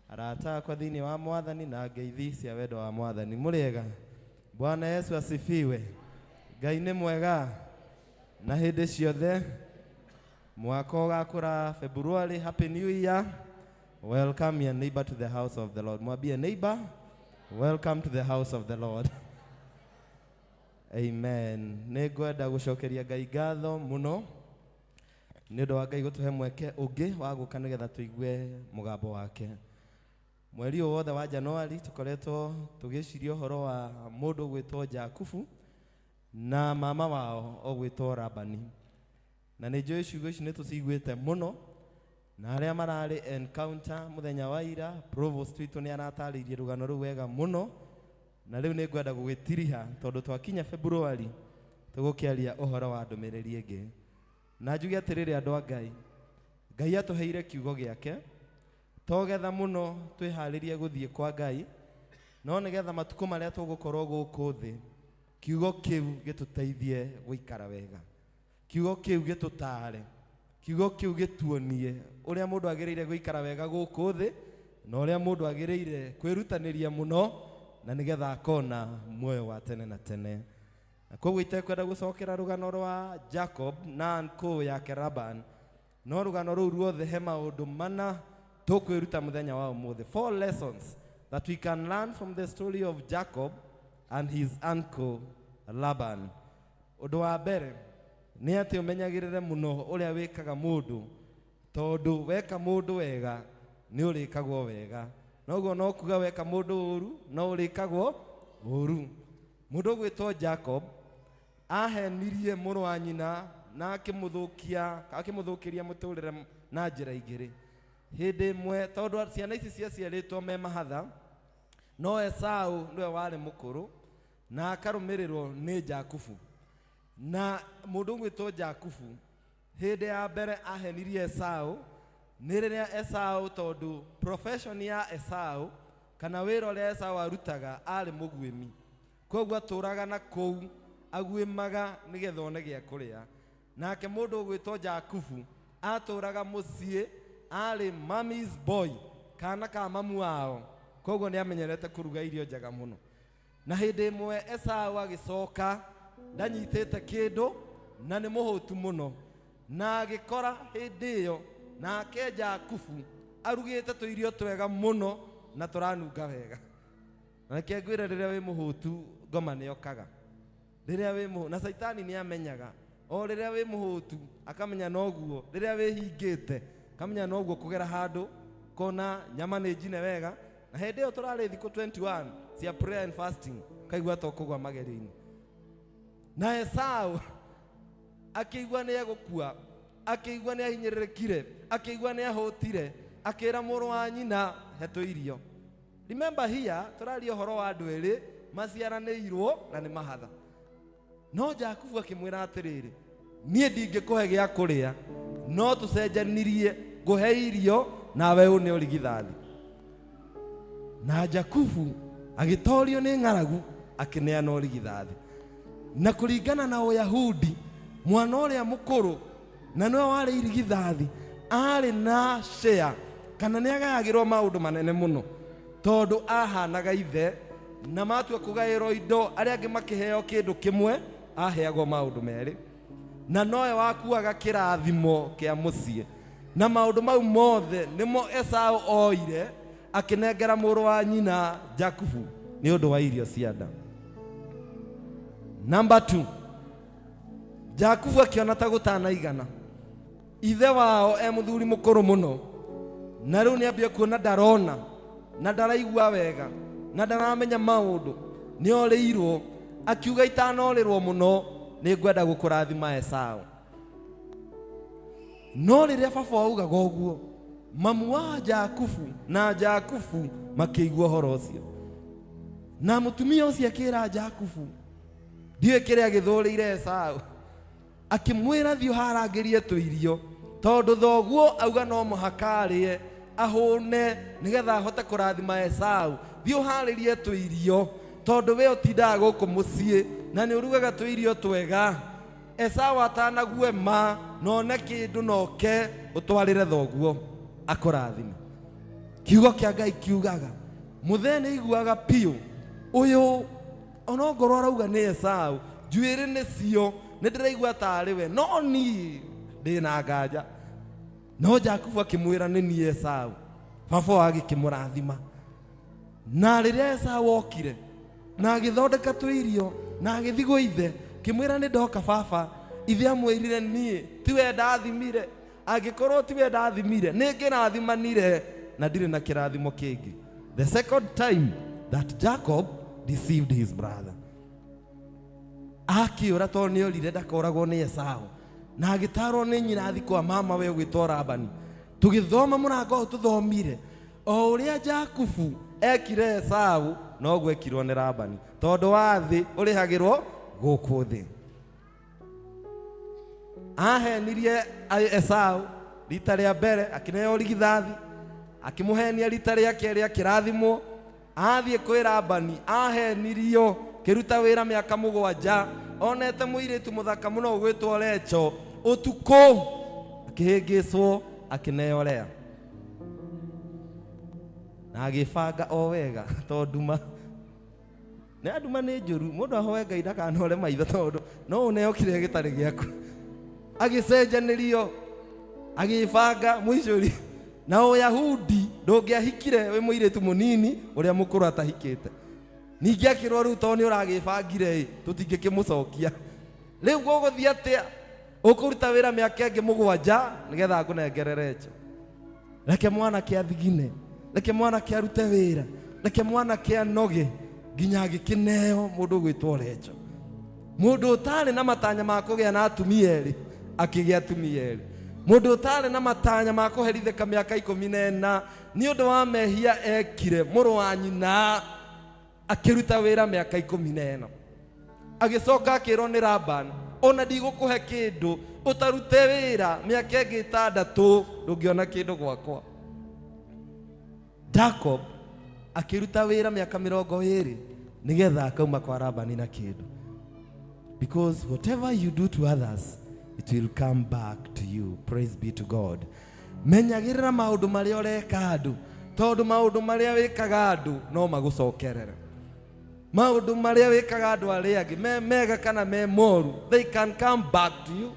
arata akwa thĩinĩ wa mwathani na ngeithi cia wendo wa mwathani. Mũrĩega? Bwana Yesu asifiwe. Ngai nĩ mwega na hĩndĩ ciothe. Mwaka ũgakũra February. Happy New Year. Welcome your neighbor to the house of the Lord. Mwambie neighbor, welcome to the house of the Lord. Amen. Nĩ ngwenda gũcokeria Ngai ngatho mũno nĩ ũndũ wa Ngai gũtũhe mweke ũngĩ wa gũka nĩgetha tũigue mũgambo wake. Mweri ũyũ wothe wa Januari tũkoretwo tũgĩciria ũhoro wa mũndũ ũgwĩtwo Jakubu na mama wao ũgwĩtwo Labani. Na nĩ njũĩ ciugo ici nĩ tũciguĩte mũno na arĩa mararĩ encounter mũthenya wa ira provost witũ nĩ aratarĩirie rũgano rũu wega mũno na rĩu nĩ ngwenda gũgĩtiriha tondũ twakinya February tũgũkĩaria ũhoro wa ndũmĩrĩri ĩngĩ. Na njuge atĩrĩrĩ andũ a Ngai, Ngai atũheire kiugo gĩake to getha mũno twĩharĩrie gũthiĩ kwa Ngai no nĩgetha matukũ marĩa tũgũkorwo gũkũ thĩ kiugo kĩu gĩtũteithie gũikara wega, kiugo kĩu gĩtũtaare, kiugo kĩu gĩtuonie ũrĩa mũndũ agĩrĩire gũikara wega gũkũ thĩ na ũrĩa mũndũ agĩrĩire kwĩrutanĩria mũno na nĩgetha akona muoyo wa tene na tene. Na koguo itekwenda gũcokera rũgano rwa Jacob na uncle yake Laban, no rũgano rũu ruothe he maũndũ mana tũkwĩruta mũthenya wa ũmũthĩ. Four lessons that we can learn from the story of Jacob and his uncle Laban. Ũndũ wa mbere nĩ atĩ ũmenyagĩrĩre mũno ũrĩa wĩkaga mũndũ tondũ weka mũndũ wega nĩ ũrĩkagwo wega noguo no kuga weka mũndũ ũru no ũrĩkagwo ũru. Mũndũ ũgwĩtwo Jacob ahenirie mũrũ wa nyina na akĩmũthũkia akĩmũthũkĩria mũtũrĩre na njĩra igĩrĩ. Hĩndĩ ĩmwe tondũ ciana ici ciaciarĩtwo me mahatha no Esau nĩwe warĩ mũkũrũ na akarũmĩrĩrwo nĩ Jakubu. Na mũndũ ũgwĩtwo Jakubu hĩndĩ ya mbere ahenirie Esau nĩ rĩrĩa Esau tondũ profession ya Esau kana wĩra ũrĩa Esau arutaga arĩ mũguĩmi koguo atũraga na kũu aguĩmaga nĩgetha one gĩa kũrĩa. Nake mũndũ ũgwĩtwo Jakubu atũraga mũciĩ arĩ mommy's boy kana ka mamu wao koguo nĩ amenyerete kũruga irio njega mũno. Na hĩndĩ ĩmwe Esau agĩcoka ndanyitĩte kĩndũ na nĩ mũhũtu mũno na agĩkora hĩndĩ ĩyo nake Jakubu arugĩte tũirio twega mũno na tũranunga wega. Na reke ngwĩre rĩrĩa wĩ mũhũtu ngoma nĩ okaga rĩrĩa wĩ mũhũtu na caitani nĩ amenyaga o rĩrĩa wĩ mũhũtu akamenya noguo rĩrĩa wĩhingĩte akamenya noguo kũgera handũ kona nyama nĩ njine wega na hĩndĩ ĩyo tũrarĩ thikũ 21 cia prayer and fasting kaigua to kũgwa magerio-inĩ. Na Esau akĩigua nĩ egũkua, akĩigua nĩ ahinyĩrĩrĩkire, akĩigua nĩ ahũtire, akĩra mũrũ wa nyina he tũirio. Remember here tũraria ũhoro wa andũ erĩ maciaranĩirwo na nĩ mahatha. No Jakubu akĩmwĩra atĩrĩrĩ, niĩ ndingĩkũhe gĩa kũrĩa no tũcenjanirie ngũhe irio nawe ũne ũrigithathi. Na Jakubu agĩtorio nĩ ng'aragu akĩneana ũrigithathi. Na kũringana na Ũyahudi mwana ũrĩa mũkũrũ na nĩwe warĩ irigithathi arĩ na share kana nĩ agayagĩrwo maũndũ manene mũno. Tondũ ahanaga ithe na matua kũgaĩrwo indo arĩa angĩ makĩheo kĩndũ kĩmwe aheagwo maũndũ merĩ na nowe wakuaga kĩrathimo kĩa mũciĩ na maũndũ mau mothe nĩmo Esau oire akĩnengera mũrũ wa nyina Jakubu nĩ ũndũ wa irio cia nda. Number 2, Jakubu akĩona ta gũtanaigana ithe wao e mũthuri mũkũrũ mũno na rĩu nĩambia kuona ndarona na ndaraigua wega na ndaramenya maũndũ nĩorĩirwo akiuga itanorĩrwo mũno nĩngwenda gũkũrathima Esau. No rĩrĩa baba augaga ũguo mamu wa Jakubu na Jakubu makĩigua ũhoro ũcio na mũtumia ũcio akĩra Jakubu ndiũĩ kĩrĩa gĩthũrĩire Esau akĩmwĩra thiĩ ũharangĩrie tũirio tondũ thoguo auga no mũhaka arĩe ahũne nĩgetha ahote kũrathima Esau. Thiĩ ũharĩrie tũirio tondũ we ũtindaga gũkũ mũciĩ na nĩ ũrugaga tũirio twega. Esau atanaguema na one kĩndũ noke ũtwarĩre thoguo akũrathime. Kiugo kĩa Ngai kiugaga mũthee nĩ aiguaga biũ ũyũ onongorwo arauga nĩ Esau njuĩrĩ nĩcio nĩ ndĩraigua tarĩ we no niĩ ndĩna nganja. No Jakubu akĩmwĩra nĩ niĩ Esau. Baba wao agĩkĩmũrathima. Na rĩrĩa Esau okire na agĩthondeka tũirio na agĩthiĩ gwĩ ithe kĩmwĩra nĩ ndoka baba, ithe amwĩrire niĩ tiwe ndathimire, angĩkorwo tiwe ndathimire nĩ ngĩrathimanire na ndirĩ na kĩrathimo kĩngĩ. The second time that Jacob deceived his brother. Akĩũra tondũ nĩ orire ndakoragwo nĩ Esau na agĩtarwo nĩ nyina athi kwa mama we ũgwĩtwo Labani. Tũgĩthoma mũrango ũyũ tũthomire o ũrĩa Jakubu ekire Esau noguo ekirwo nĩ Labani tondũ wa thĩ ũrĩhagĩrwo gũkũ thĩ. Ahenirie Esau rita rĩa mbere akĩneo rigithathi, akĩmũhenia rita rĩa kerĩ akĩrathimwo, athiĩ kwĩ Labani ahenirio kĩruta wĩra mĩaka mũgwanja onete mũirĩtu mũthaka mũno ũgwĩtwo Recho ũtukũ akĩhĩngĩcwo akĩneo Lea na agĩbanga o wega tondũ nduma nĩ nduma nĩ njũru mũndũ ahoe Ngai ndakanore maitho tondũ no ũneo kĩrĩa gĩtarĩ gĩaku. Agĩcenjanĩrio agĩbanga mũicũri na Ũyahudi ndũngĩahikire wĩ mũirĩtu mũnini ũrĩa mũkũrũ atahikĩte. Ningĩ akĩrwo rĩu tondũ nĩ ũragĩbangire ĩ tũtingĩkĩmũcokia rĩu gũgũthiĩ atĩa ũkũruta wĩra mĩaka ĩngĩ mũgwanja nĩgetha ngũnengere Recho. Reke mwanake athigine, reke mwanake arute wĩra, reke mwanake anoge nginya agĩkĩneo mũndũ ũgwĩtwo Recho. Mũndũ ũtarĩ na matanya ma kũgĩa na atumia erĩ akĩgĩa atumia erĩ. Mũndũ ũtarĩ na matanya ma kũherithĩka mĩaka 14 nĩ ũndũ wa mehia ekire mũrũ wa nyina akĩruta wĩra mĩaka 14. Agĩcoka akĩrwo nĩ Laban ona ndigũkũhe kĩndũ ũtarute wĩra mĩaka ĩngĩ 6 ndũngĩona kĩndũ gwakwa. Jacob akĩruta wĩra mĩaka 20 nĩgetha akauma kwa Labani na kĩndũ. Because whatever you do to others, it will come back to you. Praise be to God. Menyagĩrĩra maũndũ marĩa ũreka andũ tondũ maũndũ marĩa wĩkaga andũ no magũcokerere. Maũndũ marĩa wĩkaga andũ arĩa angĩ me mega kana me moru, they can come back to you.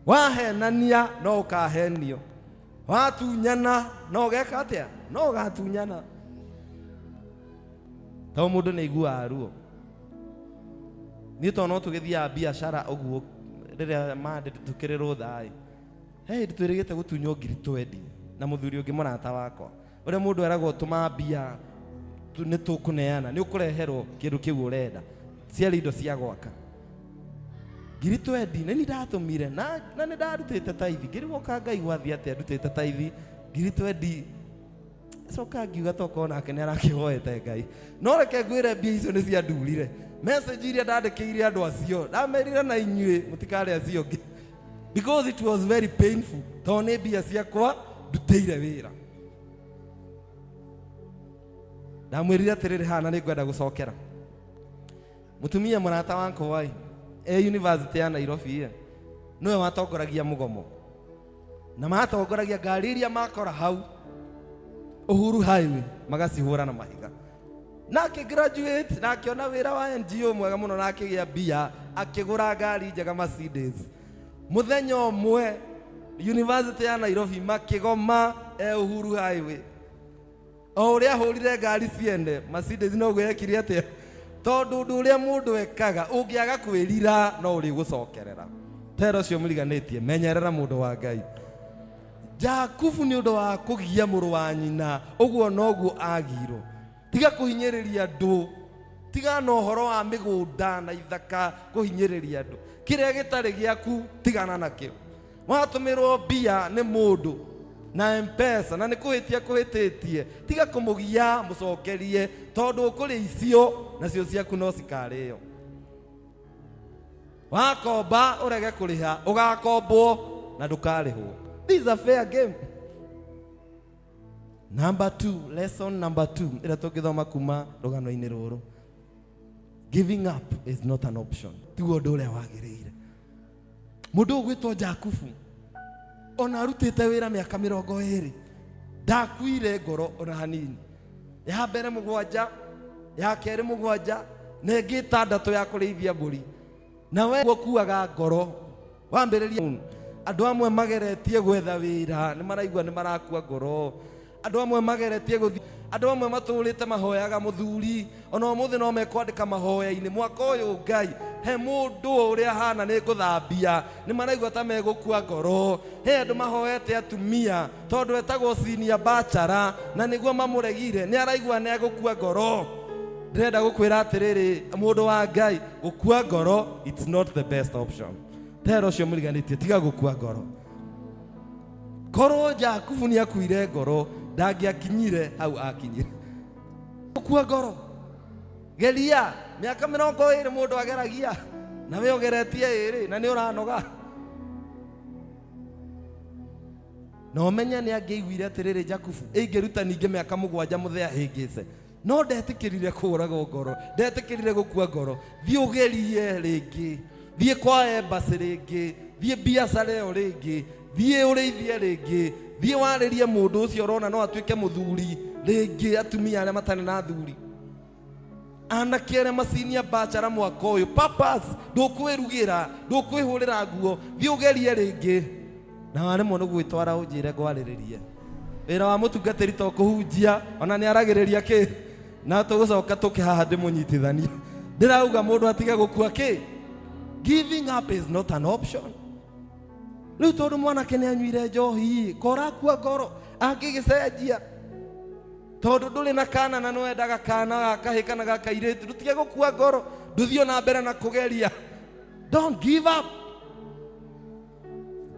Wahenania no ũkahenio, watunyana no ũgeka atĩa? No ũgatunyana. Tondũ mũndũ nĩ aiguaga ruo. Niĩ tondũ no tũgĩthiaga biacara ũguo rĩrĩa mande tũkĩrĩ rũtha ĩ, he hĩndĩ twĩrĩgĩte gũtunywo ngiri 20 na mũthuri ũngĩ mũrata wakwa ũrĩa mũndũ eragwo tũma mbia nĩ tũkũneana nĩ ũkũreherwo kĩndũ kĩu ũrenda ciarĩ indo cia gwaka ngiri 20 nĩ niĩ ndatũmire na nĩ ndarutĩte taithi ngĩrigwo ka Ngai gwathiĩ atĩa ndutĩte taithi ngiri 20 coka ngiuga tokorwo nake nĩ arakĩhoete Ngai no reke ngwĩre mbia icio nĩ ciandurire. Message iria ndandĩkĩire andũ acio ndamerire na inyuĩ mũtikarĩ acio ũngĩ because it was very painful tondũ nĩ mbia ciakwa ndutĩire wĩra. Ndamwĩrire atĩrĩrĩ haha na nĩ ngwenda gũcokera mũtumia mũrata wakwa ĩ e university ya Nairobi ĩ nĩwe watongoragia mũgomo na matongoragia ngari iria makora hau Uhuru Highway magacihũra na mahiga na akĩgraduate na akĩona wĩra wa NGO mwega mũno na akĩgĩa mbia akĩgũra ngari njega Mercedes mũthenya ũmwe University ya Nairobi makĩgoma e Uhuru Highway o ũrĩa ahũrire ngari ciene Mercedes noguo yekire atĩa tondũ ũndũ ũrĩa mũndũ ekaga ũngĩaga kwĩrira no ũrĩgũcokerera tera ũcio mũriganĩtie menyerera mũndũ wa Ngai Jakubu nĩ ũndũ wa kũgia mũrũ wa nyina ũguo noguo agirwo tiga kũhinyĩrĩria andũ tiga na ũhoro wa mĩgũnda na ithaka kũhinyĩrĩria andũ kĩrĩa gĩtarĩ gĩaku tigana nakĩo watũmĩrwo mbia nĩ mũndũ na mpesa na nĩ kũhĩtia kũhĩtĩtie tiga kũmũgia mũcokerie tondũ ũkũrĩa icio nacio ciaku no cikarĩo wakomba ũrege kũrĩha ũgakombwo na ndũkarĩhwo. This is a fair game. Number 2, lesson number 2 ĩrĩa tũngĩthoma kuma rũgano-inĩ rũrũ, giving up is not an option. Tiguo ũndũ ũrĩa wagĩrĩire. Mũndũ ũgwĩtwo Jakubu ona arutĩte wĩra mĩaka 20 ndakuire ngoro ona hanini. Ya mbere 7, ya kerĩ 7, na ĩngĩ 6 ya kũrĩithia mbũri. Na we ũkuaga ngoro wambĩrĩria. Andũ amwe mageretie gwetha wĩra nĩ maraigua nĩ marakua ngoro. Andũ amwe mageretie gũthiĩ, andũ amwe matũrĩte mahoyaga mũthuri ona ũmũthĩ no mekwandĩka mahoya-inĩ mwaka ũyũ Ngai he mũndũ ũrĩa hana nĩ ngũthambia, nĩ maraigua ta megũkua ngoro. He andũ mahoete atumia tondũ etagwo senior bachelor na nĩguo mamũregire nĩ araigua nĩ egũkua ngoro. Ndĩrenda gũkwĩra atĩrĩrĩ mũndũ wa Ngai, gũkua ngoro it's not the best option. Tera ũcio mũriganĩtie tiga gũkua ngoro. Korwo Jakubu nĩ akuire ngoro ndangĩakinyire hau akinyire. Gũkua ngoro geria mĩaka 20 mũndũ ageragia na we ũgeretie 2 na nĩ ũranoga. Na ũmenye nĩ angĩaiguire atĩrĩrĩ Jakubu ĩingĩruta ningĩ mĩaka 7 mũthea hĩngĩce, no ndetĩkĩrire kũũragwo ngoro, ndetĩkĩrire gũkua ngoro. Thiĩ ũgerie rĩngĩ, thiĩ kwa embassy rĩngĩ, thiĩ biacara ĩyo rĩngĩ, thiĩ ũrĩithie rĩngĩ, thiĩ warĩrie mũndũ ũcio ũrona no atuĩke mũthuri rĩngĩ, atumia arĩa matarĩ na athuri, anake arĩa macinia bachara mwaka ũyũ, papas ndũkwĩrugĩra, ndũkwĩhũrĩra nguo, thiĩ ũgerie rĩngĩ. Na waremwo nĩ gwĩtwara ũnjĩre ngwarĩrĩrie. Wĩra wa mũtungatĩri to kũhunjia, ona nĩ aragĩrĩria kĩ na tũgũcoka tũke haha ndĩmũnyitithanie. Ndĩrauga mũndũ atige gũkua kĩ. Giving up is not an option. Rĩu tondũ mwanake nĩ anyuire njohi, korakua ngoro angĩgĩcenjia tondũ ndũrĩ na kana na nĩwendaga kana gakahĩ kana gakairĩtu, ndũtige gũkua ngoro, ndũthiĩ na mbere na kũgeria. Don't give up.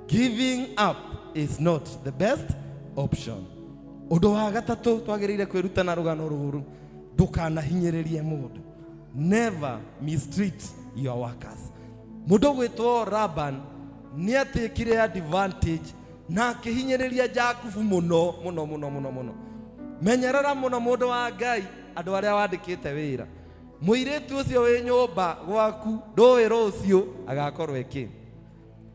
Giving up is not the best option. Ũndũ wa gatatũ twagĩrĩire kwĩruta na rũgano rũrũ, ndũkanahinyĩrĩrie mũndũ. Never mistreat your workers. Mũndũ ũgwĩtwo Laban nĩ atĩkire advantage na akĩhinyĩrĩria Jakubu mũno mũno mũno mũno mũno. Menyerera mũno mũndũ wa Ngai andũ arĩa wandĩkĩte wĩra. Mũirĩtu ũcio wĩ nyũmba gwaku ndũĩ rũciũ agakorwo ĩkĩ.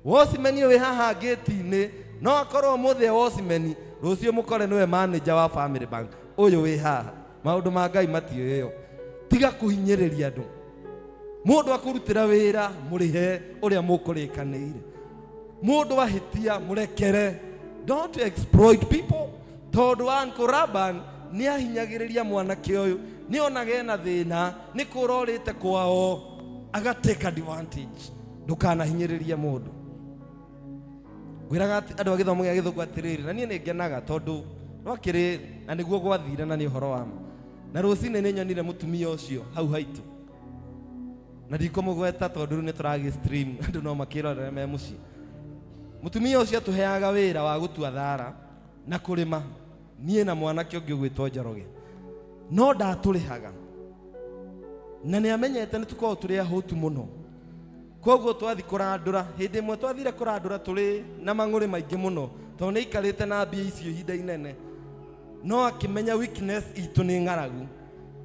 Wocimeni wĩ haha ngĩti-inĩ no akorwo ũmũthĩ e wocimeni, rũciũ mũkore nĩwe manager wa Family Bank ũyũ wĩ haha. Maũndũ ma Ngai matiũĩyo. Tiga kũhinyĩrĩria andũ. Mũndũ akũrutĩra wĩra mũrĩhe ũrĩa mũkũrĩkanĩire. Mũndũ ahĩtia mũrekere. Don't exploit people. Tondũ Uncle Laban nĩ ahinyagĩrĩria mwanake ũyũ, nĩ onaga ena thĩna, nĩ kũrorĩte kwao, aga take advantage. Ndũkanahinyĩrĩrie mũndũ. Ngwĩraga andũ a gĩthomo gĩa gĩthũngũ atĩrĩrĩ, na niĩ nĩ ngenaga tondũ rwakĩrĩ na nĩguo gwathire na nĩ ũhoro wa ma. Na rũcinĩ nĩ nyonire mũtumia ũcio hau haitũ. Na ndikũmũgweta tondũ rĩu nĩ tũragĩ stream, andũ no makĩrorere me mũciĩ. Mũtumia ũcio atũheaga wĩra wa gũtua thara na kũrĩma, niĩ na mwanake ũngĩ ũgwĩtwo Njoroge. No ndatũrĩhaga. Na nĩ amenyete nĩ tũkoragwo tũrĩ ahũtu mũno. Koguo twathi kũrandũra, hĩndĩ ĩmwe twathire kũrandũra tũrĩ na mang'ũrĩ maingĩ mũno, tondũ nĩ aikarĩte na mbia icio ihinda inene. No akĩmenya weakness itũ nĩ ng'aragu.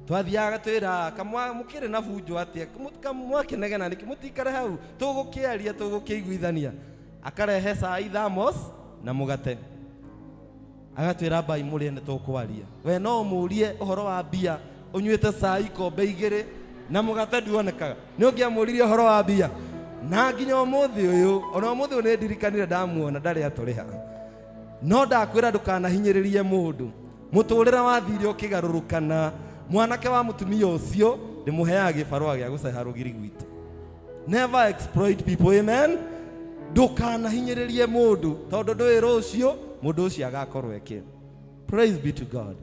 Twathiaga agatwĩra, kamwa mũkĩrĩ na bunjo atĩa, mwakĩnegena nĩkĩ, mũtikare hau, tũgũkĩaria, tũgũkĩiguithania. Akarehe cai thermos na mũgate. Agatwĩra mbai mũrĩe nĩ tũkwaria. We no ũmũrie ũhoro wa mbia ũnyuĩte cai ikombe igĩrĩ na mũgate nduonekaga. Nĩ ũngĩamũririe ũhoro wa mbia. Na nginya ũmũthĩ ũyũ, ona ũmũthĩ ũyũ nĩ ndirikanire ndamuona ndarĩ atũrĩha. No ndakwĩra ndũkanahinyĩrĩrie mũndũ. Mũtũrĩre wathire ũkĩgarũrũkana. Mwanake wa mũtumia ũcio ndĩmũheaga gĩbarũa gĩa gũceha rũgiri gwitũ. Never exploit people, amen. Ndũkanahinyĩrĩrie mũndũ tondũ ndũĩ rũciũ mũndũ ũcio agakorwo eke. Praise be to God.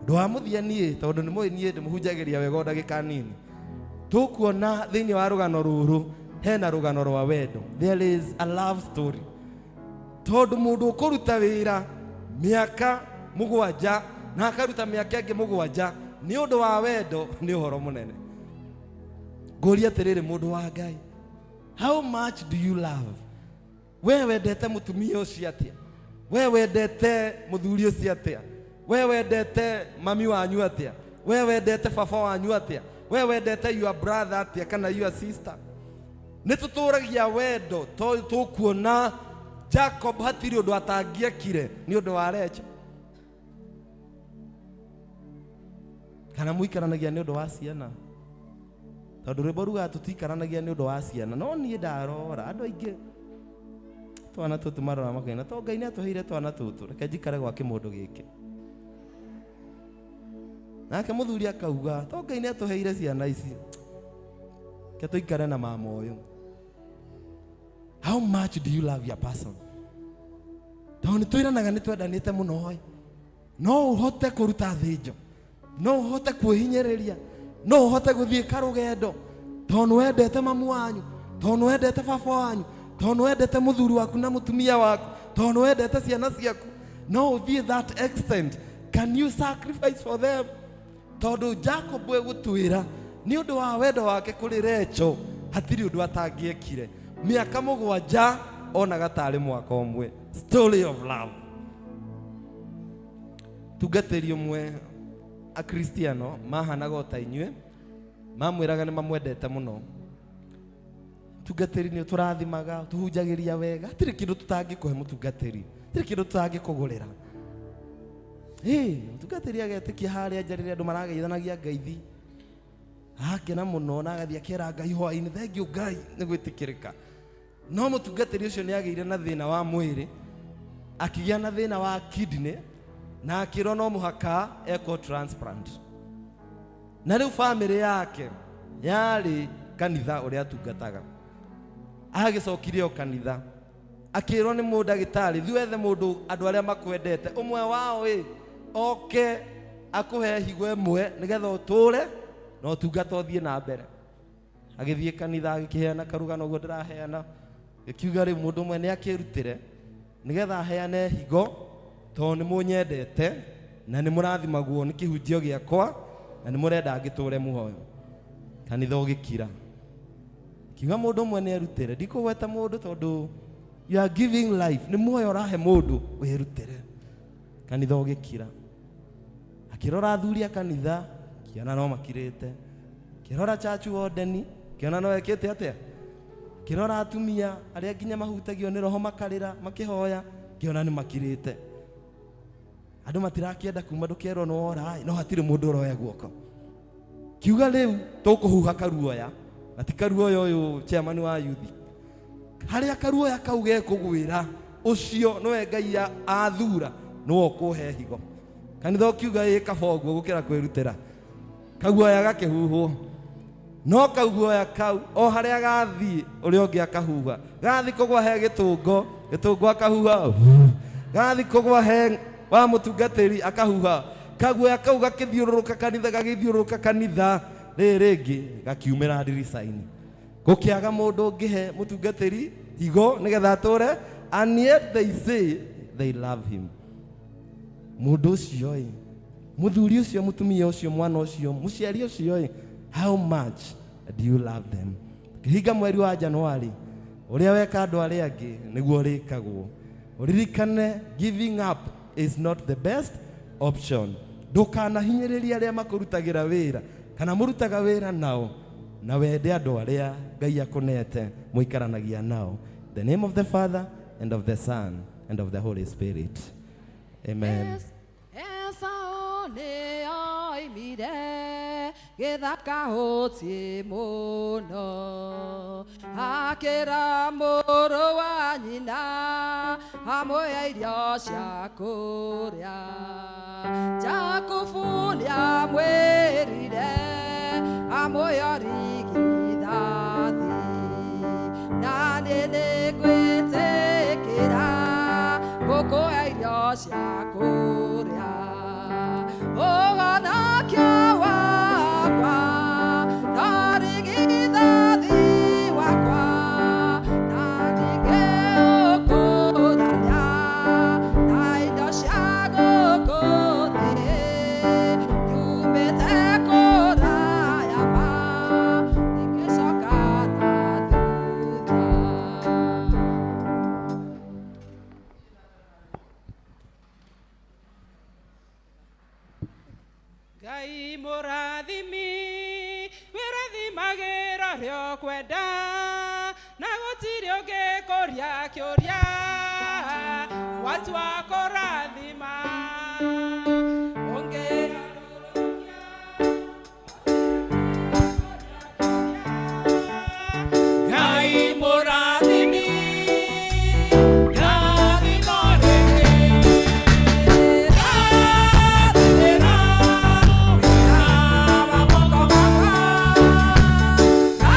Ũndũ wa mũthia niĩ tondũ nĩ mũĩ niĩ ndĩmũhunjagĩria wega o ndagĩka nini. Tũkuona thĩinĩ wa rũgano rũrũ hena rũgano rwa wendo. There is a love story. Tondũ mũndũ ũkũruta wĩra mĩaka mũgwanja na akaruta mĩaka ĩngĩ mũgwanja nĩ ũndũ wa wendo nĩ ũhoro mũnene. Ngũria atĩrĩrĩ mũndũ wa Ngai, how much do you love? We wendete mũtumia ũcio atĩa? We wendete mũthuri ũcio atĩa? We wendete mami wanyu atĩa? We wendete baba wanyu atĩa? We wendete your brother atĩa kana your sister? Nĩ tũtũragia wendo tondũ tũkuona Jacob hatirĩ ũndũ atangĩekire nĩ ũndũ wa Rachel. Kana mũikaranagia nĩ ũndũ wa ciana? Tondũ rwĩmbo rugaga tũtiikaranagia nĩ ũndũ wa ciana, no niĩ ndarora andũ aingĩ twana tũtũ marora makaina to Ngai nĩ atũheire twana tũtũ, reke njikare gwa kĩmũndũ gĩkĩ. Nake mũthuri akauga to Ngai nĩ atũheire ciana ici, reke tũikare na mama ũyũ. How much do you love your person? Tondũ nĩ twĩranaga nĩ twendanĩte mũno ĩ. No ũhote kũruta thĩnjo, no ũhote kwĩhinyĩrĩria, no ũhote gũthiĩ karũgendo tondũ nĩ wendete mamu wanyu, tondũ nĩ wendete baba wanyu, tondũ nĩ wendete mũthuri waku na mũtumia waku, tondũ nĩ wendete ciana ciaku. No ũthiĩ that extent. Can you sacrifice for them? Tondũ Jacob egũtwĩra nĩ ũndũ wa wendo wake kũrĩ Rachel hatirĩ ũndũ atangĩekire. Mĩaka mũgwanja onaga tarĩ mwaka ũmwe. Story of love. Tungatĩri ũmwe Akristiano mahanaga o ta inyuĩ, mamwĩraga nĩ mamwendete mũno. Tungatĩri nĩ ũtũrathimaga, tũhunjagĩria wega, hatirĩ kĩndũ tũtangĩkũhe mũtungatĩri, hatirĩ kĩndũ tũtangĩkũgũrĩra. Ĩ, mũtungatĩri agetĩkia harĩa nja rĩrĩa andũ marageithanagia ngeithi, agakena mũno na agathiĩ akera Ngai hwaĩ-inĩ, thengiũ Ngai nĩ gwĩtĩkĩrĩka. No mũtungatĩri ũcio nĩ agĩire na thĩna wa mwĩrĩ, akĩgĩa na thĩna wa kidney, na akĩrwo no mũhaka ekwo transplant. Na rĩu bamĩrĩ yake yarĩ kanitha ũrĩa atungataga. Agĩcokire o kanitha, akĩrwo nĩ mũndagĩtarĩ, thiĩ wethe mũndũ andũ arĩa makwendete, ũmwe wao ĩ oke akũhe higo ĩmwe nĩgetha ũtũre na ũtungata ũthiĩ na mbere. Agĩthiĩ kanitha agĩkĩheana karũgano ũguo ndĩraheana, gĩkiuga rĩu mũndũ ũmwe nĩ akĩrutĩre nĩgetha aheane higo tondũ nĩ mũnyendete na nĩ mũrathimagwo nĩ kĩhunjio gĩakwa na nĩ mũrenda ngĩtũre muoyo. Kanitha ũgĩkira. Kiuga mũndũ ũmwe nĩ erutĩre, ndikũgweta mũndũ tondũ you are giving life, nĩ muoyo ũrahe mũndũ wĩrutĩre. Kanitha ũgĩkira. Akĩrora athuri a kanitha, kĩona no makirĩte. Akĩrora church warden, kĩona no ekĩte atĩa. Akĩrora atumia arĩa nginya mahutagio nĩ roho makarĩra makĩhoya, kĩona nĩ makirĩte. Andũ matirakĩenda kuma ndũkerwo nĩ wora, no hatirĩ mũndũ ũroya guoko. Kiuga rĩu tũkũhuha karuoya, na ti karuoya ũyũ chairman wa youth. Harĩa karuoya kau gekũgwĩra, ũcio nĩwe Ngai athura, nĩwe ũkũhe higo. Kanitha ũkiuga ĩ kaba ũguo gũkĩra kwĩrutĩra. Kaguoya gakĩhuhwo. No kaguoya kau o harĩa gathiĩ ũrĩa ũngĩ akahuha. Gathiĩ kũgwa he gĩtũngo, gĩtũngo akahuha. Gathiĩ kũgwa he wa mũtungatĩri akahuha. Kaguoya kau gakĩthiũrũrũka kanitha, gagĩthiũrũrũka kanitha, rĩrĩ rĩngĩ gakiumĩra ndirica-inĩ. Gũkĩaga mũndũ ũngĩhe mũtungatĩri higo nĩgetha atũre, and yet they say they love him. Mũndũ ũcio ĩ, mũthuri ũcio, mũtumia ũcio, mwana ũcio, mũciari ũcio ĩ, how much do you love them? Kĩhinga mweri wa Januari, ũrĩa weka andũ arĩa angĩ nĩguo ũrĩkagwo. Ũririkane giving up is not the best option. Ndũkanahinyĩrĩrie arĩa makũrutagĩra wĩra kana mũrutaga wĩra nao, na wende andũ arĩa Ngai akũnete mũikaranagia nao. In the name of the Father and of the Son and of the Holy Spirit. Amen. Esau nĩ oimire gĩthaka hũtiĩ mũno, akĩra mũrũ wa nyina amũhe irio cia kũrĩa. Jakubu nĩamwĩrire amũhe rigithathi, na niĩ nĩngwĩtĩkĩra gũkũhe irio cia kũrĩa. Ũhonokio wakwa no rigithathi wakwa, na ndingĩũkũrania na indo cia gũkũ thĩ. Nyumĩte kũraya ma, ndingĩcoka na thutha. Ngai mũrathimi wĩrathimagĩra ũrĩa ũkwenda, na gũtirĩ ũngĩkũria kĩũria watua kũrathima. Ũngĩ Ngai mũrathimi rathima rĩngĩ, rathimĩra wĩra wa moko makwa, na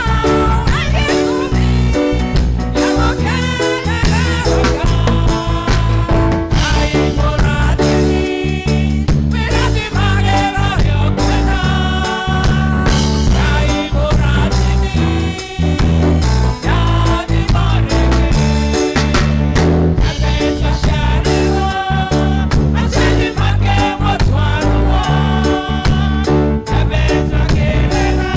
gĩtũmi gĩa gũkenerera. Ngai mũrathimi wĩrathimagĩra ũrĩa ũkwenda, Ngai mũrathimi rathima rĩngĩ. Mbeca ciarĩrwo aciari make mũtwarwo, mbeca kĩrĩra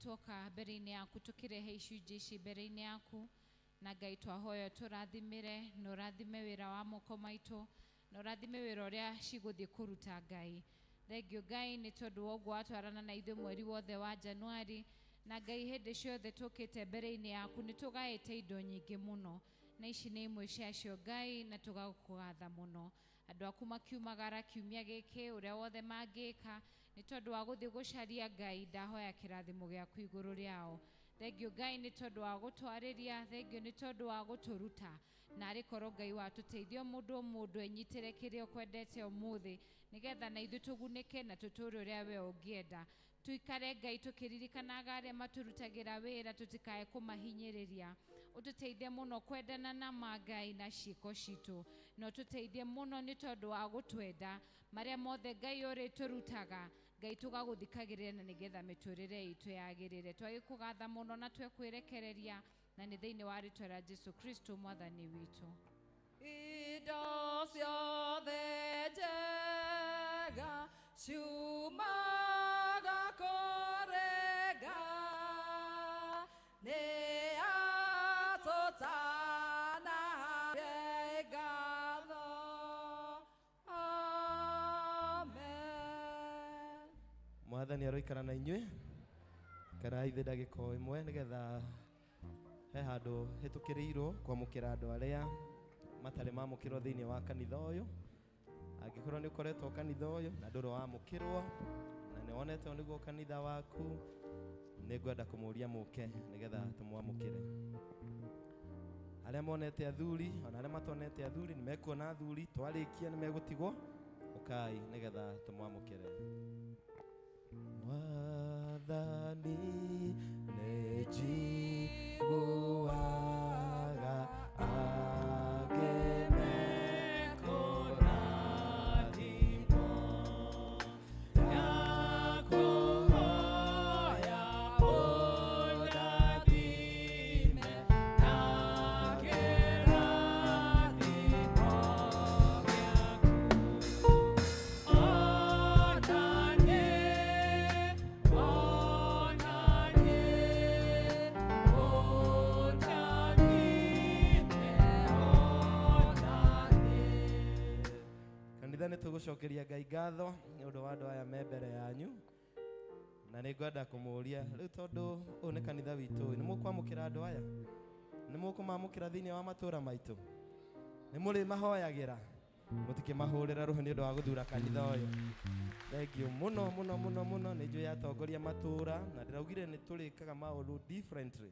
Tuoka mbere-inĩ yaku tũkĩrehe icunjĩ ici mbere-inĩ yaku, na Ngai twahoya tũrathimĩre na ũrathime wĩra wa moko maitũ na ũrathime wĩra ũrĩa cigũthiĩ kũruta. Ngai thengio Ngai nĩ tondũ wa ũguo watwarana na ithuĩ mweri wothe wa Januari, na Ngai hĩndĩ ciothe tũkĩte mbere-inĩ yaku nĩ tũgaĩte indo nyingĩ mũno, na ici nĩ imwe ciacio Ngai, na tũgakũgatha mũno. Andũ aku makiumagara kiumia gĩkĩ ũrĩa wothe mangĩka nĩ tondũ wa gũthiĩ gũcaria Ngai, ndahoya kĩrathimo gĩaku igũrũ rĩao. Thengio Ngai nĩ tondũ wa gũtwarĩria, thengio nĩ tondũ wa gũtũruta, na arĩ korwo Ngai watũteithia o mũndũ o mũndũ enyitĩre kĩrĩa ũkwendete ũmũthĩ, nĩgetha na ithuĩ tũgunĩke na tũtũre ũrĩa we ũngĩenda. Tuikare Ngai tũkĩririkanaga arĩa matũrutagĩra wĩra, tũtikae kũmahinyĩrĩria. Ũtũteithie mũno kwendana na ma Ngai na ciĩko citũ, na ũtũteithie mũno nĩ tondũ wa gũtwenda. Marĩa mothe Ngai ũrĩtũrutaga Ngai tũgagũthikagĩrĩria, na nĩgetha mĩtũrĩre itũ yagĩrĩre. Twagĩkũgatha mũno na twekwĩrekereria, na nĩ thĩinĩ wa rĩtwa rĩa Jesu Kristo mwathani witũ. Indo ciothe njega ciumaga kũrĩ Ngai, nĩ atũtanahe ngatho. Amen. Mwathani aroikara na inyuĩ. Ikarai thĩ ndagĩka o ĩmwe nĩgetha he handũ hĩtũkĩrĩirwo kwamũkĩra andũ arĩa matarĩ mamũkĩrwo thĩinĩ wa kanitha ũyũ. Angĩkorwo nĩ ũkoretwo kanitha ũyũ na ndũrĩ wamũkĩrwo na nĩ wonete ũyũ nĩguo kanitha waku, nĩ ngwenda kũmũria mũke nĩgetha tũmwamũkĩre. Arĩa monete athuri ona arĩa matonete athuri nĩ mekuona athuri, twarĩkia nĩ megũtigwo. Ũkai nĩgetha tũmwamũkĩre. Mwathani nĩ njiguaga angĩmekũrathimwo, Ndakuhoya ũndathime na kĩrathimo gĩaku. Ona niĩ, ona niĩ, ũndathime, ona niĩ. Kanitha nĩ tũgũcokeria Ngai ngatho nĩ ũndũ wa andũ aya me mbere yanyu, na nĩ ngwenda kũmũria rĩu tondũ ũyũ nĩ kanitha witũ, nĩ mũkwamũkĩra andũ aya? Nĩ mũkũmamũkĩra thĩinĩ wa matũũra maitũ? Nĩ mũrĩmahoyagĩra? Mũtikĩmahũrĩra rũhĩ nĩ ũndũ wa gũthura kanitha ũyũ. Thengio mũno mũno mũno mũno. Nĩ njũĩ atongoria matũũra na ndĩraugire nĩ tũrĩkaga maũndũ differently.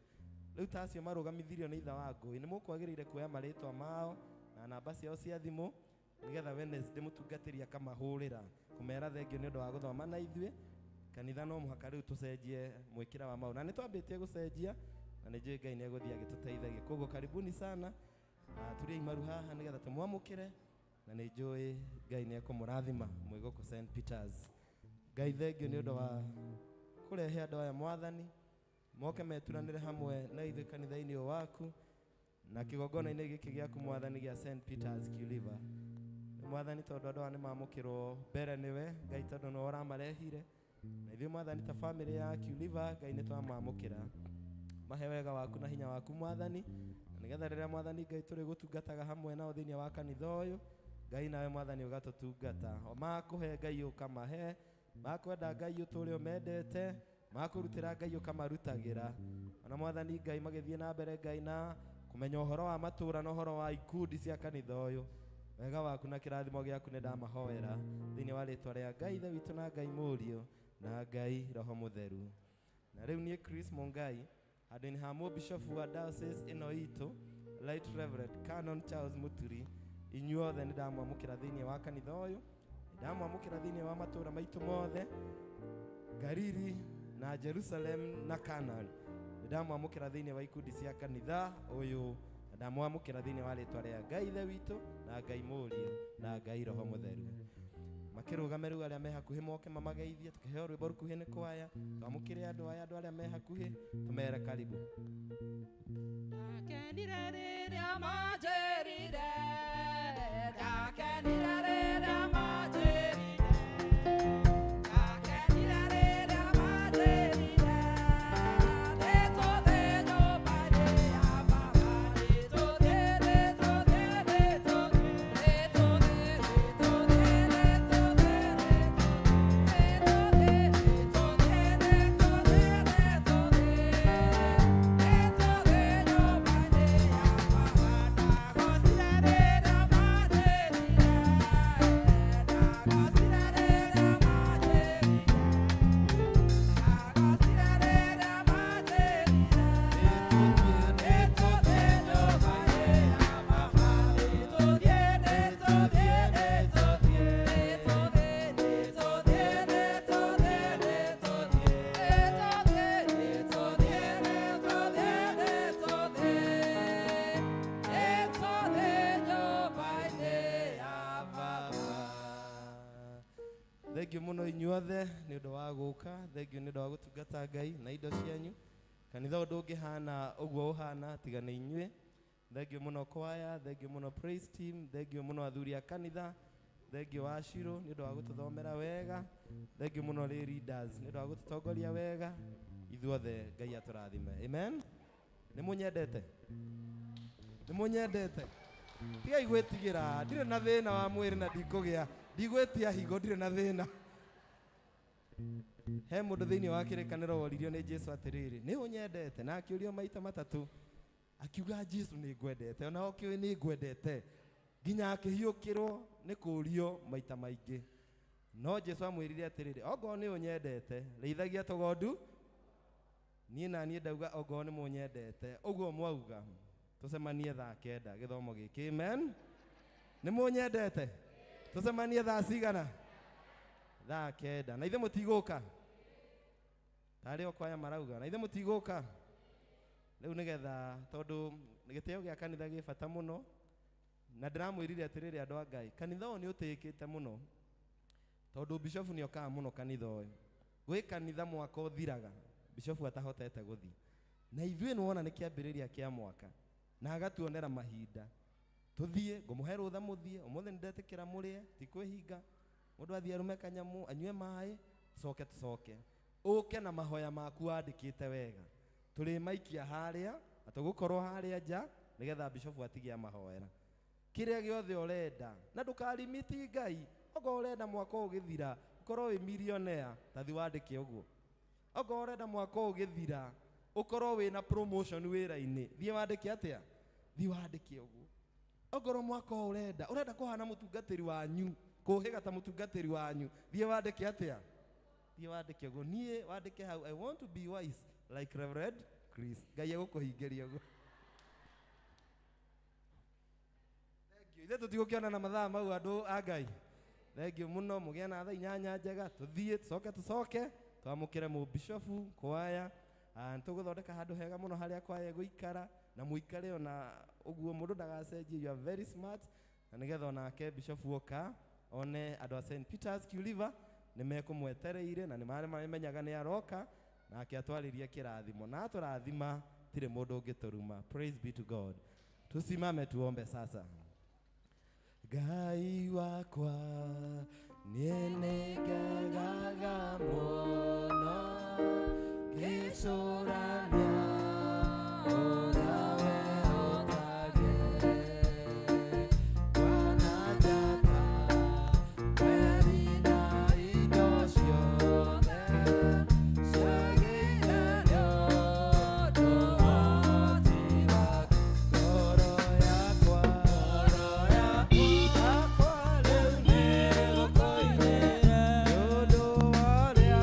Rĩu ta acio marũgamithirio nĩ itha wa ngũĩ, nĩ mũkwagĩrĩire kuoya marĩtwa mao na namba ciao cia thimũ nĩgetha Wednesday mũtungatĩri akamahũrĩra kũmera thengio nĩ ũndũ wa gũthoma na ithuĩ. Kanitha no mũhaka rĩu tũcenjie mwĩkĩra wa maũndũ, na nĩ twambĩtie gũcenjia, na nĩ njũĩ Ngai nĩ egũthiĩ agĩtũteithagia. Koguo karibuni sana, turiai maru haha nĩgetha tũmwamũkĩre, na nĩ njũĩ Ngai nĩ ekũmũrathima mwĩ gũkũ St Peters. Ngai thengio nĩ ũndũ wa kũrehe andũ aya mwathani moke meturanĩre hamwe na ithuĩ kanitha-inĩ ũyũ waku na kĩgongona-inĩ gĩkĩ gĩaku mwathani gĩa St Peters Culiva. Mwathani, tondũ andũ aya nĩ mamũkĩrwo mbere nĩwe Ngai, tondũ nĩwe ũramarehire, na ithuĩ mwathani ta famĩlĩ ya Culiva Ngai nĩ twamamũkĩra. Mahe wega waku na hinya waku mwathani, na nĩgetha rĩrĩa mwathani Ngai tũrĩ gũtungataga hamwe nao thĩinĩ wa kanitha ũyũ, Ngai nawe mwathani ũgatũtungata. O makũhe Ngai ũkamahe, makwenda Ngai ũtũre ũmendete, makũrutĩra Ngai ũkamarutagĩra. Ona mwathani Ngai magĩthiĩ na mbere Ngai na kũmenya ũhoro wa matũũra na ũhoro wa ikundi cia kanitha ũyũ, wega waku na kĩrathimo gĩaku nĩ ndamahoera thĩinĩ wa rĩtwa rĩa Ngai Ithe witũ na Ngai Mũriũ na Ngai Roho Mũtheru. Na rĩu niĩ Chris Mungai handũ-inĩ ha mũbishofu wa diocese ĩno itũ Right Reverend Canon Charles Muturi, inyuothe nĩ ndamwamũkĩra thĩinĩ wa kanitha ũyũ, nĩ ndamwamũkĩra thĩinĩ wa matũũra maitũ mothe Galili na Jerusalem na Canaan. Nĩ ndamwamũkĩra thĩinĩ wa ikundi cia kanitha ũyũ, na ndamwamũkĩra thĩinĩ wa rĩtwa rĩa Ngai Ithe witũ na Ngai Mũriũ na Ngai Roho Mũtheru. Makĩrũgame rĩu arĩa me hakuhĩ moke mamageithie, tũkĩheo rwĩmbo rũkuhĩ nĩ kwaya, twamũkĩre andũ aya, andũ arĩa me hakuhĩ tũmere karibu. Ndakenire rĩrĩa manjĩrire, ndakenire rĩrĩa manjĩrire, ndakenire rĩrĩa manjĩrire, inyuothe nĩ ũndũ wa gũka, thengio nĩ ũndũ wa gũtungata Ngai na indo cianyu. Kanitha ũndũ ũngĩhana ũguo ũhana tiga nĩ inyuĩ. Thengio mũno kwaya, thengio mũno praise team, thengio mũno athuri a kanitha, thengio wa Shiro nĩ ũndũ wa gũtũthomera wega, thengio mũno lay leaders nĩ ũndũ wa gũtũtongoria wega. Ithuothe Ngai atũrathime. Amen. Nĩ mũnyendete? Nĩ mũnyendete? Tigai gwĩtigĩra, ndirĩ na thĩna wa mwĩrĩ na ndikũgĩa, ndigwĩtia higo, ndirĩ na thĩna. He mũndũ thĩinĩ wa kĩrĩkanĩro woririo nĩ Jesu atĩrĩrĩ, nĩ ũnyendete? Na akĩũrio maita matatũ, akiuga Jesu nĩ ngwendete, ona ũkĩũĩ nĩ ngwendete, nginya akĩhiũkĩrwo nĩ kũũrio maita maingĩ. No Jesu amwĩrire atĩrĩrĩ, ongorwo nĩ ũnyendete, rĩithagia tũgondu. Niĩ na niĩ ndauga ongorwo nĩ mũnyendete, ũguo mwauga, tũcemanie thaa 9 gĩthomo gĩkĩ. Amen. Nĩ mũnyendete? Tũcemanie thaa cigana? Thaa 9. Na ithe mũtigũka? Tarĩ o kwaya marauga, na ithe mũtigũka? Rĩu nĩgetha tondũ gĩtĩo gĩa kanitha gĩ bata mũno, na ndĩramwĩrire atĩrĩrĩ andũ a Ngai, kanitha ũyũ nĩ ũtĩĩkĩte mũno, tondũ bishofu nĩ okaga mũno kanitha ũyũ. Gwĩ kanitha mwaka ũthiraga, bishofu atahotete gũthiĩ. Na ithuĩ nĩwona nĩ kĩambĩrĩria kĩa mwaka, na agatuonera mahinda. Tũthiĩ, ngũmũhe rũtha mũthiĩ, ũmũthĩ nĩndetĩkĩra mũrĩe, ti kwĩhinga. Mũndũ athiĩ arume kanyamũ, anyue maĩ, tũcoke tũcoke. Ũke na mahoya maku wandĩkĩte wega. Tũrĩmaikia harĩa, na tũgũkorwo harĩa nja, nĩgetha bishofu atige amahoera. Kĩrĩa gĩothe ũrenda, na ndũkarimiti Ngai. Okorwo ũrenda mwaka ũyũ ũgĩthira, ũkorwo wĩ millionaire, ta thiĩ wandĩke ũguo. Okorwo ũrenda mwaka ũyũ ũgĩthira, ũkorwo wĩna promotion wĩra-inĩ, thiĩ wandĩke atĩa? Thiĩ wandĩke ũguo. Okorwo mwaka ũyũ ũrenda, ũrenda kũhana mũtungatĩri wanyu, kũhĩga ta mũtungatĩri wanyu, thiĩ wandĩke atĩa? Thiĩ wandĩke ũguo. Niĩ wandĩke hau, I want to be wise like Reverend Chris. Ngai egũkũhingĩria ũguo. Thengiũ. Ithuĩ tũtigũkĩonana mathaa mau andũ a Ngai. Thengiũ mũno, mũgĩe na thaa 8 njega, tũthiĩ, tũcoke tũcoke, twamũkĩre mũbishofu, kwaya. Nĩtũgũthondeka handũ hega mũno harĩa kwaya ĩgũikara, na mũikare ona ũguo mũndũ ndagacenjie, you are very smart, na nĩgetha onake bishofu oka, one andũ a St. Peter's Kiuliva, nĩmekũmwetereire, na nĩmamenyaga nĩ aroka, nake atwarĩrie kĩrathimo. Na atũrathima, tirĩ mũndũ ũngĩtũruma. Praise be to God. Tusimame tuombe sasa. Ngai wakwa, niĩ nĩngegaga mũno, ngĩcũrania ũrĩa we ũtariĩ. Bwana njata, mweri na indo ciothe, ciagĩire nĩ ũndũ wa ũhoti waku. Ngoro yakwa, ngoro yakwa rĩu nĩgũkũinĩra, nĩ ũndũ wa ũrĩa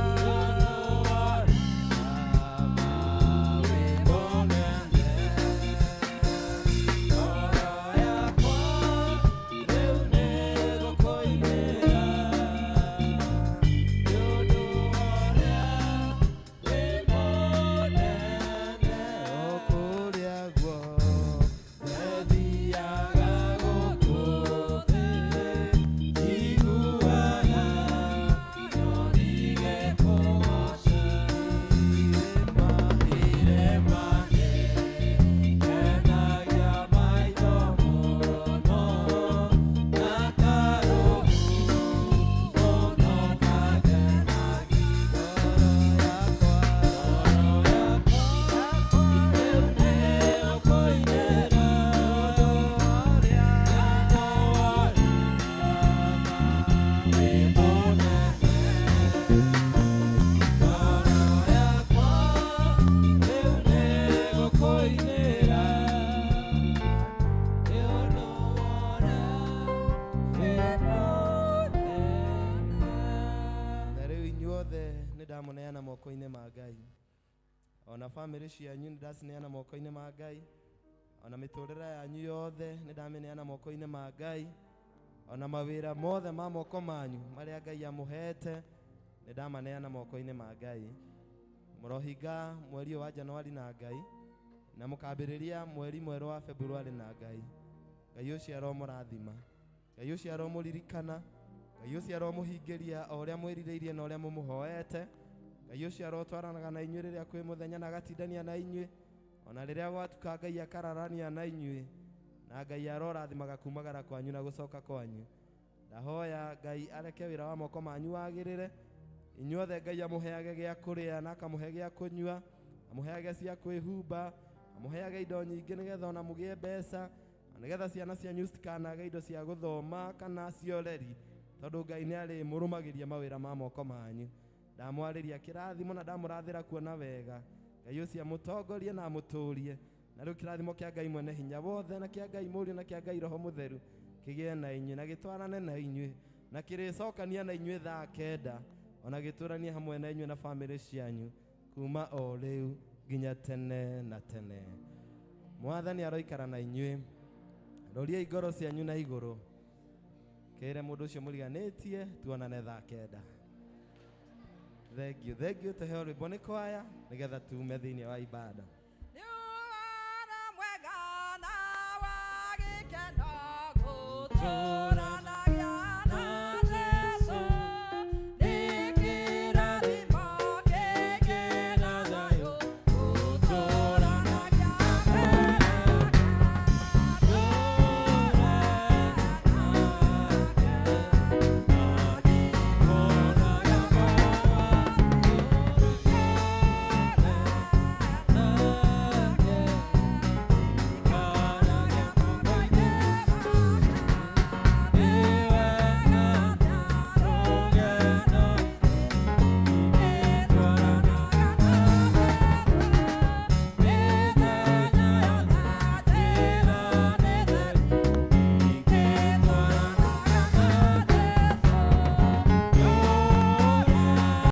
Na rĩu inyuothe nĩ ndamũneana moko-inĩ ma Ngai. Ona bamĩrĩ cianyu nĩ ndacineana moko-inĩ ma Ngai. Ona mĩtũrĩre yanyu yothe nĩ ndamĩneana moko-inĩ ma Ngai. Ona mawĩra mothe ma moko manyu marĩa Ngai amũhete nĩ ndamaneana moko-inĩ ma Ngai. Mũrohinga mweri ũyũ wa Januari na Ngai, na mũkambĩrĩria mweri mwerũ wa Februari na Ngai. Ngai ũcio aromũrathima, Ngai ũcio aromũririkana, Ngai ũcio aromũhingĩria o ũrĩa mwĩrirĩirie na ũrĩa mũmũhoete. Ngai ũcio arotwaranaga na inyuĩ rĩrĩa kwĩ mũthenya na agatindania na inyuĩ, ona rĩrĩa gwatuka Ngai akararania na inyuĩ, na Ngai arorathimaga kumagara kwanyu na gũcoka kwanyu. Ndahoya Ngai areke wĩra wa moko manyu wagĩrĩre. Inyuothe Ngai amũheage gĩa kũrĩa na akamũhe gĩa kũnyua, amũheage cia kwĩhumba, amũheage indo nyingĩ nĩgetha ona mũgĩe mbeca, na nĩgetha ciana cianyu citikanage indo cia gũthoma kana cia ũreri, tondũ Ngai nĩ arĩmũrũmagĩria mawĩra ma moko manyu. Ndamwarĩria kĩrathimo na ndamũrathĩra kuona wega. Ngai ũcio amũtongorie na amũtũrie. Na rĩu kĩrathimo kĩa Ngai mwene hinya wothe na kĩa Ngai Mũriũ na kĩa Ngai Roho Mũtheru kĩgĩe na inyuĩ na gĩtwarane na inyuĩ na kĩrĩcokania na inyuĩ thaa 9, ona gĩtũranie hamwe na inyuĩ na bamĩrĩ cianyu kuma o rĩu nginya tene na tene. Mwathani aroikara na inyuĩ. Roriai ngoro cianyu na igũrũ. Kĩre mũndũ ũcio mũriganĩtie tuonane thaa 9. Thank you, thank you. Tuheo rwĩmbo nĩ kwaya nĩgetha tume thĩinĩ wa ibada.